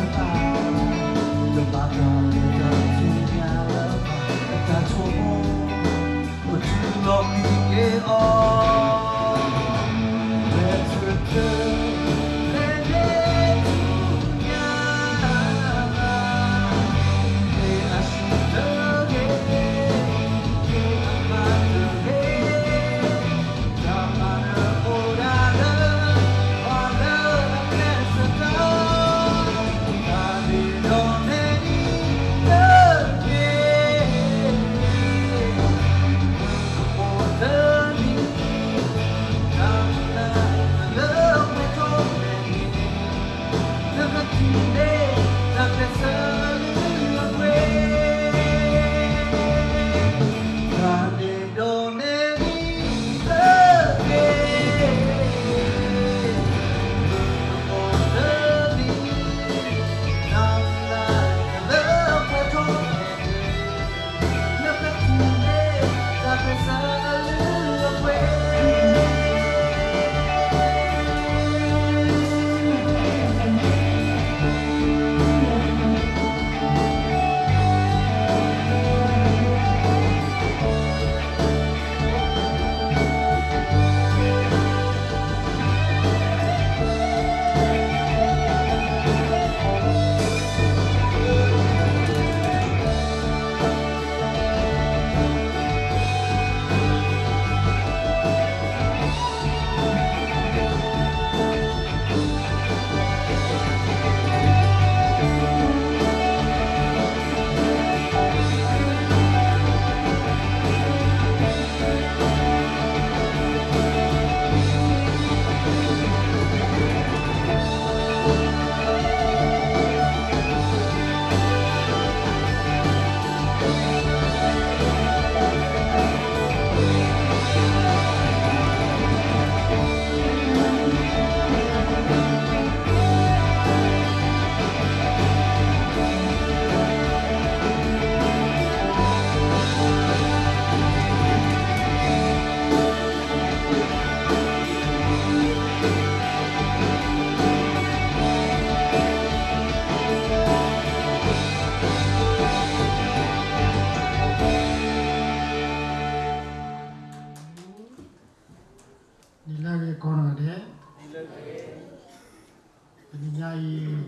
ညါအံၤ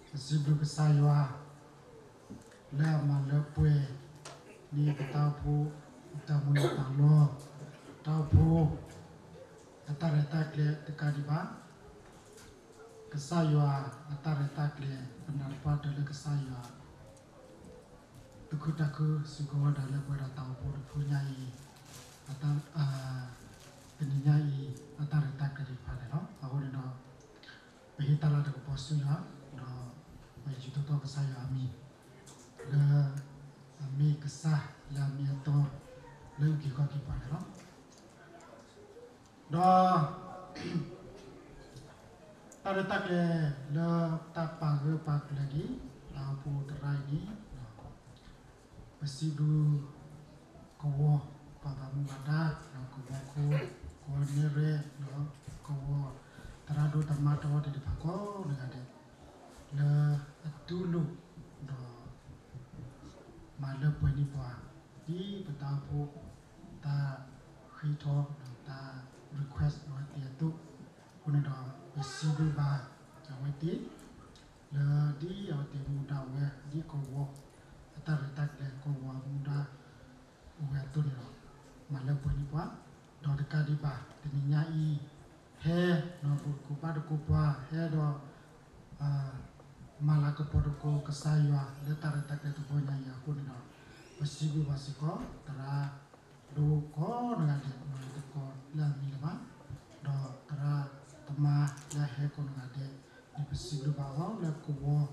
ပစံးဘျုးကစၢ်ယွၤ လၢအမၤလၢပှဲၤန့ၢ်ပတၢ်အိၣ်ဖှိၣ် အတၢ်မူလၢတၢ်လီၢ်, တၢ်အိၣ်ဖှိၣ် အတၢ်ရဲၣ်တၢ်ကျဲၤတကးဒံးဘၣ်, ကစၢ်ယွၤအတၢ်ရဲၣ်တၢ်ကျဲၤ ပနာ်တပှၢ်တၢၢ်လၢကစၢ်ယွၤ သူၣ်ခုသးခုစ့ၢ်ကီးဝဲဒၣ်လၢပဝဲဒၣ်တၢ်အိၣ်ဖှိၣ်တဖုညါအံၤ, တနံၤညါအံၤ အတၢ်ရဲၣ်တၢ်ကျဲၤသ့ၣ်တဖၣ်န့ၣ်လီၤ. အဃိန့ၣ်ဒီး ပဟ့ၣ်တၢ်လၤတၢ်ကပီၤဆူယွၤ, ဒီးပစံးထီၣ်ပတြၢၤကစၢ်ယွၤအမံၤ လၢအမ့ၢ်ကစၢ်လၢအမ့ၢ်အတီ လၢအဂ့ၤကီက့ၤပှၤန့ၣ်လီၤ. ဒီး တၢ်ရဲၣ်တၢ်ကျဲၤလၢတၢ်ပာ်ဂၢၢ်ပာ်ကျၢၤက့ၤ တၢ်အိၣ်ဖှိၣ်သရၣ်အံၤန့ၣ် ပစံးဘျုးကဝီၤပှၤဘၣ်မူဘၣ်ဒါ, ဒီးကဝီၤခိၣ်, ကဝီၤနဲၣ်ရွဲၣ်, ဒီးကဝီၤသရၣ်ဒိၣ်တၢ်မၤတီၢ်သ့ၣ်တဖၣ်ကိးဂၤဒဲး လၢအတူၢ်လိာ် ဒီး မၤလၢပှဲၤန့ၢ်ပှၤ ဒ်ပတၢ်အိၣ်ဖှိၣ် တၢ်ဃ့ထီၣ် ဒီးတၢ် request အဝဲသ့ၣ်အသိး, အဃိန့ၣ်ဒီး ပစံးဘျုးဘၣ်အဝဲသ့ၣ် လၢဒ်အဝဲသ့ၣ်မူဒါဝဲ ဒ်ကဝီၤ အတၢ်ရဲၣ်တၢ်ကျဲၤ ကဝီၤမူဒါ အိၣ်ဝဲအသိးန့ၣ်ဒီး မၤလၢပှဲၤန့ၢ်ပှၤ, ဒီးတကးဒံးဘၣ် တနံၤညါအံၤ ဟဲ ဒီးဘူၣ်သကိးဘါသကိးပှၤ ဟဲဒီး မၤလၤကပီၤသကိးကစၢ်ယွၤ လၢတၢ်ရဲၣ်တၢ်ကျဲၤတဘီညါအံၤအဃိန့ၣ်ဒီး ပစံးဘျုးဘၣ်စ့ၢ်ကီး သရၣ်ဒိၣ်ကိးဂၤဒဲး မၤသကိးလၢအမံၤလၢၤဘၣ်, ဒီးသရၣ်သမါလၢအဟဲကိးဂၤဒဲးန့ၣ် ပစံးဘျုးဘၣ်အီၤလၢကဝီၤ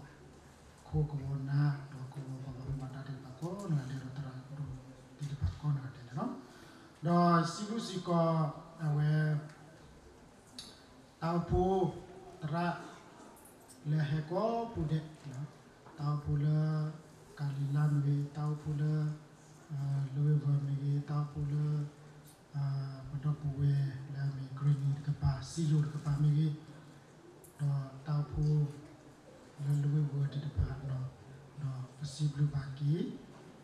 ခိၣ်ကဝီၤနၢ် ဒီးကဝီၤပှၤဘၣ်မူဘၣ်ဒါသ့ၣ်တဖၣ်ကိးဂၤဒဲး ဒီးသရၣ်ဒိၣ်သ့ၣ်တဖၣ်ကိးဂၤဒဲးန့ၣ်လီၤ. ဒီးစံးဘျုးစ့ၢ်ကီး အဝဲ တၢ်အိၣ်ဖှိၣ်သရၣ် လၢဟဲကိးပူၤဒဲး, တၢ်အိၣ်ဖှိၣ်လၢ ကၤလံၤလါမ့ၢ်ဂ့ၤ, တၢ်အိၣ်ဖှိၣ်လၢ လဝ့ၢ်ဝၢၤမ့ၢ်ဂ့ၤ, တၢ်အိၣ်ဖှိၣ်လၢ ပဒီပုၢ်ဝဲၢ်လၢအမ့ၢ် ကရ့ၣ်နံၤတကပၤ, စံယိၣ်တကပၤမ့ၢ်ဂ့ၤ, ဒီးတၢ်အိၣ်ဖှိၣ် လၢလဝ့ၢ်ဝၢၤသ့ၣ်တဖၣ်ဒီး ဒီးပစံးဘျုးဘၣ်က့ၤ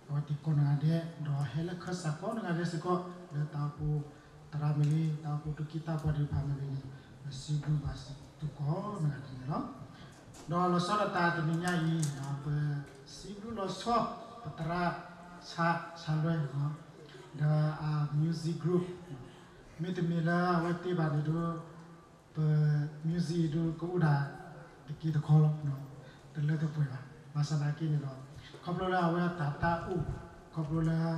အဝဲသ့ၣ်ကိးဂၤဒဲး, ဒီးဟဲလၢခၢၣ်စးကိးဂၤဒဲးစ့ၢ်ကီး လၢတၢ်အိၣ်ဖှိၣ်သရၣ်မ့ၢ်ဂ့ၤ, တၢ်အိၣ်ဖှိၣ်သူၣ်က့သးပှၢ်သ့ၣ်တဖၣ်မ့ၢ်ဂ့ၤန့ၣ် ပစံးဘျုးဘၣ်စ့ၢ်ကီးကိးဂၤဒဲးန့ၣ်လီၤ. ဒီးလီၤဆီဒၣ်တၢ်တနံၤညါအံၤ ပစံးဘျုးလီၤဆီ ပသရၣ်ဆါ ဆါလွဲ ဒီးအ music group မ့တမ့ၢ်လၢအဝဲသ့ၣ်ဘၣ်န့ၣ်ဒီး ပ music ဒုးကအိၣ်ဒၣ်တက့ၢ်တခီလီၤ, တလၢတပှဲၤဘၣ်. ဘၣ်ဆၣ်သနာ်က့န့ၣ်ဒီး ခီဖျိလၢအဝဲအတၢ်သးအိၣ် ခီဖျိလၢ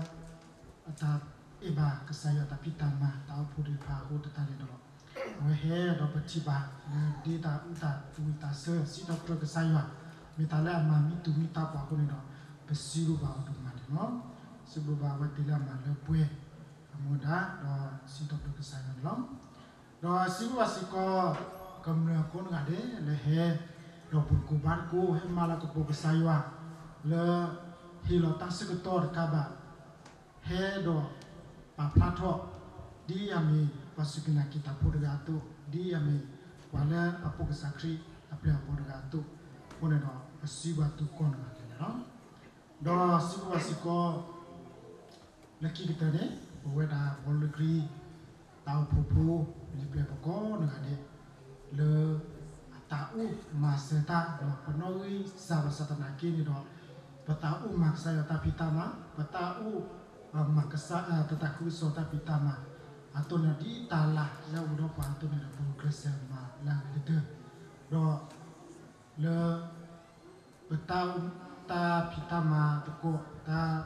အတၢ်အဲၣ်ဘၣ်ကစၢ်ယွၤတၢ်ဖံးတၢ်မၤ တၢ်အိၣ်ဖှိၣ်သ့ၣ်တဖၣ်အဃိသတးန့ၣ်ဒီး အဝဲဟဲဒီးပထံၣ်ဘၣ်လၢဒ့တၢ်အူတၢ်သးဝံၣ်တၢ်ဆၢ စံးထီၣ်ပတြၢၤကစၢ်ယွၤ မ့ၢ်တၢ်လၢအမၤမံတူာ်မံသးပှၤအဃိန့ၣ်ဒီး ပစံးဘျုးဘၣ်အီၤဒိၣ်မးန့ၣ်လီၤ. စံးဘျုးဘၣ်အဝဲသ့ၣ်လၢအမၤလၢပှဲၤ အမူဒါ ဒီးစံးထီၣ်ပတြၢၤကစၢ်ယွၤန့ၣ်လီၤ. ဒီးစံးဘျုးဘၣ်စ့ၢ်ကီး ကမျၢၢ်ကိးဂၤဒဲးလၢဟဲ ဒီးဘူၣ်သကိးဘါသကိး ဟဲမၤလၤကပီၤကစၢ်ယွၤ လၢ ဟ့ၣ်လီၤတၢ်ဆၢကတီၢ်တကးဘၣ် ဟဲဒီးပာ်ဖျါထီၣ် ဒ်အမ့ၢ်ပှၤစူၢ်က့ၤနာ်က့ၤတၢ်ဖိတဂၤအသိး, ဒ်အမ့ၢ်ပှၤလၢပှၤပိာ်ကစၢ်ခရံာ်အပျဲၢ်အဘီၣ်တဂၤအသိး, အဃိန့ၣ်ဒီး ပစံးဘျုးဘၣ်သုကိးဂၤဒဲးန့ၣ်လီၤ. ဒီးစံးဘျုးဘၣ်စ့ၢ်ကီး လၢခံကတၢၢ်န့ၣ် ပဝဲဒၣ်ဘီလၢကရံ တၢ်အိၣ်ဖှိၣ်ဖိ လံာ်ပျဲၢ်ဖိကိးဂၤဒဲး လၢအတၢ်အိၣ်မၤစၢၤတၢ် ပနီၣ်ဂံၢ်စၢ်ဘၣ်ဆၣ်သနာ်က့န့ၣ်ဒီး ပသးအိၣ်မၤကစၢ်ယွၤတၢ်ဖံးတၢ်မၤ, ပသးအိၣ်မၤကစၢ် ပသးခုကစီၣ်တၢ်ဖံးတၢ်မၤ အသိးန့ၣ်ဒီး ဒ်တၢ်လၤလၢအအိၣ်ဒီးပှၤအသိးန့ၣ်ဒီး ပဂုာ်ကျဲးစၢးမၤလၢအဂ့ၤကတၢၢ် ဒီး လၢ ပတၢ်အိၣ် တၢ်ဖံးတၢ်မၤသကိး တၢ်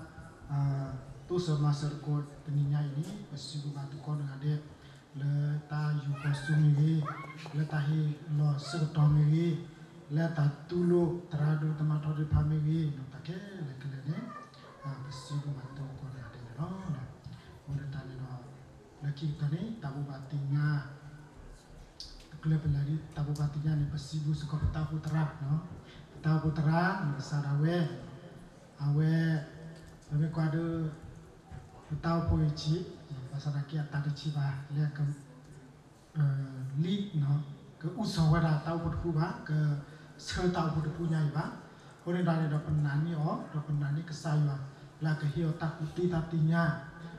တိစၢၤမၤစၢၤသကိး တနံၤညါအံၤန့ၣ် ပစံးဘျုးဘၣ်သုကိးဂၤဒဲး လၢတၢ်ယူၤပီၢ်ဆူၣ်မ့ၢ်ဂ့ၤ, လၢတၢ်ဟ့ၣ်လီၤဆၢကတီၢ်မ့ၢ်ဂ့ၤ, လၢတၢ်တူၢ်လိာ်သရၣ်ဒိၣ်တၢ်မၤထီၣ်သ့ၣ်တဖၣ်မ့ၢ်ဂ့ၤ, တၢ်ခဲလၢာ်ခဲလၢာ်န့ၣ် ပစံးဘျုးဘၣ်သုကိးဂၤဒဲးန့ၣ်လီၤ. အဃိသတးန့ၣ်ဒီး လၢခံကတၢၢ်န့ၣ် တၢ်ဘိးဘၣ်သ့ၣ်ညါ တၢ်ဘိးဘၣ်သ့ၣ်ညါန့ၣ် ပစံးဘျုးစ့ၢ်ကီးပတၢ်အိၣ်ဖှိၣ်သရၣ်, ပတၢ်အိၣ်ဖှိၣ်သရၣ် မ့ၢ်ကစၢ်ဒၣ်ဝဲ, အဝဲ ပမ့ၢ်ကွၢ်ဒီး ပတၢ်အိၣ်ဖှိၣ်အံၤဆံး ဘၣ်ဆၣ်သနာ်က့အတၢ်တဆံးဘၣ်လၢ lead က ဦးဆောင် ဝဲဒၣ်တၢ်အိၣ်ဖှိၣ်တဖုဘၣ်, ကဆှၢတၢ်အိၣ်ဖှိၣ်တဖုညါအံၤဘၣ်. အဃိန့ၣ်ဒီးန့ၣ်ဒီး ပနာ်န့ၢ်အီၤ ဒီးပနာ်န့ၢ်ကစၢ်ယွၤ လၢအကဟ့ၣ်အီၤတၢ်ကူၣ်သ့တၢ်သ့ၣ်ညါ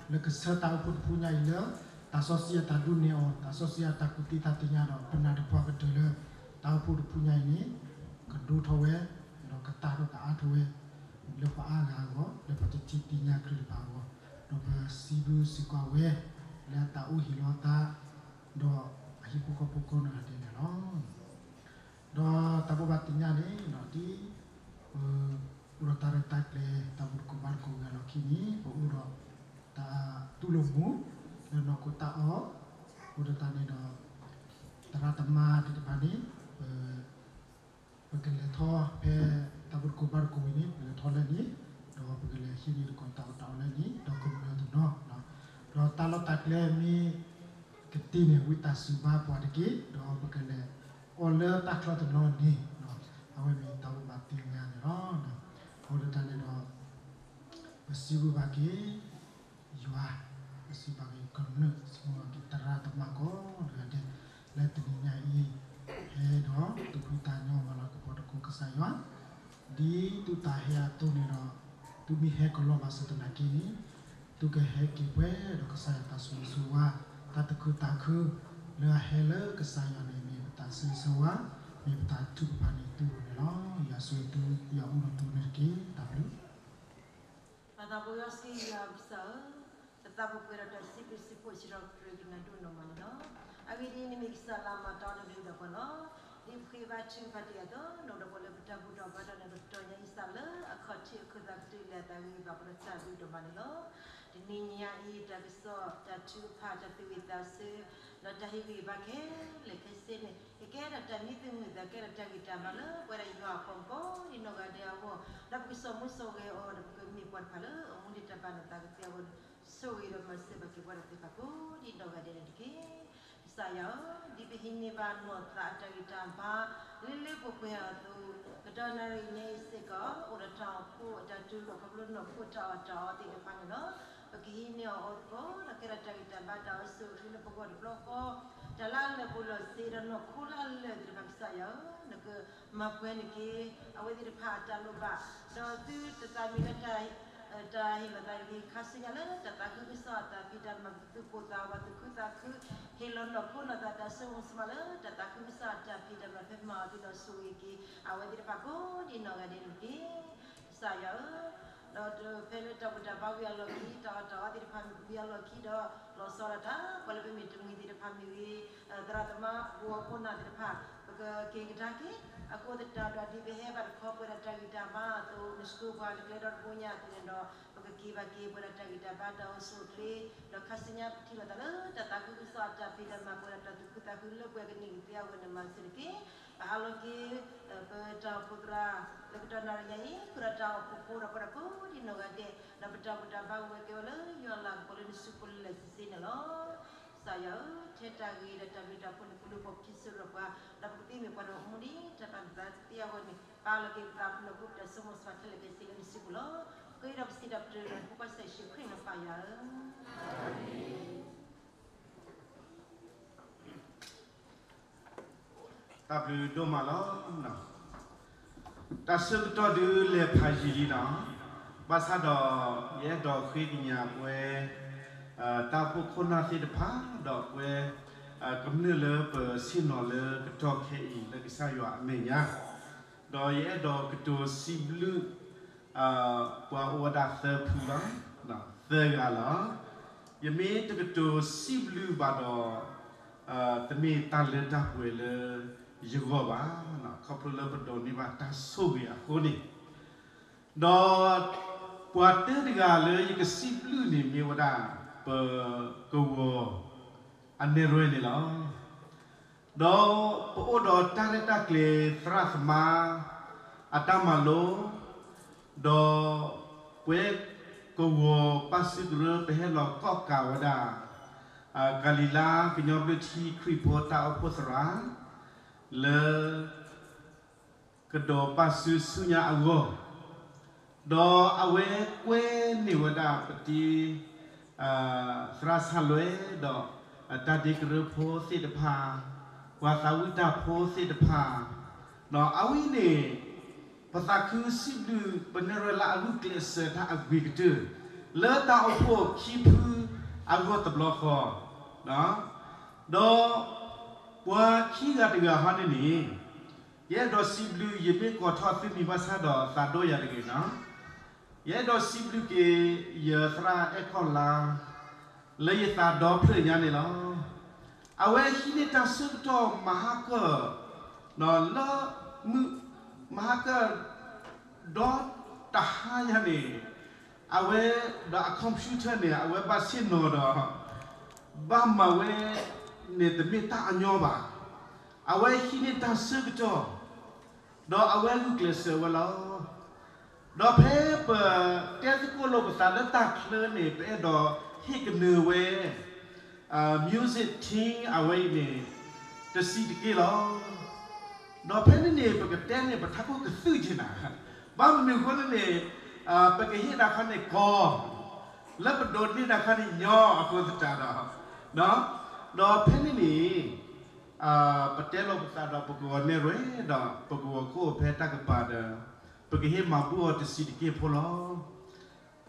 လၢကဆှၢတၢ်အိၣ်ဖှိၣ်တဖုညါအံၤလၢ တၢ်စီဆှံအတၢ်ဒိးန့ၢ်အီၤ, တၢ်စီဆှံအတၢ်ကူၣ်သ့တၢ်သ့ၣ်ညါဒီး ပနာ်တပှၢ်ကတၢၢ်လၢ တၢ်အိၣ်ဖှိၣ်တဖုညါအံၤန့ၣ် ကဒိၣ်ထီၣ်ဝဲ ဒီးကတၢ်ဒီးကအါထီၣ်ဝဲ လၢပှၤအါဂၤအဂီၢ် လၢပှၤတထံၣ်သ့ၣ်ညါခရံာ်တဖၣ်အဂီၢ်, ဒီးပစံးဘျုးစ့ၢ်ကီးဝဲ လၢအတၢ်အိၣ်ဟ့ၣ်လီၤအသး ဒီးအဟံၣ်ဖိဃီဖိကိးနီၢ်ဂၤဒဲးန့ၣ်လီၤ. ဒီးတၢ်ဘိးဘၣ်သ့ၣ်ညါန့ၣ် ဒ်ပ အိၣ်ဒီးတၢ်ရဲၣ်တၢ်ကျဲၤ တၢ်ဘူၣ်တကိးဘါတကိးဝံၤအလီၢ်ခံန့ၣ် ပအိၣ်ဒီးတၢ်တူၢ်လိာ်မူ လၢနီၢ်ခိတၢ်အီၣ်, အဃိသတးန့ၣ်ဒီး သရၣ်သမါသ့ၣ်တဖၣ်န့ၣ် ပ ပကလဲၤထီၣ်ဖဲတၢ်ဘူၣ်တကိးဘါတကိးဝံၤန့ၣ် ပလဲၤထီၣ်လၢန့ၣ်, ဒီးပကလဲၤဟံးန့ၢ်သကိးတၢ်အီၣ်တၢ်အီလၢန့ၣ် ဒီးကမျၢၢ်တနီၤ, ဒီးတၢ်လီၢ်တၢ်ကျဲမ့ၢ်ကတ့ၢ်န့ၣ် ဝံသးစူၤဘါပှၤတက့ၢ်, ဒီးပကလဲၤအီၣ်လၢတၢ်ချီတနီၤန့ၣ်, အဝဲမ့ၢ်တၢ်ဘိးဘၣ်သ့ၣ်ညါန့ၣ်လီၤ. အဃိသတးန့ၣ်ဒီး ပစံးဘျုးဘၣ်က့ၤ ယွၤ, ပစံးဘျုးဘၣ်က့ၤကမျၢၢ်, စံးဘျုးဘၣ်က့ၤသရၣ်သမါကိးနီၢ်ဂၤဒဲး လၢတနံၤညါအံၤ ဟဲဒီးသူၣ်ဖှံသးညီမၤလၤကပီၤသကိးကစၢ်ယွၤ, ဒ်သုသးဟဲအသိးန့ၣ်ဒီး သုမ့ၢ်ဟဲကလီဘၣ်ဆၣ်သနာ်က့န့ၣ် သုကဟဲက့ၤပှဲၤဒီးကစၢ်ယွၤတၢ်ဆိၣ်ဂ့ၤဆိၣ်ဝါ, တၢ်သူၣ်ခုသးခု လၢအဟဲလၢကစၢ်ယွၤန့ၣ် မ့ၢ်ပတၢ်ဆိၣ်ဂ့ၤဆိၣ်ဝါ, မ့ၢ်ပတၢ်ထုကဖၣ်န့ၣ်သုဂီၢ်န့ၣ်လီၤ. ယွၤဆိၣ်ဂ့ၤသု ယွၤအိၣ်ဒီးသုန့ၣ်တက့ၢ်. တၢ်ဘျုး ပသးပှဲၤအီၤစ့ၢ်ကီး ယွၤပကစၢ်ဧၢ, ပသးပှဲၤဒီးတၢ်စံးဘျုးစံးဖှိၣ်စံးထီၣ်ပတြၢၤက့ၤနၤဒိၣ်နီၢ်မးန့ၣ်လီၤ. အဂ့ၢ်ဒ်အံၤ နမ့ၢ်ကစၢ်လၢအမၤတၢ်အီၣ်တၢ်ဒုးဒီးပှၤလီၤ. ဒ်ပဃ့ဘါထုကဖၣ်တ့ၢ်အသိး နအိၣ်ဒီးပှၤလၢပတၢ်ဘူၣ်တၢ်ဘါတၢ်န့ၣ် ပတတီၤညါအံၤစးလၢအခီၣ်ထံးအခိၣ်သးကတုၤလၢအသးဂ့ၤဘၣ်ပှၤဒီးတၢ်ဘျုးဒိၣ်မးန့ၣ်လီၤ. တနံၤညါအံၤ တၢ်ကစီၣ်တၢ်ထုကဖၣ်တၢ်သူၣ်ဝံၣ်သးဆၢ ဒီးတၢ်ဟ့ၣ်ဂံၢ်ဘါခဲလၢာ်ခဲဆ့န့ၣ် ကကဲထီၣ်တၢ်မံသူၣ်မုာ်သး ကဲထီၣ်တၢ်ဂံၢ်တၢ်ဘါလၢပဝဲဒၣ်ယွၤအပှၤကိးဒ်နီၢ်ဂၤဒဲးအဂီၢ်, ဒီးပကစိာ်မူစိာ်ဂဲၤအီၤ ဒီးပကမ့ၢ်ပှၤတဖၣ်လၢအမူဒံးတၢ်ဘၣ်နသးကသ့အဂီၢ်န့ၣ် ဆိၣ်ဂ့ၤဒီးမၤစၢၤဘၣ်က့ၤပှၤဒီးသ့ၣ်တဖၣ်ကိးဒ်နီၢ်ဂၤဒဲးန့ၣ်တက့ၢ်. ကစၢ်ယွၤဧၢ, ဒ်ပဟံးန့ၢ်ဘၣ်နီၢ်သးအတၢ်ဂံၢ်တၢ်ဘါ လၢလၢပှဲၤပှဲၤအသိး, ကတီၢ်နၣ်ရံၣ်ညါအံၤစ့ၢ်ကီး အိၣ်ဒီးတၢ်အိၣ်ဖှိၣ်အတၢ်တူၢ်လိာ်ခီဖျိနီၢ်ခိတၢ်အီၣ်တၢ်အီသ့ၣ်တဖၣ်န့ၣ်လီၤ. ပကဟံးန့ၢ်အီၤအိၣ်သကိး ဒီးကဲထီၣ်တၢ်ဂံၢ်တၢ်ဘါတၢ်အိၣ်ဆူၣ်အိၣ်ချ့လၢပဂီၢ်တဘျီဃီ, တၢ်လၢအလၢာ်ပူၤလီၢ်ဆ့ဒီးနီၢ်ခိလၢအလၢာ်သ့ၣ်တဖၣ် ကစၢ်ယွၤဧၢ, နကမၤပှဲၤန့ၢ်က့ၤ အဝဲသ့ၣ်တဖၣ်အတၢ်လိၣ်ဘၣ်, ဒီးသုတသးမံလၢ တၢ်ဟ့ၣ်လီၤသးတက့ၢ်. ခါဆူညါလၢတၢ်သးခုကစီၣ်အတၢ်ဖံးတၢ်မၤ ပသုးပိာ်သးဝး သုးခုသးခု, ဟ့ၣ်လီၤနီၢ်ခိနီၢ်သးတၢ်ဆိကမိၣ်ဆမးလၢ တၢ်သးခုကစီၣ်အတၢ်ဖံးတၢ်မၤဖဲမၤအီၤသ့ဒီးဆိၣ်ဂ့ၤက့ၤ အဝဲသ့ၣ်တဖၣ်ကိးဒ်နီၢ်ဂၤဒဲးန့ၣ်တက့ၢ်. ကစၢ်ယွၤဧၢ, ဒီးဖဲလၢတၢ်ဘူၣ်တၢ်ဘါဝံၤအလီၢ်ခံ တၢ်အီၣ်တၢ်အီသ့ၣ်တဖၣ်ဝံၤအလီၢ်ခံဒီး လီၤဆီဒၣ်တၢ် ပှၤလၢပမ့ၢ်တမှံၤသ့ၣ်တဖၣ်မ့ၢ်ဂ့ၤ, သရၣ်သမါပှၤကိးနီၢ်သ့ၣ်တဖၣ် ပကက့ၤကဒါက့ၤ, အဃိသတးဒီးဒ်ပဟဲဘၣ်တခီပှဲၤဒီးတၢ်ဂံၢ်တၢ်ဘါအသိး နဆှၢပှၤတကျဲဒီတဘိညါအသိးန့ၣ်ဒီး ပကက့ၤဘၣ်က့ၤပှဲၤဒီးတၢ်ဂံၢ်တၢ်ဘါတၢ်အိၣ်ဆူၣ်အိၣ်ချ့, ဒီးခါဆူညါပထံၣ်လိာ်သးလၢတၢ်သးခုကစီၣ်အတၢ်ဖံးတၢ်မၤ ပှဲၤဒီးတၢ်သူၣ်ခုသးခုလၢပှဲၤကန့ၢ်ကသ့အဂီၢ်န့ၣ် မၤစၢၤတက့ၢ်. ပအးလီၤက့ၤ ပတၢ်အိၣ်ဖှိၣ်သရၣ် လၢကတီၢ်နၣ်ရံၣ်ညါအံၤ ဃုာ်ဒီးတၢ်အိၣ်ဖှိၣ်ဖိဒီးပှၤဒီးကိးဒ်နီၢ်ဂၤဒဲး, ဒီးပတၢ်ဘူၣ်တၢ်ဘါဝဲကဲဝဲလၢ ယွၤအလၤကပီၤလၢနစုပူၤလၢာ်လၢာ်ဆ့ဆ့န့ၣ်လီၤ. ကစၢ်ယွၤဧၢ, ထဲတၢ်ဂ့ၤဒီးတၢ်ဘျုးတၢ်ဖှိၣ်န့ၣ် ကလူၤပိာ်ခံစုဒီးပှၤ, ဒီးပကသ့မ့ၢ်ပှၤဒီးအိၣ်မူဒ်တၢ်ဘၣ်နသးသ့အဂီၢ်န့ၣ် ပအးလီၤက့ၤပသး ပနီၢ်ခိပတၢ်ဆိကမိၣ်ဆမးခဲလၢာ်ခဲဆ့လၢနစုပူၤလီၤ. ဃ့ဒီးပစံးဒီးပတြၢၤလၢဖိခွါကစၢ်ယ့ၣ်ၡူးခရံာ်နဖးယွၤဧၢ. တၢ်ဘျုးဒိၣ်မးလီၤ. တၢ်ဆၢကတီၢ်ဒုးလဲၤဖးယံာ်လံနီၤ, ဘၣ်ဆၣ်ဒီး ယအဲၣ်ဒိးဃ့ကညးပဝဲ တၢ်အိၣ်ဖှိၣ်ခိၣ်နၢ်သ့ၣ်တဖၣ် ဒီးပဝဲ ကမျၢၢ်လၢပဆ့ၣ်နီၤလၢကတီၢ်ခဲအံၤလၢကစၢ်ယွၤအမဲာ်ညါ, ဒီးယအဲၣ်ဒိးကတိၤစံးဘျုး ပှၤအိၣ်ဝဲဒၣ်သၢဖုလီၤ, သၢဂၤလီၤ. ယမ့ၢ်တကတိၤစံးဘျုးဘၣ်ဒီး တမ့ၢ်တၢ်လၢတၢ်ပှဲၤလၢယဂီၢ်ဘၣ်, ခီဖျိလၢပဒိးန့ၢ်ဘၣ်တၢ်ဆိၣ်ဂ့ၤအဃိန့ၣ်, ဒီးပှၤတၢတဂၤလၢယကစံးဘျုးန့ၣ်မ့ၢ်ဝဲဒၣ် ပကဝီၤ အနဲၣ်ရွဲၣ်န့ၣ်လီၤ. ဒီးပအိၣ်ဒီးတၢ်ရဲၣ်တၢ်ကျဲၤသရၣ်သမါ အတၢ်မၤလိ, ဒီးပဝဲကဝီၤပၢ်စုကရၢ ပဟဲလီၤကီၣ်ကးဝဲဒၣ် ကၤလံၤလါကညီဘျၢထံခရံာ်ဖိတၢ်အိၣ်ဖှိၣ်သရၣ် လၢ ကဒီးပၢ်စုဆူညါအဂီၢ်, ဒီးအဝဲကွဲန့ၢ်ဝဲဒၣ်ပတံၤ သရၣ်ဆၣ်လွဲၢ် ဒီးတၢ်ဒ့ကရၢဖိသ့ၣ်တဖၣ်, ပှၤသးဝံၣ်တၢ်ဖိသ့ၣ်တဖၣ်, ဒီးအဝဲန့ၣ် ပသးခုစံးဘျုး ပနဲၣ်ရွဲၣ်လၢအဂုာ်ကျဲးစၢးတၢ်အဂ့ၤကတၢၢ် လၢတၢ်အိၣ်ဖှိၣ်ခံဖုအဂီၢ်တဘျီဃီ, ဒီးပှၤခံဂၤတဂၤဟီန့ၣ်န့ၣ် ယအဲၣ်ဒိးစံးဘျုး ယမ့ၢ်ကိးထီၣ်သုမံၤဘၣ်ဆၣ်ဒီး သးဒိၣ်ယၤတဂ့ၤနီၤ. ယအဲၣ်ဒိးစံးဘျုးက့ၤ ယသရၣ်အဲၣ်ခီၣ်လါ လၢယသးဒီဖျၢၣ်ညါန့ၣ်လီၤ. အဝဲဟံးန့ၢ်တၢ်ဆၢကတီၢ်မၤဟါကၢၢ် လၢမုၢ် မၤဟါကၢၢ် ဒီတဟါညါန့ၣ် အဝဲဒီးအ computer န့ၣ် အဝဲဘၣ်ဆ့ၣ်နီၤဒီး ဘၣ်မၤဝဲန့ၣ်တမ့ၢ်တၢ်အညီဘၣ်. အဝဲဟံးန့ၢ်တၢ်ဆၢကတီၢ် ဒီးအဝဲဂုာ်ကျဲးစၢးဝဲလီၤ. ဒီးဖဲပတဲသကိးလိာ်ပသးလၢတၢ်ချၢန့ၣ် ပအဲၣ်ဒိးဟ့ၣ်ကနၢၤဝဲ music team အဝဲအံၤန့ၣ် တဆံးတက့ၢ်လီၤ. ဒီးဖဲန့ၣ်န့ၣ် ပကတဲန့ၣ် ပထးခိၣ်ကသုၣ်က့ၤနၤ, ဘၣ်မနုၤအဃိန့ၣ်န့ၣ် ပကဟ့ၣ်တၢ်ခါန့ၣ်ကီ လၢပဒိးန့ၢ်တၢ်ခါန့ၣ်ညီအဃိသတးဒီး, ဒီးဖဲန့ၣ်န့ၣ် ပတဲလီၤပသးဒီးပကဝီၤနဲၣ်ရွဲၣ်ဒီး ပကဝီၤခိၣ်ဖဲတၢ်ကပၤဒီး ပကဟ့ၣ်မၤဘူၣ်အီၤတဆံးတက့ၢ်ဖိလီၤ.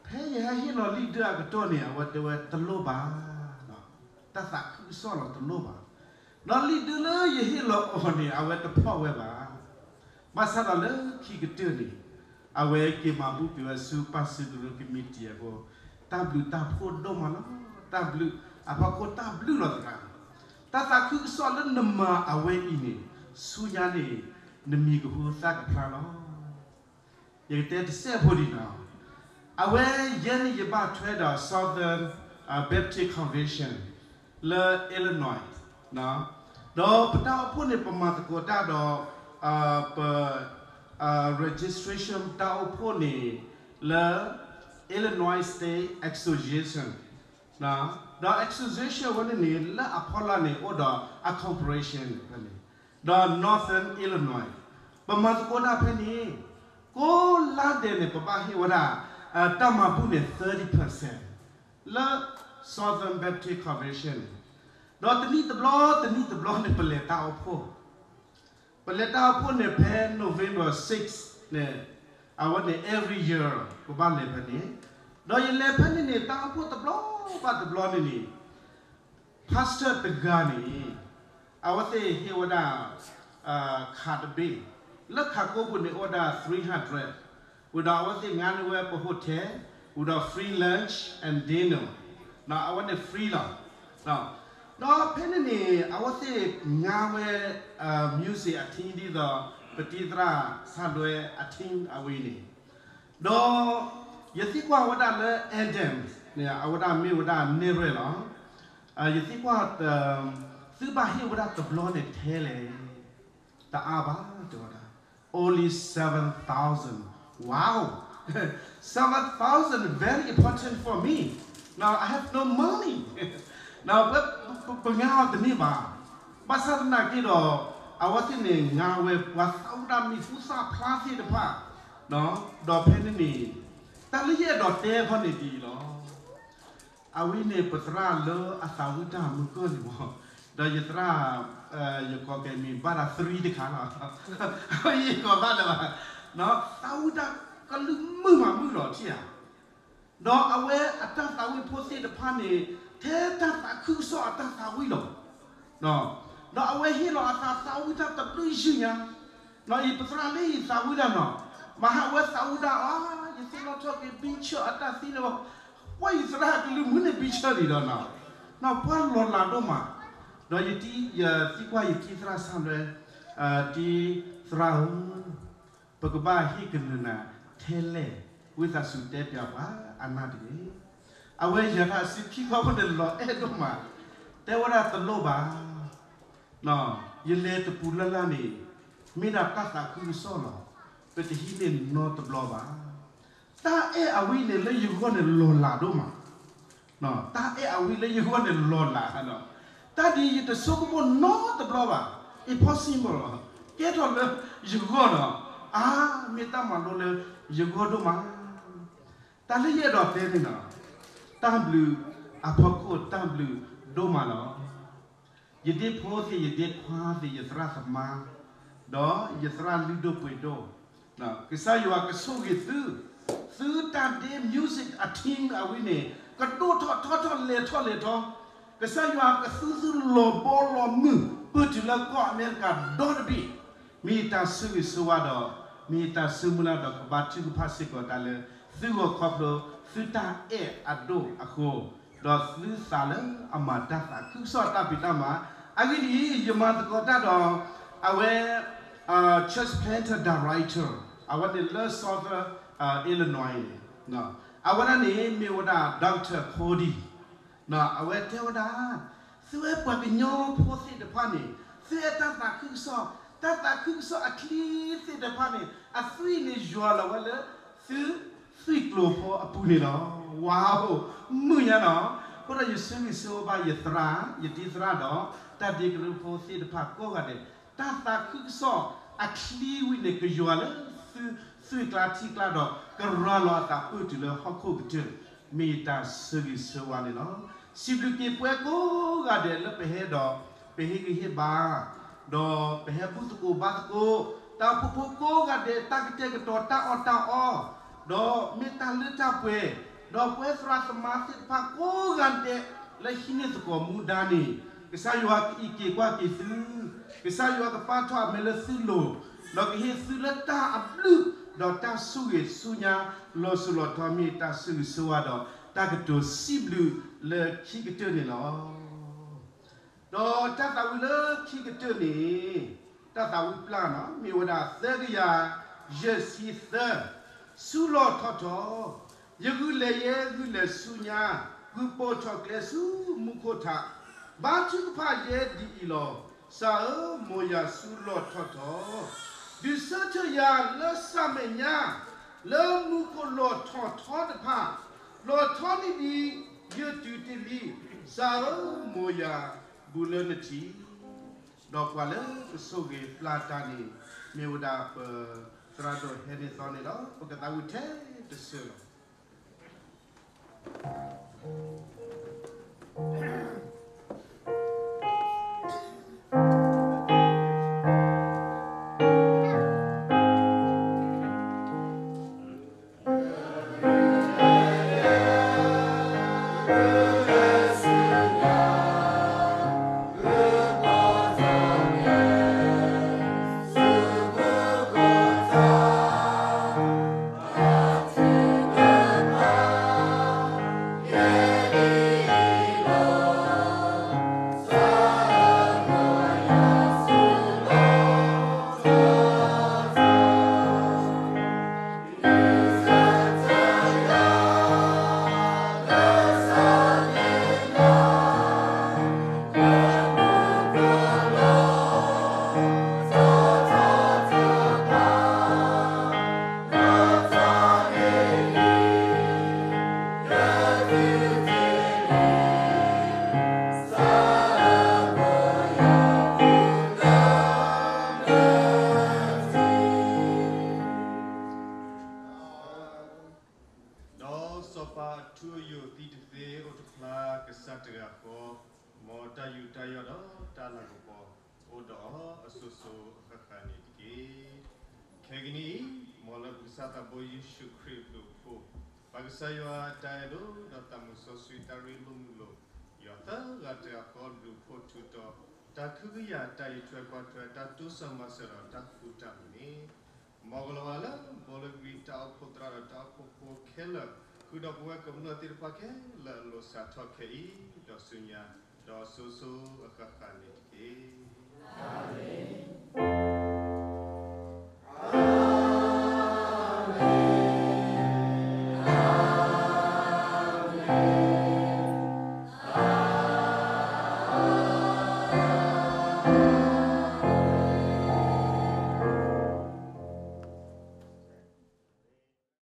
ဖဲယဟဲဟ့ၣ်လီၤလံာ်ဒုးအကတီၢ်န့ၣ် အဝဲတဲဝဲတလိၣ်ဘၣ်, တၢ်သးခုကစီၣ်လီၤတလိၣ်ဘၣ်. ဒီးလံာ်ဒုးလၢယဟ့ၣ်လီၤအီၤန့ၣ် အဝဲတဖျီၣ်ဝဲဘၣ်. ဘၣ်ဆၣ်ဒီးလၢခံကတၢၢ်န့ၣ် အဝဲက့ၤမၤဘူၣ်က့ၤဝဲဆူပၢ်စံကရူကမံးတံာ်အဃိ, တၢ်ဘျုးတၢ်ဖှိၣ်ဒိၣ်မးလီၤ. တၢ်ဘျုး အဖီခိၣ်တၢ်ဘျုးလီၤသရၣ်, တၢ်သးခုကစီၣ်လၢနမၤအဝဲအံၤန့ၣ် ဆူညါန့ၣ် နမံၤကဟူသၣ်ကဖျါလီၤ. ယကတဲတစဲးဖိဒံးနီၤ, အဝဲယဲန့ၣ်ယဘၣ်ထွဲဒီး Southern Baptist Convention လၢ Illinois ဒီးပတၢ်အိၣ်ဖှိၣ်န့ၣ် ပမၤသကိးတၢ်ဒီး ပ registration တၢ်အိၣ်ဖှိၣ်န့ၣ် လၢ Illinois State Association ဒီး association ဝဲန့ၣ်န့ၣ် လၢအဖီလာ်န့ၣ် အိၣ်ဒီးအ corporation ဖဲန့ၣ်, ဒီး Northern Illinois ပမၤသကိးတၢ်ဖဲန့ၣ်, ကိးလါဒဲးန့ၣ် ပဘၣ်ဟ့ၣ်ဝဲဒၣ် တၢ်မၤဘူၣ်န့ၣ် thirty percent လၢ Southern Baptist Convention န့ၣ်, ဒီးတနံၣ်တဘျီ တနံၣ်တဘျီန့ၣ် ပလဲၤတၢ်အိၣ်ဖှိၣ် ပလဲၤတၢ်အိၣ်ဖှိၣ်န့ၣ် ဖဲ November six န့ၣ်, အဝဲန့ၣ် every year ပဘၣ်လဲၤဖဲန့ၣ်, ဒီးယလဲၤဖဲန့ၣ်န့ၣ် တၢ်အိၣ်ဖှိၣ်တဘျီဘၣ်တဘျီန့ၣ်န့ၣ် pastor တဂၤန့ၣ် အဝဲသ့ၣ်ဟ့ၣ်ဝဲဒၣ် ခးတဘ့ၣ်, လၢခးကိးပူၤန့ၣ်အိၣ်ဝဲဒၣ် three hundred, ဝံၤဒီးအဝဲသ့ၣ်ငါန့ၢ်ဝဲပ hotel, ဝံၤဒီး free lunch and dinner, အဝဲန့ၣ် free လီၤ. ဒီးဖဲန့ၣ်န့ၣ် အဝဲသ့ၣ်ငါဝဲ music အ team ဒ်သိး ပတံၤသရၣ်ဆၣ်လွဲအ team အဝဲန့ၣ်, ဒီးယသံကွၢ်ဝဲဒၣ်လၢ Adam န့ၣ် အဝဲဒၣ်မ့ၢ်ဝဲဒၣ်နဲၣ်ရွဲၣ်လီၤ. ယသံကွၢ် သုဘၣ်ဟ့ၣ်ဝဲဒၣ်တဘျီန့ၣ်ထဲလဲၣ်, တအါဘၣ် တဲဝဲဒၣ်, only seven thousand. Wow, seven thousand very important for me. Now I have no money. ပ ပ ပငါအီၤတန့ၢ်ဘၣ်. ဘၣ်ဆၣ်သနာ်က့ဒီး အဝဲသ့ၣ်န့ၣ် ငါဝဲပှၤသးဝံၣ်တၢ်မံၤဟူသၣ်ဖျါသ့ၣ်တဖၣ်, ဒီးဖဲန့ၣ်န့ၣ် တၢ်လၢယအဲၣ်ဒိးတဲခီန့ၣ်ဒ်အံၤလီၤ. အဝဲန့ၣ် ပသရၣ်လၢအသးဝံၣ်တၢ်မုၢ်ကၢၢ်န့ၣ်မ့ၢ်, ဒီးယသရၣ် ယကိးကဲမံၤဘၣ်ဒီး three တခါလီၤ. ယကိးဘၣ်လၢၤဘၣ်, သးဝံၣ်တၢ်ကလုၢ်မုာ်မးမုာ်လီၤထံဧါ. ဒီးအဝဲအတၢ်သးဝံၣ်ဖိသ့ၣ်တဖၣ်န့ၣ် ထဲတၢ်သးခုကစီၣ်အတၢ်သးဝံၣ်လီၤ. ဒီးအဝဲဟ့ၣ်လီၤအသးသးဝံၣ်တၢ်တဘျုးယုၢ်ညါ, ဒီးအံၤပသရၣ်လၢအံၤသးဝံၣ်တၢ်နီၤ, မဟါဝဲသးဝံၣ်တၢ်အီၤ, ယသ့ၣ်နီၣ်ထီၣ်က့ၤ ဘံၣ်ဆၢၣ်အတၢ်သံန့ၣ်, ပှၤယသရၣ်ကလုၢ်မုာ်န့ၣ် ဘံၣ်ဆၢၣ်ဒံးဒီးနီၤ, နီၤပှၤလီၤလးဒိၣ်မး, ဒီးယတံၤ ယသံကွၢ်ယတံၤသရၣ်ဆၣ်လွဲ, တံၤသရၣ်ဧၢ ပကဘၣ်ဟ့ၣ်ကနၢၤနၤထဲလဲၣ်, ဝံသးစူၤတဲပၠးပှၤအနၢ်တဂ့ၤ. အဝဲယၤတၢ်စုခံခီဖိန့ၣ်လီၤအဲၣ်ဒိၣ်မး, တဲဝဲဒၣ်တလိၣ်ဘၣ်, ယလဲၤတပူၤလၢ်လၢ်န့ၣ် မ့ၢ်ဒၣ်တၢ်သးခုကစီၣ်လီၤ, ပတဟံးန့ၢ်နီတဘျီဘၣ်. တၢ်အဲၣ်အဝဲအံၤန့ၣ်လၢယဂီၢ်န့ၣ်လီၤလးဒိၣ်မး တၢ်အဲၣ်အဝဲလၢယဂီၢ်န့ၣ်လီၤလး, တၢ်ဒ်ယတဆိကမိၣ်နီတဘျီဘၣ်, impossible, ကဲထီၣ်လၢယဂီၢ်ဒီး, အါ, မ့ၢ်တၢ်မၤလိလၢယဂီၢ်ဒိၣ်မး. တၢ်လၢယအဲၣ်ဒိးတဲန့ၣ်လီၤ, တၢ်ဘျုးအဖီခိၣ်တၢ်ဘျုးဒိၣ်မးလီၤ. ယဒ့ဖိသ့ၣ် ယဒ့ခွါသ့ၣ် ယသရၣ်သမါ, ဒီးယသရၣ်လုၢ်ဒိၣ်ပှ့ၤဒိၣ်, ကစၢ်ယွၤကဆိၣ်ဂ့ၤသု, သုတၢ်ဒ့ music အ team အဝဲန့ၣ် ကဒိၣ်ထီၣ်ထီထီၣ်လဲၤထီၣ်လဲၤထီ, ကစၢ်ယွၤကသူသုလီၤဘီလီၤမုၢ် ပၢၢ်တုၤလၢကီၢ်အမဲရကၤဒီတဘ့ၣ်, မ့ၢ်တၢ်ဆိၣ်ဂ့ၤဆိၣ်ဝါဒီး မ့ၢ်တၢ်ဆိၣ်မုၢ်လၢ်ဒီးကဘါထုကဖၣ်စ့ၢ်ကီးတၢ်လၢ သုဂီၢ်ခီဖျိ သုတၢ်အဲၣ်အဒိၣ်အဃိ ဒီးသုသးလၢအမၤတၢ်သးခုကစီၣ်တၢ်ဖံးတၢ်မၤ, အဂ့ၢ်ဒ်အံၤ ယမၤသကိးတၢ်ဒီး အဝဲ church planter director အဝဲန့ၣ်လၢ Southern Illinois န့ၣ် အဝဲဒၣ်န့ၣ်မ့ၢ်ဝဲဒၣ် Doctor Cody အဝဲတဲဝဲဒၣ် သုဝဲပှၤကညီဖိသ့ၣ်တဖၣ်န့ၣ် သုအဲၣ်တၢ်သးခုကစီၣ်, တၢ်သးခုကစီၣ်အချံသ့ၣ်တဖၣ်န့ၣ် အသွံၣ်န့ၣ်ယွၤလီၤဝဲလၢ သုသွံၣ်ကျိၤဖိအပူၤန့ၣ်လီၤ. ဝါအိၣ် မုာ်ညါနီၤ. အဃိဒီးယဆိၣ်ဂ့ၤဆိၣ်ဝါဘၣ်ယသရၣ်, ယတံၤသရၣ်ဒီး တၢ်ဒ့ကရၢဖိသ့ၣ်တဖၣ်ကိးဂၤဒဲး, တၢ်သးခုကစီၣ်အချံဝံၤန့ၣ် ကယွၤလၢသုသွံၣ်ကျါထံကျါဒီး ကရၤလီၤအသးပၢၢ်တုၤလၢဟီၣ်ခိၣ်ကတၢၢ်, မ့ၢ်ယတၢ်ဆိၣ်ဂ့ၤဆိၣ်ဝါန့ၣ်လီၤ. စံးဘျုးက့ၤပှၤကိးဂၤဒဲးလၢပဟဲဒီး ပဟ့ၣ်ဂံၢ်ဟ့ၣ်ဘါ ဒီးပဟဲဘူၣ်သကိးဘါသကိး တၢ်အိၣ်ဖှိၣ်ဖိကိးဂၤဒဲး တၢ်ကတဲာ်ကတီၤတၢ်အီၣ်တၢ်အီ, ဒီးမ့ၢ်တၢ်လၢတၢ်ပှဲၤ, ဒီးပှၤသရၣ်သမါသ့ၣ်တဖၣ်ကိးဂၤဒဲး လၢဟံးန့ၢ်သကိးမူဒါန့ၣ်, ကစၢ်ယွၤကအံးက့ၤကွၢ်က့ၤသု, ကစၢ်ယွၤကပာ်ထီၣ်အမဲာ်လၢသုလိၤ, ဒီးကဟ့ၣ်သုလၢတၢ်အဘျုး ဒီးတၢ်ဆိၣ်ဂ့ၤဆူညါ လီၤစိၤလီၤထီ မ့ၢ်တၢ်ဆိၣ်ဂ့ၤဆိၣ်ဝါဒီး တၢ်ကတိၤစံးဘျုးလၢခံကတၢၢ်န့ၣ်လီၤ. ဒီးတၢ်သးဝံၣ်လၢခံကတၢၢ်န့ၣ်, တၢ်သးဝံၣ်ပျၢ်န့ၣ် မ့ၢ်ဝဲဒၣ်သၢကယၤယဲၢ်ဆံသၢ, ဆူလီၢ်ထီၣ်ထီ, ယဂုာ်လဲၤယဲဂုာ်လဲၤဆူညါ, ဂုာ်ပိာ်ထီၣ်ကျဲဆူမူခိၣ်ထး, ဘါထုကဖၣ်ယဲဒ်အံၤလီၤ. စၢ်ဧၢ, မ်ယၤဆူလီၢ်ထီၣ်ထီ, ဒုးဆၢထၢၣ်ယၤလၢစၢ်မဲာ်ညါ, လၢမူခိၣ်လီၢ်ထီၣ်ထီတဖၣ်, လီၢ်ထီန့ၢ်ဒံးယတုၤတ့ၢ်လံ, စၢ်ဧၢ, မ်ယၤဘူးလၢနထံ. ဒီးပှၤလၢကဆိၣ်ဂ့ၤပျၢ်တၢ်န့ၣ် မ့ၢ်ဝဲဒၣ်ပသရၣ်ဒိၣ်ဟဲန့ၣ်သီန့ၣ်လီၤ. ပကသးဝံၣ်ထဲတစၢၢ်လီၤ. ဒီးစီၤပၤအထူအယိာ်သံတသ့အိၣ်တဖျါကစၢ်တဂၤဃီ, မ်တၢ်ယူးတၢ်ယီၣ်ဒီးတၢ်လၤကပီၤ အိၣ်ဒီးအီၤအစိၤစိၤအဃၣ်ဃၣ်န့ၣ်တက့ၢ်. ခဲကနံၣ်အံၤ, မ်လၢပကစၢ်သးဘိယ့ၣ်ၡူးခရံာ်အဘျုးအဖှိၣ်, ပၢ်ကစၢ်ယွၤအတၢ်အဲၣ်ဒိၣ်ဒီးသးမုၢ်စီဆှံတၢ်ရ့လိာ်မုာ်လိာ်, ယွၤသၢဂၤတဂၤဃီအဘျုးအဖှိၣ်ထူးတီၤ, တၢ်ကဟုကယာ်တၢ်အံးထွဲကွၢ်ထွဲ တၢ်တိစၢၤမၤစၢၤဒီးတၢ်ဃူတၢ်ဖိးန့ၣ် မ်ကလီၤဂာ်လၢဘိလၢကရံးတၢ်အိၣ်ဖှိၣ်သရၣ်ဒီးတၢ်အိၣ်ဖှိၣ်ဖိခဲလၢာ်, ဃုာ်ဒီးပဝဲကမျၢၢ်သ့ၣ်တဖၣ်ခဲလၢာ်အလိၤစးထီၣ်ခဲအံၤ, ဒီးဆူညါ, ဒီးစိၤစိၤအဃၣ်ဃၣ်န့ၣ်တက့ၢ်. အၤမ့ၣ်.